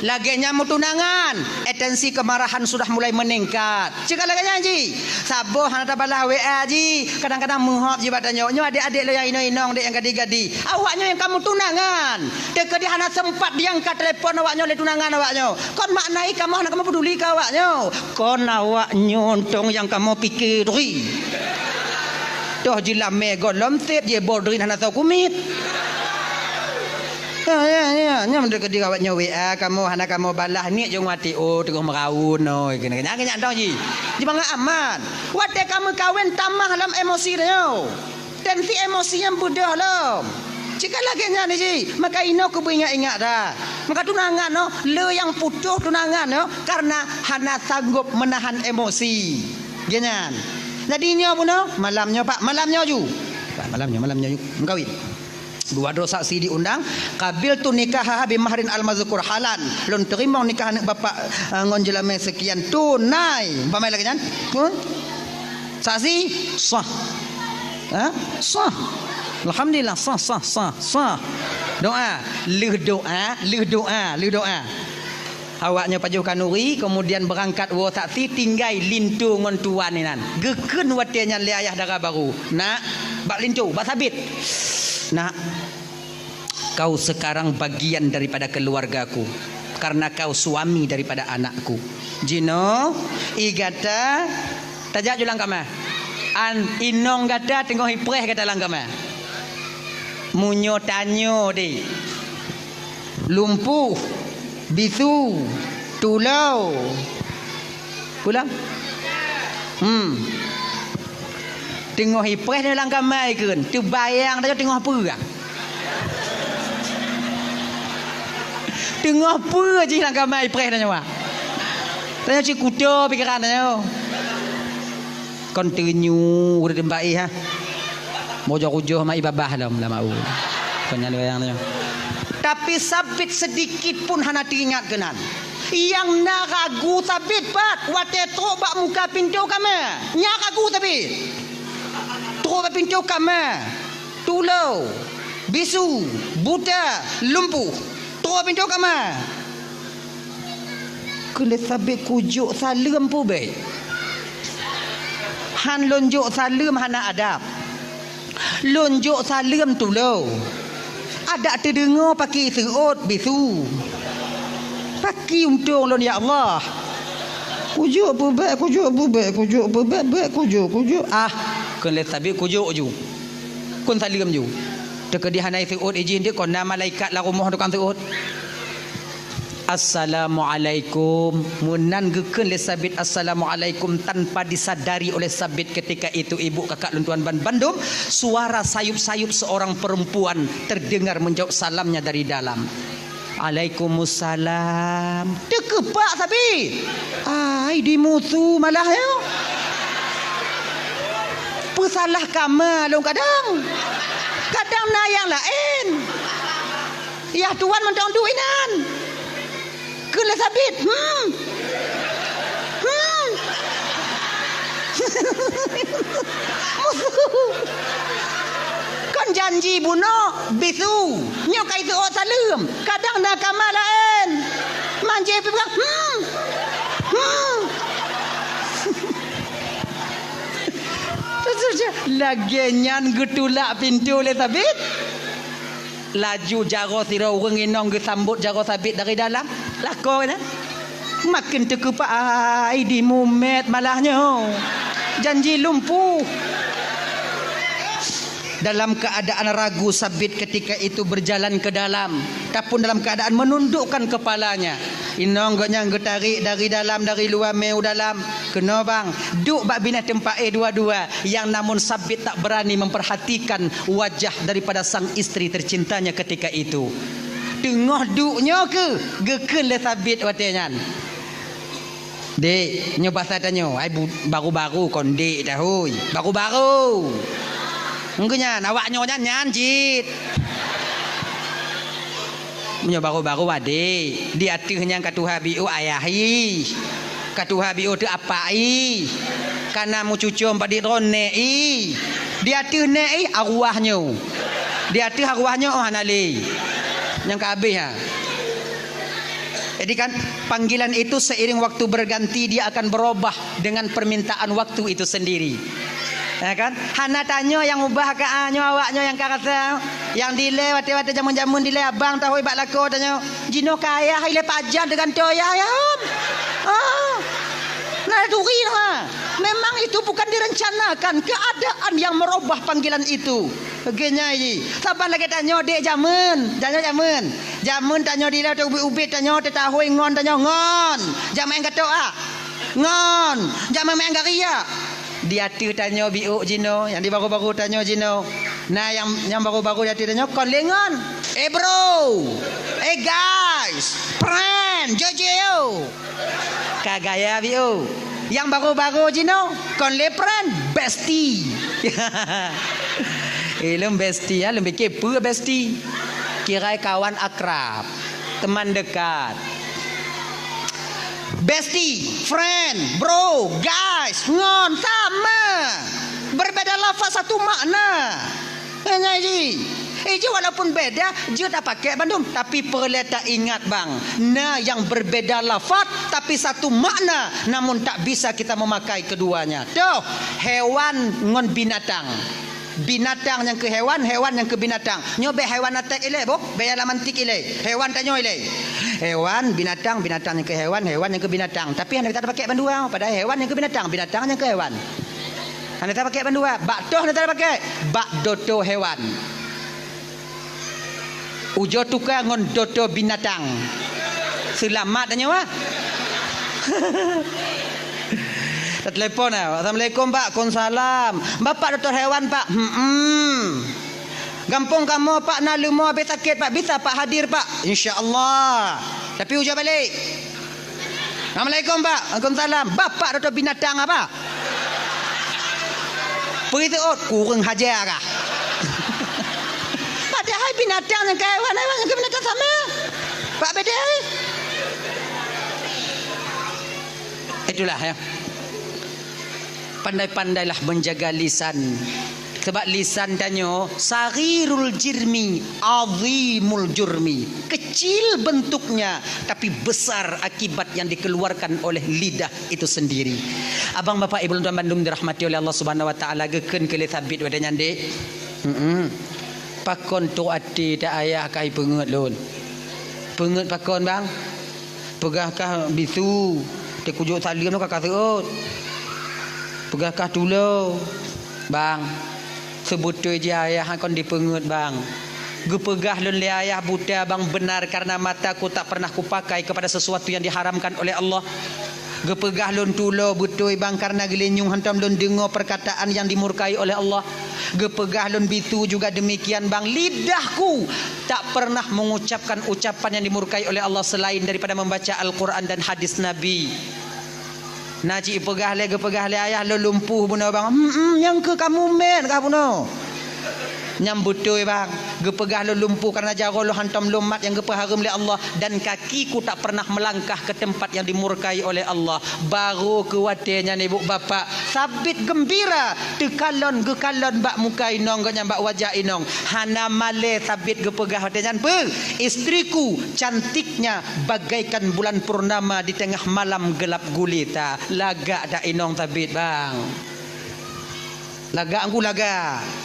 Lagée nyan meutunangan, atensi kemarahan sudah mulai meningkat. Cit ka lagée nyan ji, saboh hana tabalah W A ji, kadang-kadang meuhop ji bak tanyoe. Nyoe adék-adék lôn nyang inong-inong, dek nyang gadi-gadi. Awak nyoe nyang ka meutunangan, teukeudi hana sempat diangkat telepon awak nyoe lé tunangan awak nyoe. Kon makna i kamoe hana kamoe peuduli keu awak nyoe. Kon awak nyoe tong nyang kamoe pike turi. Toh jilamé gohlom sép jibodrin hana soe kumiet. Ya, ya, ya. Nyan meunyoe keudeh awak nyoe W A kamoe hana kamoe balah, niet jong wati, oh, teungoh meuraun, oh, keuneuk nyan, nyan tong ji. Jibangat aman. Watée ka meukawen tamah lam emosi tanyoe. Tensi emosi nyan beudôh lom. Cit ka lagée nyan ji, maka inoe keubeue ingat-ingat dah. Maka tunangan nyoe, le nyang putôh tunangan nyoe, karena hana sanggob meunahan emosi. Geuh nyan. Jadi nyoe bunoe, malam nyoe, Pak, malam nyoe ju. Pak, malam nyoe, malam nyoe ju. Meukawen. Dua droe saksi diundang, "Qabiltu nikahaha bimahrin al-mazkur halan." Lôn teurimong nikah aneuk bapak, eh, ngon jeulamé seukian tunai. Umpama lagée nyan. Pun? Saksi? Sah. Ha? Sah. Alhamdulillah, sah, sah, sah, sah. Doa. Lheueh doa, lheueh doa, lheueh doa. Awaknyoe pajoh khanuri, kemudian beurangkat woe saksi tinggai linto ngon tuan inan. Geukheun watée nyan lé ayah dara barô, "Nak," bak linto, bak Sabit, "Nak, kau sekarang bagian daripada keluargaku, karena kau suami daripada anakku. Jinoe, i gata, tajak ju lam kama. An inong gata teungoh ipreh gata lam kama. Meunyoe tanyoe deh, lumpuh, bisu, tulô." Pulang? Hmm. Teungoh ipreh lam kama ikheun, teubayang tanyoe teungoh peue? Teungoh peue jih lam kama ipreh tanyoe? Tanyoe cit kuto pikeran tanyoe. Kon teunyu ureuëng baih, ha. Mojok ujoh ma ibabah lom lama u. Kon nyan wayang nyoe. Tapi Sabit sedikit pun hana teuingat keunan. Nyang na ragu Sabit pat watée trok bak muka pintoe kama. Nyan ragu Sabit. Trok bak pintoe kama. Tulô, bisu, buta, lumpuh. Trok bak pintoe kama. Kheun lé Sabit, "Kujok saleuem peue bék? Han lôn jok saleuem hana adab. Lôn jok saleuem tulô. Adak teudeungoe paki seuôt bisu. Paki untông lôn, ya Allah. Kujok peue bék, kujok peue bék, kujok peue bék, bék kujok, kujok." Ah, kheun lé Sabit, "Kujok ju. Kheun saleuem ju." Teukeudi hana seuôt ijih deuh, kon na malaikat lam rumoh tukang seuôt. "Assalamualaikum." Meunan geukheun lé Sabit, "Assalamualaikum," tanpa disadari oleh Sabit ketika itu, ibu kakak lôn tuan ban bandum, suara sayup-sayup seorang perempuan terdengar menjawab salamnya dari dalam. "Alaikumussalam." Teukeupak Sabit. Ai, dimusu malah nyoe. Peusalah kama lôn kadang. Kadang na nyang laén. Yah tuan mantong duek inan. Kheun lé Sabit, "Hmm. Hmm." Kon janji bunoe bisu, nyoe ka iseuôt saleuem, kadang na kama laén. Manjé pih peugah, "Hmm. Hmm." Lagée nyan geutulak pintoe lé Sabit. Laju jaroe sidroe ureuëng inong geusambot jaroe Sabit dari dalam. Lakoe nyan. Maken teukeupak, ai, dimumet malah nyoe. Janji lumpuh. Dalam keadaan ragu, Sabit ketika itu berjalan ke dalam, ataupun dalam keadaan menundukkan kepalanya. Inong gobnyan geutarék dari dalam, dari luwa mé u dalam. "Keunoe bang, duek bak binéh teumpat éh dua-dua." Yang namun Sabit tak berani memperhatikan wajah daripada sang istri tercintanya ketika itu. Teungoh duek nyoe keuh geukheun lé Sabit watée nyan. "Dek, nyoe basa tanyoe, ai bu-, baru-baru kon dek dah, hôi. Baru-baru." Engkeu nyan, awak nyoe nyan, nyan cit. Meunyoe baru-baru adek, di ateueh nyan ka tuha biôh ayah ih. Ka tuha biôh teuh apak ih. Ka na meucucom bak di droe nèk ih. Di ateueh nèk ih arwah nyoe. Di ateueh arwah nyoe oh hana lé. Nyang ka habéh ha. Jadi kan, panggilan itu seiring waktu berganti, dia akan berubah dengan permintaan waktu itu sendiri. Ya kan? Hana tanyoe nyang ubah ka, ah, nyoe awak nyoe nyang ka rasa. Nyang dilée watée-watée jameun-jameun dilée abang tahôi bak lakoe tanyoe. Jinoe ka ayah ilée pajan teugantoe ayah, ayah, om. Ah. Nah, turi ha. Memang itu bukan direncanakan, keadaan yang merubah panggilan itu. Lagée nyan jih. Saban lagée tanyoe dek jameun, tanyoe jameun. Jameun tanyoe dilée teuh ubit-ubit tanyoe teutahôi ngon tanyoe ngon. Jameun gatok ah. Ngon. Jameun maén gari ah. Di ateueh tanyoe biôh jinoe, nyang di baru-baru tanyoe jinoe. Nah, nyang, nyang baru-baru di ateueh tanyoe kon lé ngon. Eh bro. Eh guys. Friend, jojo. Ka gaya biôh. Nyang baru-baru jinoe kon lé friend, bestie. Eh, lôn bestie, ya, lôn pikir peue bestie. Kirai kawan akrab, teman dekat. Bestie, friend, bro, guys, ngon, sama. Berbeda lafaz, satu makna. Nyan ji. Eh, ji walaupun beda, jeuet tapakai bandum, tapi peureulée taingat, bang. Na nyang berbeda lafaz, tapi satu makna, namun tak bisa kita memakai keduanya. Toh, hewan ngon binatang. Binatang nyang keu hewan, hewan nyang keu binatang. Nyoe bèk hewan atek ilée, boh. Bèk lam antik ilée. Hewan tanyoe ilée. Hewan, binatang, binatang nyang keu hewan, hewan nyang keu binatang. Tapi hana tapakai bandua, padahai hewan nyang keu binatang, binatang nyang keu hewan. Hana tapakai bandua. Bak toh hana tapakai. Bak doto hewan. Ujoe tuka ngon doto binatang. Seulamat tanyoe, ah. Tatelepon, ah. "Assalamualaikum, Pak." "Waalaikumsalam." "Bapak dokto hewan, Pak?" "Hmm." "Gampông kamoe, Pak, na leumo habéh sakét, Pak. Bisa, Pak, hadir, Pak?" "Insya Allah." Tapi ujoe balek. "Assalamualaikum, Pak." "Waalaikumsalam." "Bapak dokto binatang apa?" Peue itu, oh, kureueng haja kah? Padahai binatang nyang keu hewan, hewan nyang keu binatang sama. Pak beda, eh? Itulah, ya. Pandai-pandailah menjaga lisan. Sebab lisan tanyoe saghirul jirmi, azimul jurmi. Kecil bentuknya, tapi besar akibat yang dikeluarkan oleh lidah itu sendiri. Abang, bapak, ibu lôn tuan bandum dirahmati oleh Allah Subhanahu wa Taala, geukheun keu lé Sabit watée nyan, Dek. Heeh. Pakon trok até ta ayah ka ipeungeut lôn? Peungeut pakon, Bang? Peugah kah bisu, teukujok saleuem ka ka seuôt. Peugah kah tulo, Bang. Seubeutôi jih ayah kon dipeungeut, Bang. Geupeugah lôn lé ayah buta, Bang, benar karena mataku tak pernah kupakai kepada sesuatu yang diharamkan oleh Allah. Geupeugah lôn tulo beutôi, Bang, karena geulinyueng hantom lôn deungoe perkataan yang dimurkai oleh Allah. Geupeugah lôn bisu juga demikian, Bang. Lidahku tak pernah mengucapkan ucapan yang dimurkai oleh Allah selain daripada membaca Al-Quran dan hadis Nabi. Na cit peugah lé, geupeugah lé ayah lôn lumpuh bunoe, Bang. Hmm, hmm, nyang keu kamu mét kah bunoe. Nyang beutôi, Bang. Geupeugah lôn lumpuh karena jaroe lôn hantom lôn mat nyang geupeuhareuem lé Allah, dan kakiku tak pernah melangkah ke tempat yang dimurkai oleh Allah. Barô keu watée nyan, ibu bapak, Sabit geumbira, teukalon geukalon bak muka inong geuh nyan, bak wajah inong. Hana malée Sabit geupeugah watée nyan, peue? Istriku cantiknya bagaikan bulan purnama di tengah malam gelap gulita. Lagak dak inong Sabit, Bang? Lagak ngku lagak.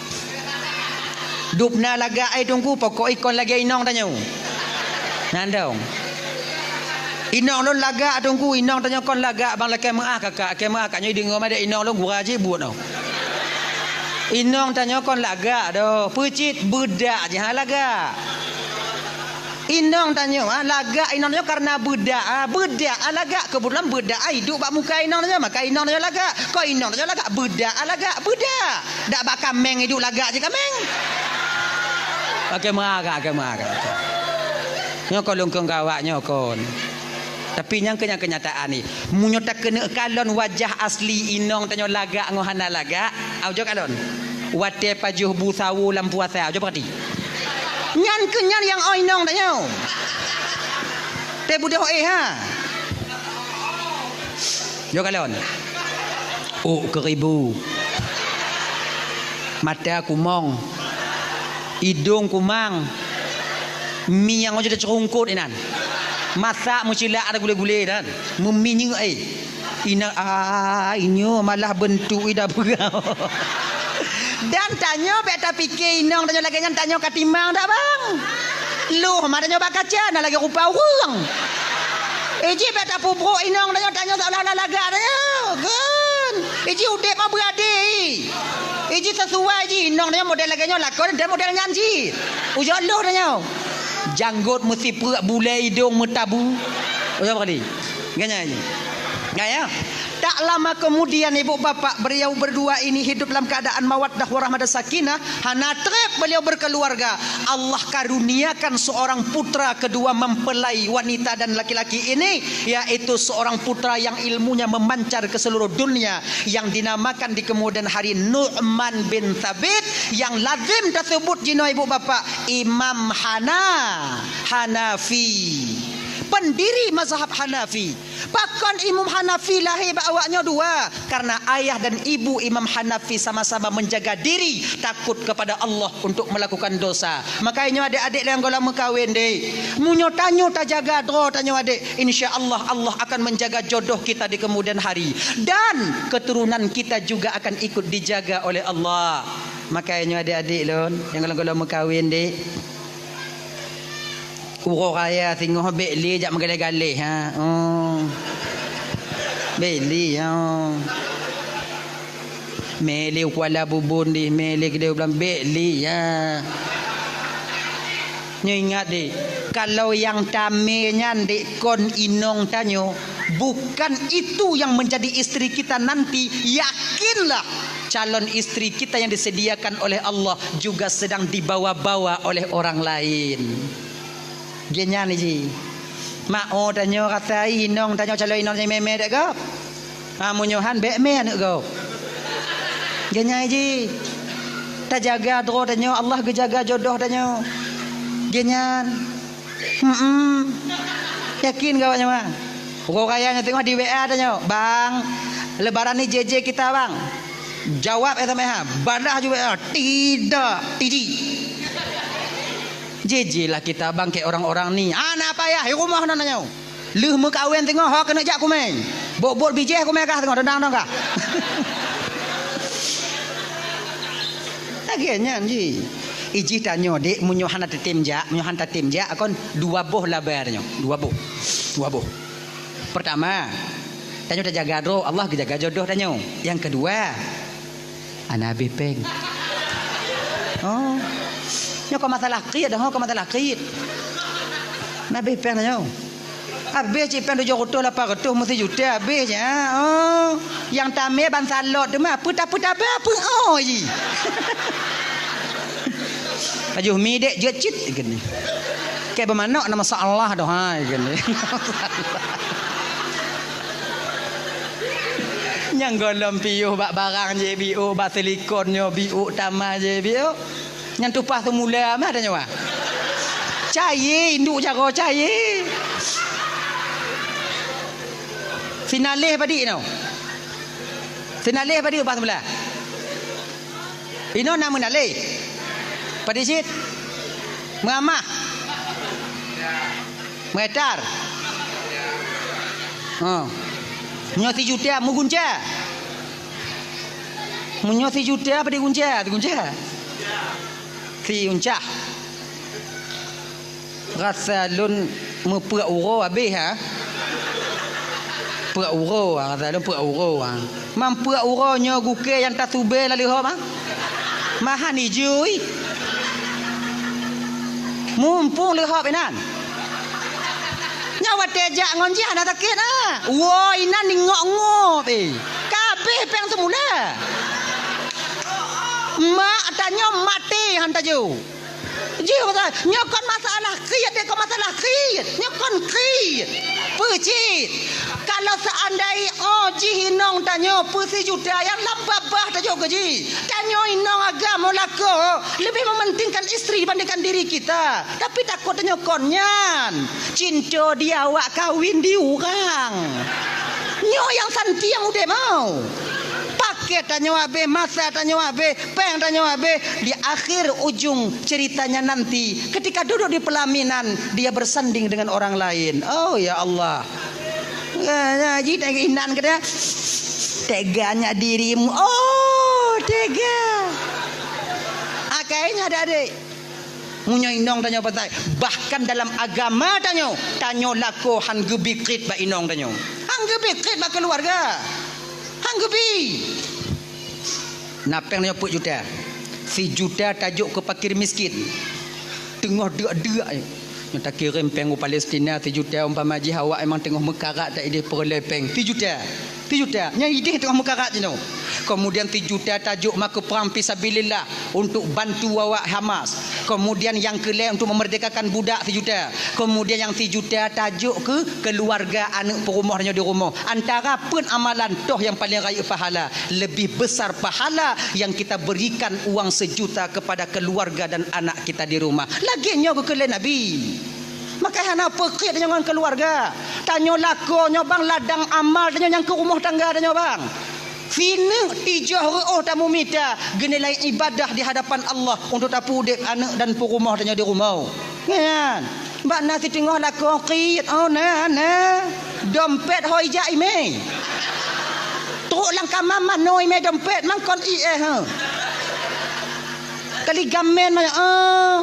Dubna lagak ai Teungku, pokok ikon lagée inong tanyoe. Nyan dong. Inong lôn lagak Teungku, inong tanyoe kon lagak, Bang, lakée meuah kakak, lakée meuah kakak nyoe deungoe madé inong lôn gura jih buet noh. Inong tanyoe kon lagak doh, peucit beudak jih ha lagak. Inong tanyoe, ah, lagak inong tanyoe karena beudak, ah, beudak, ah, lagak. Keubeutulan beudak, ah, iduek bak muka inong tanyoe, maka inong tanyoe lagak. Kon inong tanyoe lagak, beudak, ah, lagak, beudak. Dak bak kaméng iduek lagak cit kaméng. Oke, meuagak, oke, meuagak. Nyoe kon lôn kheun keu awak nyoe kon. Tapi nyang keu, nyang keunyataan ni, meunyoe takeuneuk kalon wajah asli inong tanyoe lagak ngon hana lagak, au jok kalon. Watée pajoh bu sawo lam puasa, au jok peurati. Nyan keuh nyan nyang oi inong tanyoe. Teubeudôh éh ha. Jok kalon. Ôk keuribu. Mata kumong. Idong kumang. Mi nyang ojok teuceurungkot inan. Masak meucilak ada gulé-gulé dan meuminyeuk ai. Inong, ah, inyoe malah beuntuk ida peugah. Dan tanyoe bék tapike inong tanyoe lagée nyan, tanyoe ka timang dak, Bang? Loh ma tanyoe bak kaca na lagée rupa ureuëng. Iji bék tapubroe inong tanyoe, tanyoe seolah-olah lagak tanyoe. Kon. Iji udeb ma beurade. Iji sesuai ji inong tanyoe model lagée nyoe lakon dan model nyan ji. Ujoe loh tanyoe. Janggot meusipreuk, bulée idong meutabu. Ujoe kali. Ganya ji. Ya, ya. Tak lama kemudian ibu bapak beliau berdua ini hidup dalam keadaan mawaddah warahmah dan sakinah, hana treb beliau berkeluarga. Allah karuniakan seorang putra kedua mempelai wanita dan laki-laki ini, yaitu seorang putra yang ilmunya memancar ke seluruh dunia, yang dinamakan di kemudian hari Nu'man bin Thabit, yang lazim tersebut jinoe ibu bapak Imam Hana, Hanafi, pendiri mazhab Hanafi. Pakon Imam Hanafi lahé bak awaknyoe dua? Karena ayah dan ibu Imam Hanafi sama-sama menjaga diri takut kepada Allah untuk melakukan dosa. Makanya nyoe adik-adik nyang gohlom meukawen deh. Meunyoe tanyoe tajaga droe tanyoe adik, insya Allah, Allah akan menjaga jodoh kita di kemudian hari. Dan keturunan kita juga akan ikut dijaga oleh Allah. Makanya nyoe adik-adik lôn nyang gohlom-gohlom meukawen deh. Uroe raya singoh bèk lé jak meugaleh-galeh, ha. Oh. Bèk lé, ha. Mè lé u Kuala Bubon deh, mè lé keudéh u Blang, bèk lé, ha. Nyoe ingat deh, kalau nyang tamè nyan deh kon inong tanyoe, bukan itu yang menjadi istri kita nanti, yakinlah calon istri kita yang disediakan oleh Allah juga sedang dibawa-bawa oleh orang lain. Geuhnyan jih. Mak, oh, tanyoe rasa inong tanyoe calon inong nyang mè-mè dek gob. Ha, meunyoe han bèk mè aneuk gob. Geuhnyan jih. Tajaga droe tanyoe, Allah geujaga jodoh tanyoe. Geuhnyan. Hmm. Yakin keu awak nyoe, Bang? Uroe raya nyoe teungoh di W A tanyoe, "Bang, lebaran ni J J kita, Bang." Jawab S M S, ha. Balah ju W A, "Tidak, T J." "J J lah kita, Bang, keu orang-orang ni." Hana payah, di rumoh na nyoe. Lheueh meukawen teungoh, ho keuneuk jak kumè. Bot-bot bijèh kumè kah teungoh, dendang dong kah. Lagèe nyan jih. Ijih tanyoe, dek, meunyoe hana tatem jak, meunyoe hana tatem jak, kon dua boh laba tanyoe. Dua boh. Dua boh. Pertama, tanyoe tajaga droe, Allah geujaga jodoh tanyoe. Nyang keudua, hana habéh pèng. Oh. Nyoe kon masalah kriet, ho, kon masalah kriet. Hana habéh pèng tanyoe. Habéh cit pèng tujoh reutôh lapan reutôh, meusi juta habéh cit, ha. Oh. Nyang tamè ban salot teuma, peue ta-, peue tabah, peue oh jih. Pajoh mi dek jeuet cit, geuhnyan. Keu beumanok na masalah doh, hai, geuhnyan. Nyang gohlom piôh bak barang jih biôh, bak silikon nyoe biôh, tamah jih biôh. Nyan tumpah seumula mah tanyoe, ah. Cayé, induk jaroe cayé. Sinaleh padit nyoe. Sinaleh padit upah seumula. Inoe na meunaleh. Padit cit? Meuamah. Meuhektar. Ha. Nyoe sijuta meugunca. Meunyoe sijuta apa digunca? Digunca. Siuncah. Rasa lôn meupeuet uroe habéh, ha? Peuet uroe, ha, rasa lôn peuet uroe, ha. Meupeuet uroe nyoe gukée nyang tasubée lam leuhop, ha? Mahan ijui. Mumpung leuhop inan. Nyoe watée jak ngon jih hana sakét, ha? Woe inan ingok-ngok, eh. Ka habéh péng seumula. Mak tanyoe maté han tajok. Jih kata, nyoe kon masalah kriet, deh, kon masalah kriet. Nyoe kon kriet. Peue cit? Kalau seandai, oh, jih inong tanyoe peusijuta nyang lam babah tajok keu jih. Tanyoe inong agam meulakoe leubeh mementingkan istri dibandingkan diri kita. Tapi takot tanyoe kon nyan. Cinta di awak kawin di urang. Nyoe nyang santiang udeb mau. Paket tanyoe habéh, masa tanyoe habéh, péng tanyoe habéh, di akhir ujung ceritanya nanti, ketika duduk di pelaminan, dia bersanding dengan orang lain. Oh, ya Allah. Ya, ya, ji tega inan kata, "Teganya dirimu." Oh, tega. Akhirnya adik-adik, meunyoe inong tanyoe pasai, bahkan dalam agama tanyoe, tanyoe lakoe han geubi kriet bak inong tanyoe. Han geubi kriet bak keuluwarga. Han geubi. Na péng nyoe peuet juta. Sijuta tajok keu fakir miskin. Teungoh deuk-deuk, Nyoe takirém péng u Palestina sijuta, umpama jih awak memang teungoh meukarat, ta idéh peureulée péng sijuta. Sijuta. Nyan idéh teungoh meukarat jinoe. Kemudian sijuta tajok makeu prang fisabilillah untuk bantu awak Hamas. Kemudian nyang keu lhée untuk memerdekakan budak sijuta. Kemudian nyang sijuta tajok keu keluarga aneuk peurumoh tanyoe di rumoh. Antara peue amalan toh nyang paleng rayeuk pahala? Lebih besar pahala yang kita berikan uang sejuta kepada keluarga dan anak kita di rumah. Lagée nyoe geukheun lé Nabi. Maka hana peukét tanyoe ngon keluarga. Tanyoe lakoe nyoe bang ladang amal tanyoe nyang keu rumoh tangga tanyoe bang. Sineuk tijoh reuôh tamumita geunilai ibadah di hadapan Allah untuk tapeuudeb aneuk dan peurumoh tanyoe di rumoh. Nyan. Bak na siteungoh lakoe krit, oh na, na. Dompet hôi jak imé. Trok lam kama manoe imé dompet, mangkon ié, ha. Kali gamen manoe, oh.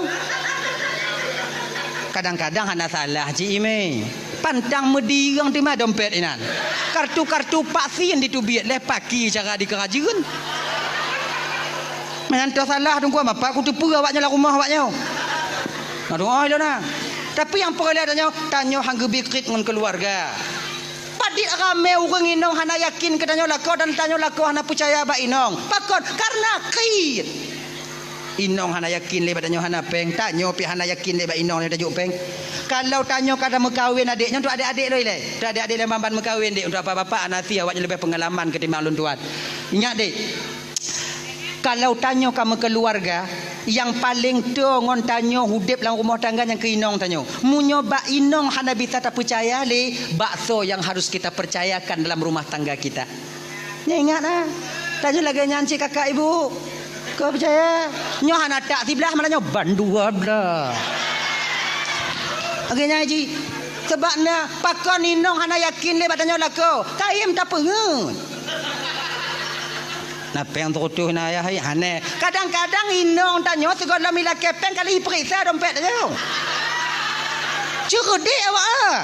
Kadang-kadang hana salah cit imé. Pantang meudireung teuma dompet inan. Kartu-kartu vaksin diteubiet lé paki cara dikeurajeuen. Meunan toh salah teungku, mapa kuteupeue awaknyoe lam rumoh awaknyoe. Aduh, oi lôn na. Tapi nyang peureulée tanyoe, tanyoe han geubi krit ngon keuluwarga. Padit ramé ureuëng inong hana yakin keu tanyoe lakoe dan tanyoe lakoe hana peucaya bak inong. Pakon? Karena krit. Inong hana yakin lé bak tanyoe hana péng, tanyoe pih hana yakin lé bak inong tajok péng. Kalau tanyoe ka tameukawen adék nyoe, untuk adék-adék lôn ilée. Untuk adék-adék lôn ban-ban meukawen, Dek. Untuk bapak-bapak hana sie, awaknyoe leubeh peungalaman ketimbang lôn tuan. Ingat, Dek. Kalau tanyoe ka meukeuluwarga, nyang paleng toe ngon tanyoe udeb lam rumoh tangga nyang keu inong tanyoe. Meunyoe bak inong hana bisa tapeucaya lé, bak soe nyang harus kita percayakan dalam rumah tangga kita? Nyoe ingat na, tanyoe lagée nyan cit kakak ibu. Kau percaya? Nyoe hana tak siblah, malah nyoe ban dua blah. Lagée nyan cit. Sebab na, pakon inong hana yakin lé bak tanyoe lakoe, kayém tapeungeut. Na péng seurutoh na ayah, hai, hana. Kadang-kadang inong tanyoe sigohlom ilakée péng kali ipeuriksa dompet tanyoe. Ceureudek awak, ah.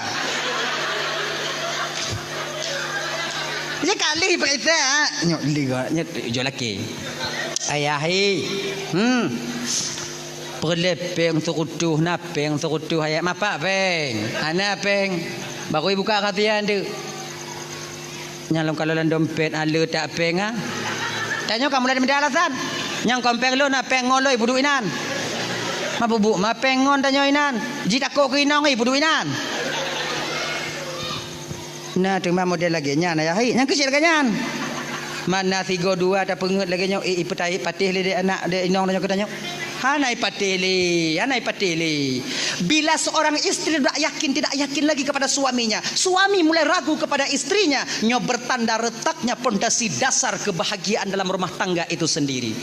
Sekali ipeuriksa, ah. Nyoe liga, nyoe jok laki. Ayah, hai. Hmm. Peureulée péng seurutoh, na péng seurutoh, ayah. Mapak péng. Hana péng. Baru ibuka rahsia tu. Nyang lôn kalon lam dompet, ale tak péng, ah. Tanyoe ka mulai meuda alasan. Nyang kon péng lôn, na péng ngon lôn, ibuduek inan. Ma bubuk, ma péng ngon tanyoe inan. Jitakot keu inong, ibuduek inan. Na teuma model lagée nyan, ayah, hai. Nyang keuchik lagée nyan. Mana sigo dua tapeungeut lagée nyoe, i, ipeutahi patéh lé dek anak, dek inong tanyoe keu tanyoe. Hana ipatéh lé, hana ipatéh lé. Bila seorang istri tidak yakin, tidak yakin lagi kepada suaminya, suami mulai ragu kepada istrinya, nyoe bertanda retaknya pondasi dasar kebahagiaan dalam rumah tangga itu sendiri.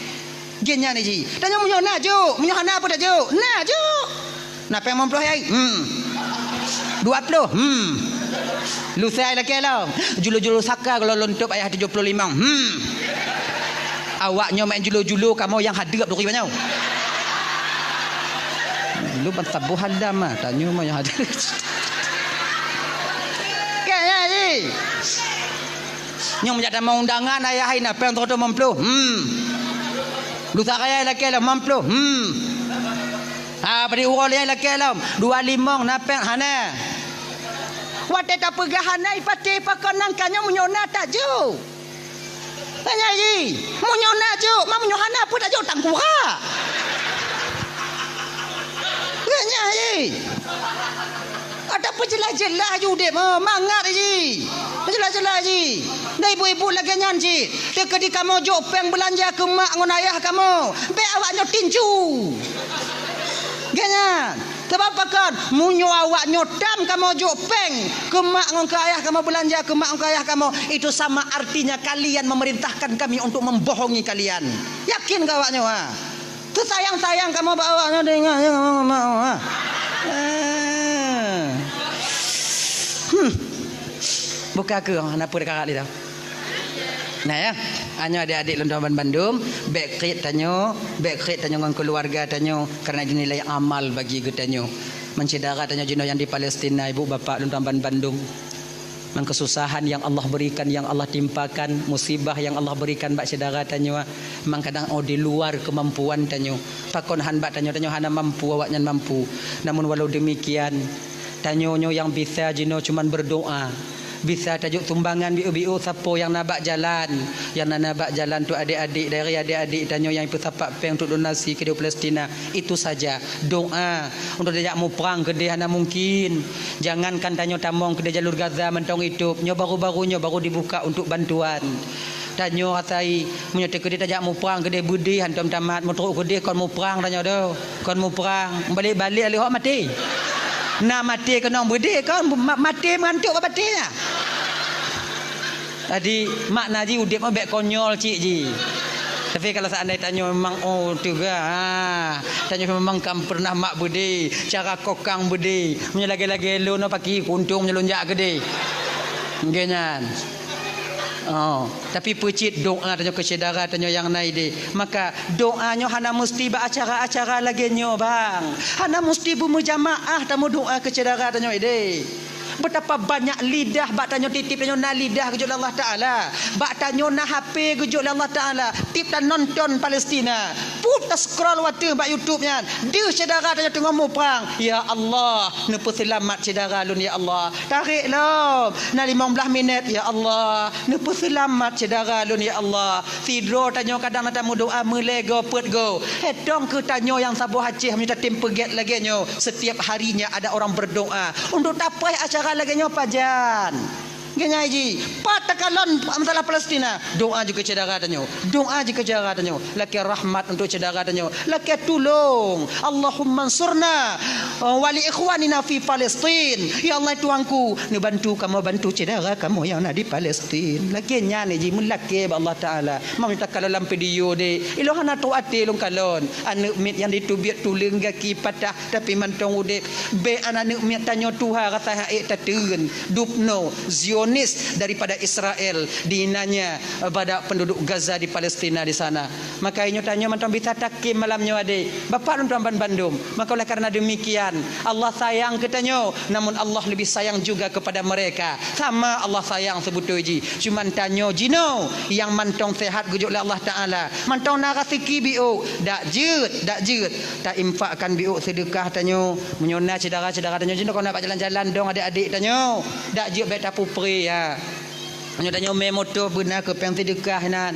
Gen nyan ji. Tanyoe meunyoe na jok, meunyoe hana peue tajok. Na jok. Na péng limong ploh, yai? Hmm. Dua ploh? Hmm. Lusa ilakée lom. Julu-julu saka kalau lôn tôb ayah tujoh ploh limong. Hmm. Awaknyoe main julu-julu, kamoe nyang hadeup duri banyoe. Lu ban saboh hadam ah, tanyoe mah nyang hadeup. Kan, ya, ji? Nyang meujak tamong undangan ayah hai na péng seurutoh limong ploh. Hmm. Lusa raya ilakée lom limong ploh. Hmm. Ha, padit uroe lé ilakée lom. Dua limong na péng hana. Watée tapeugah hana ipatéh pakon nangka nyoe meunyoe na tajok. Nyan ji, meunyoe na jok, ma meunyoe hana peue tajok tangkurak. Nyan ji. Ataupun jeulaih-jeulaih ju udeb, oh, mangat ji. Jeulaih-jeulaih ji. Dan ibu-ibu lagée nyan cit. Teukeudi kamoe jok péng beulanja keu mak ngon ayah kamoe. Bék awaknyoe tinju. Geuh nyan. Sebab pakon? Meunyoe awaknyoe tam kamoe jok péng keu mak ngon keu ayah kamoe, beulanja keu mak ngon keu ayah kamoe, itu sama artinya kalian memerintahkan kami untuk membohongi kalian. Yakin keu awaknyoe, ha? Teusayang-sayang kamoe bak awaknyoe, teuingat, ya, mak, mak, mak. Eh. Hmm. Buka ke, hana peue dikarat lé dah. Nah, ya. Nyoe adék-adék lôn tuan ban bandum, bék kriet tanyoe, bék kriet tanyoe ngon keuluwarga tanyoe, karena dinilai amal bagi geutanyoe. Meusyedara tanyoe jinoe nyang di Palestina, ibu bapak lôn tuan ban bandum. Mang keususahan nyang Allah beurikan, nyang Allah timpakan, musibah nyang Allah beurikan bak syedara tanyoe, mang kadang oh di luar keumampuan tanyoe. Pakon han bak tanyoe, tanyoe hana mampu, awaknyan mampu. Namun walau demikian, tanyoe nyoe nyang bisa jinoe cuman berdoa. Bisa tajok sumbangan biôh-biôh sapo nyang na bak jalan. Nyang na, na bak jalan tu adik-adik, dari adik-adik tanyoe nyang peusapat péng untuk donasi keudéh Palestina. Itu saja. Doa. Untuk tajak muprang keudéh hana mungkin. Jangankan tanyoe tamong keudéh jalur Gaza mantong itôb. Nyoe baru-baru nyoe baru dibuka untuk bantuan. Tanyoe asai, meunyoe teukeudéh tajak muprang keudéh beudéh hantom tamat, meutrok keudéh kon muprang tanyoe doh. Kon muprang. Balek-balek lé hok maté. Na maté keunong beudéh kon ma-, maté meugantok bak batée nyan. Jadi, makna jih udeb nyoe bék konyol cit jih. Tapi kalau seandai tanyoe memang, oh, teuga, ha, tanyoe memang kan pernah mak beudé, cara kokang beudé. Meunyoe lagée-lagée lôn nyoe paki kuntung meunyoe lôn jak keudéh. Nggih nyan. Oh, tapi peucit doa tanyoe keu syedara tanyoe nyang na idéh. Maka doa nyoe hana meusti bak acara-acara lagée nyoe, bang. Hana meusti beumeujamaah tameudoa keu syedara tanyoe idéh. Betapa banyak lidah bak tanyoe tieb-tieb tanyoe na lidah geujok lé Allah Taala. Bak tanyoe na H P geujok lé Allah Taala. Tieb tanonton Palestina. Put ta-scroll watée bak YouTube nyan. Deuh syedara tanyoe teungoh muprang. Ya Allah, neupeuseulamat syedara lôn ya Allah. Tarek lom. Na limong blaih minét ya Allah. Neupeuseulamat syedara lôn ya Allah. Sidroe tanyoe kadang na tameudoa meulée goe peuet goe. Hetong keu tanyoe nyang saboh Aceh meunyoe tatem peugét lagée nyoe, setiap harinya ada orang berdoa untuk tapaih acara lagée nyoe pajan. Nggih nyan jih, pat takalon masalah Palestina, doa jih keu syedara tanyoe, doa jih keu syedara tanyoe, lakée rahmat untuk syedara tanyoe, lakée tulông, Allahumma ansurna wa li ikhwanina fi Palestin. Ya Allah Tuhanku, neubantu kamoe bantu syedara kamoe nyang na di Palestin. Lagée nyan jih meulakée bak Allah Taala. Meunyoe takalon lam video deh, ilôn hana trok até lôn kalon. Aneuëk miet nyang diteubiet tuleueng gaki patah, tapi mantong udeb. Bék aneuëk miet tanyoe tuha rasa hak ék tateun. Dubno, Zionis daripada Israel, dinanya pada penduduk Gaza di Palestina di sana. Maka inyoe tanyoe mantong bisa takem malam nyoe adé. Bapak lôn tuan ban bandum. Maka oleh karena demikian, Allah sayang keu tanyoe, namun Allah lebih sayang juga kepada mereka. Sama Allah sayang sebetul jih. Cuman tanyoe jinoe nyang mantong sehat geujok lé Allah Taala. Mantong na raseuki biôk, dak jeuet, dak jeuet. Ta infakkan biôk seudeukah tanyoe. Meunyoe na syedara-syedara tanyoe jinoe kon na bak jalan-jalan dong adék-adék tanyoe. Dak jeuet bék tapupre ya. Meunyoe tanyoe mé moto beuna keu péng seudeukah inan.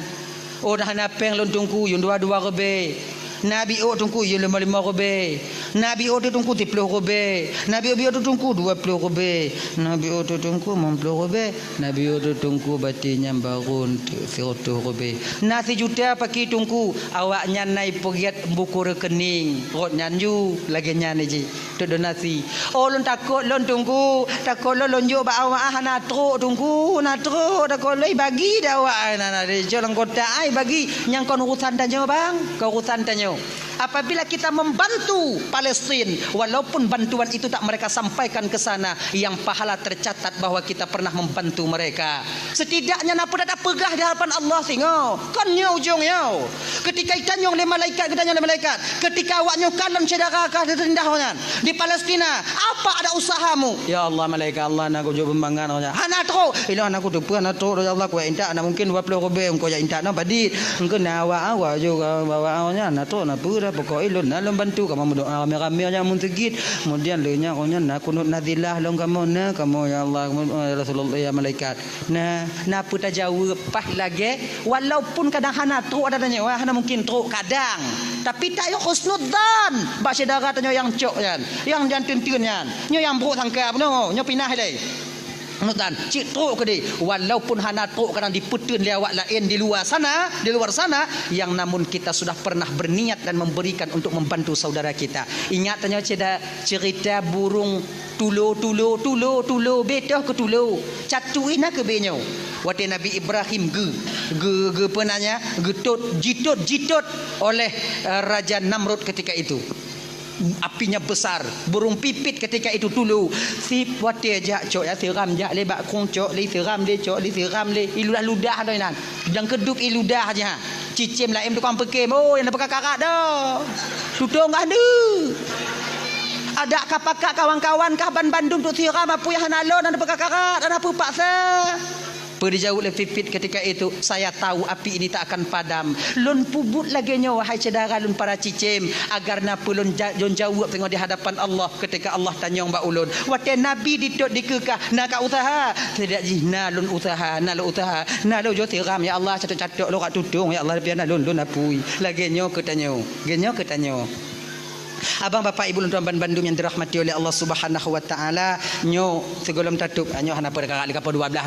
Oh, dah na péng lôn teungku, yun dua-dua ribée. Na biôk teungku, yun lima-lima ribée. Na biôk teungku, siplôh ribée. Na biôk-biôk teungku, dua plôh ribée. Na biôk teungku, limong plôh ribée. Na biôk teungku, bati nyan barô siratoh ribée. Na sijuta paki teungku, awaknyan na ipeugét buku rekening. Rot nyan ju, lagée nyan jih. Untuk donasi. Oh, lôn takot lôn teungku, takot lôn, lôn jok bak awak ah, hana trok teungku, hana trok, takot lôn ibagi dak awak ah, na, na, di cok lam kotak ai bagi. Nyang kon urusan tanyoe bang, kon urusan tanyoe. Apabila kita membantu Palestin, walaupun bantuan itu tak mereka sampaikan ke sana, yang pahala tercatat bahwa kita pernah membantu mereka. Setidaknya na peue tapeugah di hadapan Allah singoh. Kon nyoe ujong nyoe. Ketika itanyong lé malaikat, geutanyong lé malaikat, ketika awak nyoe kalon syedara ka teurindah awak nyan di Palestina, apa ada usahamu? Ya Allah, malaikat Allah, na kujok beumangan awak nyan. Hana trok. Ilôn hana kuteupeue hana trok, ya Allah, kuintak na mungkin dua plôh ribée, engkau jak intak na badit. Engkau na awak, awak juga bawa awak nyan, na trok na peue dah, pokok ilôn na lôn bantu, kamoe meudoa ramé-ramé nyan mun seugit. Kemudian lé nyan, awak nyan na kunut nazilah lôn kamoe na, kamoe ya Allah, ya Rasulullah, ya malaikat. Nah, na peue tajaweueb paih lagée, walaupun kadang hana trok ada tanyoe, hana mungkin trok kadang. Tapi tayoe husnudzan bak syedara tanyoe nyang cok nyan, nyang jan teun-teun nyan. Nyoe nyang brok sangka bunoe, nyoe pinah ilée. Husnudzan, cit trok keudeh, walaupun hana trok kadang dipeuteun lé awak laén di luwa sana, di luar sana, yang namun kita sudah pernah berniat dan memberikan untuk membantu saudara kita. Ingat tanyoe ceda-, cerita burung Tulo, tulo, tulo, tulo, betoh keu tulo. Catu ina keu benyoe. Watée Nabi Ibrahim geu, geu, geu peunanya, geutot, jitot, jitot oleh, eh, Raja Namrud ketika itu. Apinya besar, burung pipit ketika itu tulo. Si watée jak cok ya siram jak lé bak krueng cok lé siram lé cok lé siram lé. Iludah-ludah tu inan. Dan keudub iludah aja. Cicém laén tukang peukem. Oh, nyang na peuka karat dah. Tutong gah deuh. Adak ka pakat kawan-kawan kah ban bandum tu siram apui hana lôn, hana peukakarat, hana peupaksa. Peue dijaweueb lé Pipit ketika itu, "Saya tahu api ini tak akan padam." Lôn peubuet lagée nyoe, wahai syedara lôn para cicém, agar na peue lôn ja-, lôn jaweueb teungoh di hadapan Allah ketika Allah tanyong bak ulôn. Watée Nabi ditot dikeue kah, na ka useuha? Tidak jih, na lôn useuha, na lôn useuha. Na lôn jok siram, ya Allah, catok-catok lôn ka tutong, ya Allah, biar na lôn, lôn apui. Lagée nyoe keu tanyoe, lagée nyoe keu tanyoe. Abang, bapak, ibu lôn tuan ban bandum nyang dirahmati oleh Allah Subhanahu wa Taala, nyoe sigohlom tatôb, nyoe hana peue ka lheueh ka dua belas.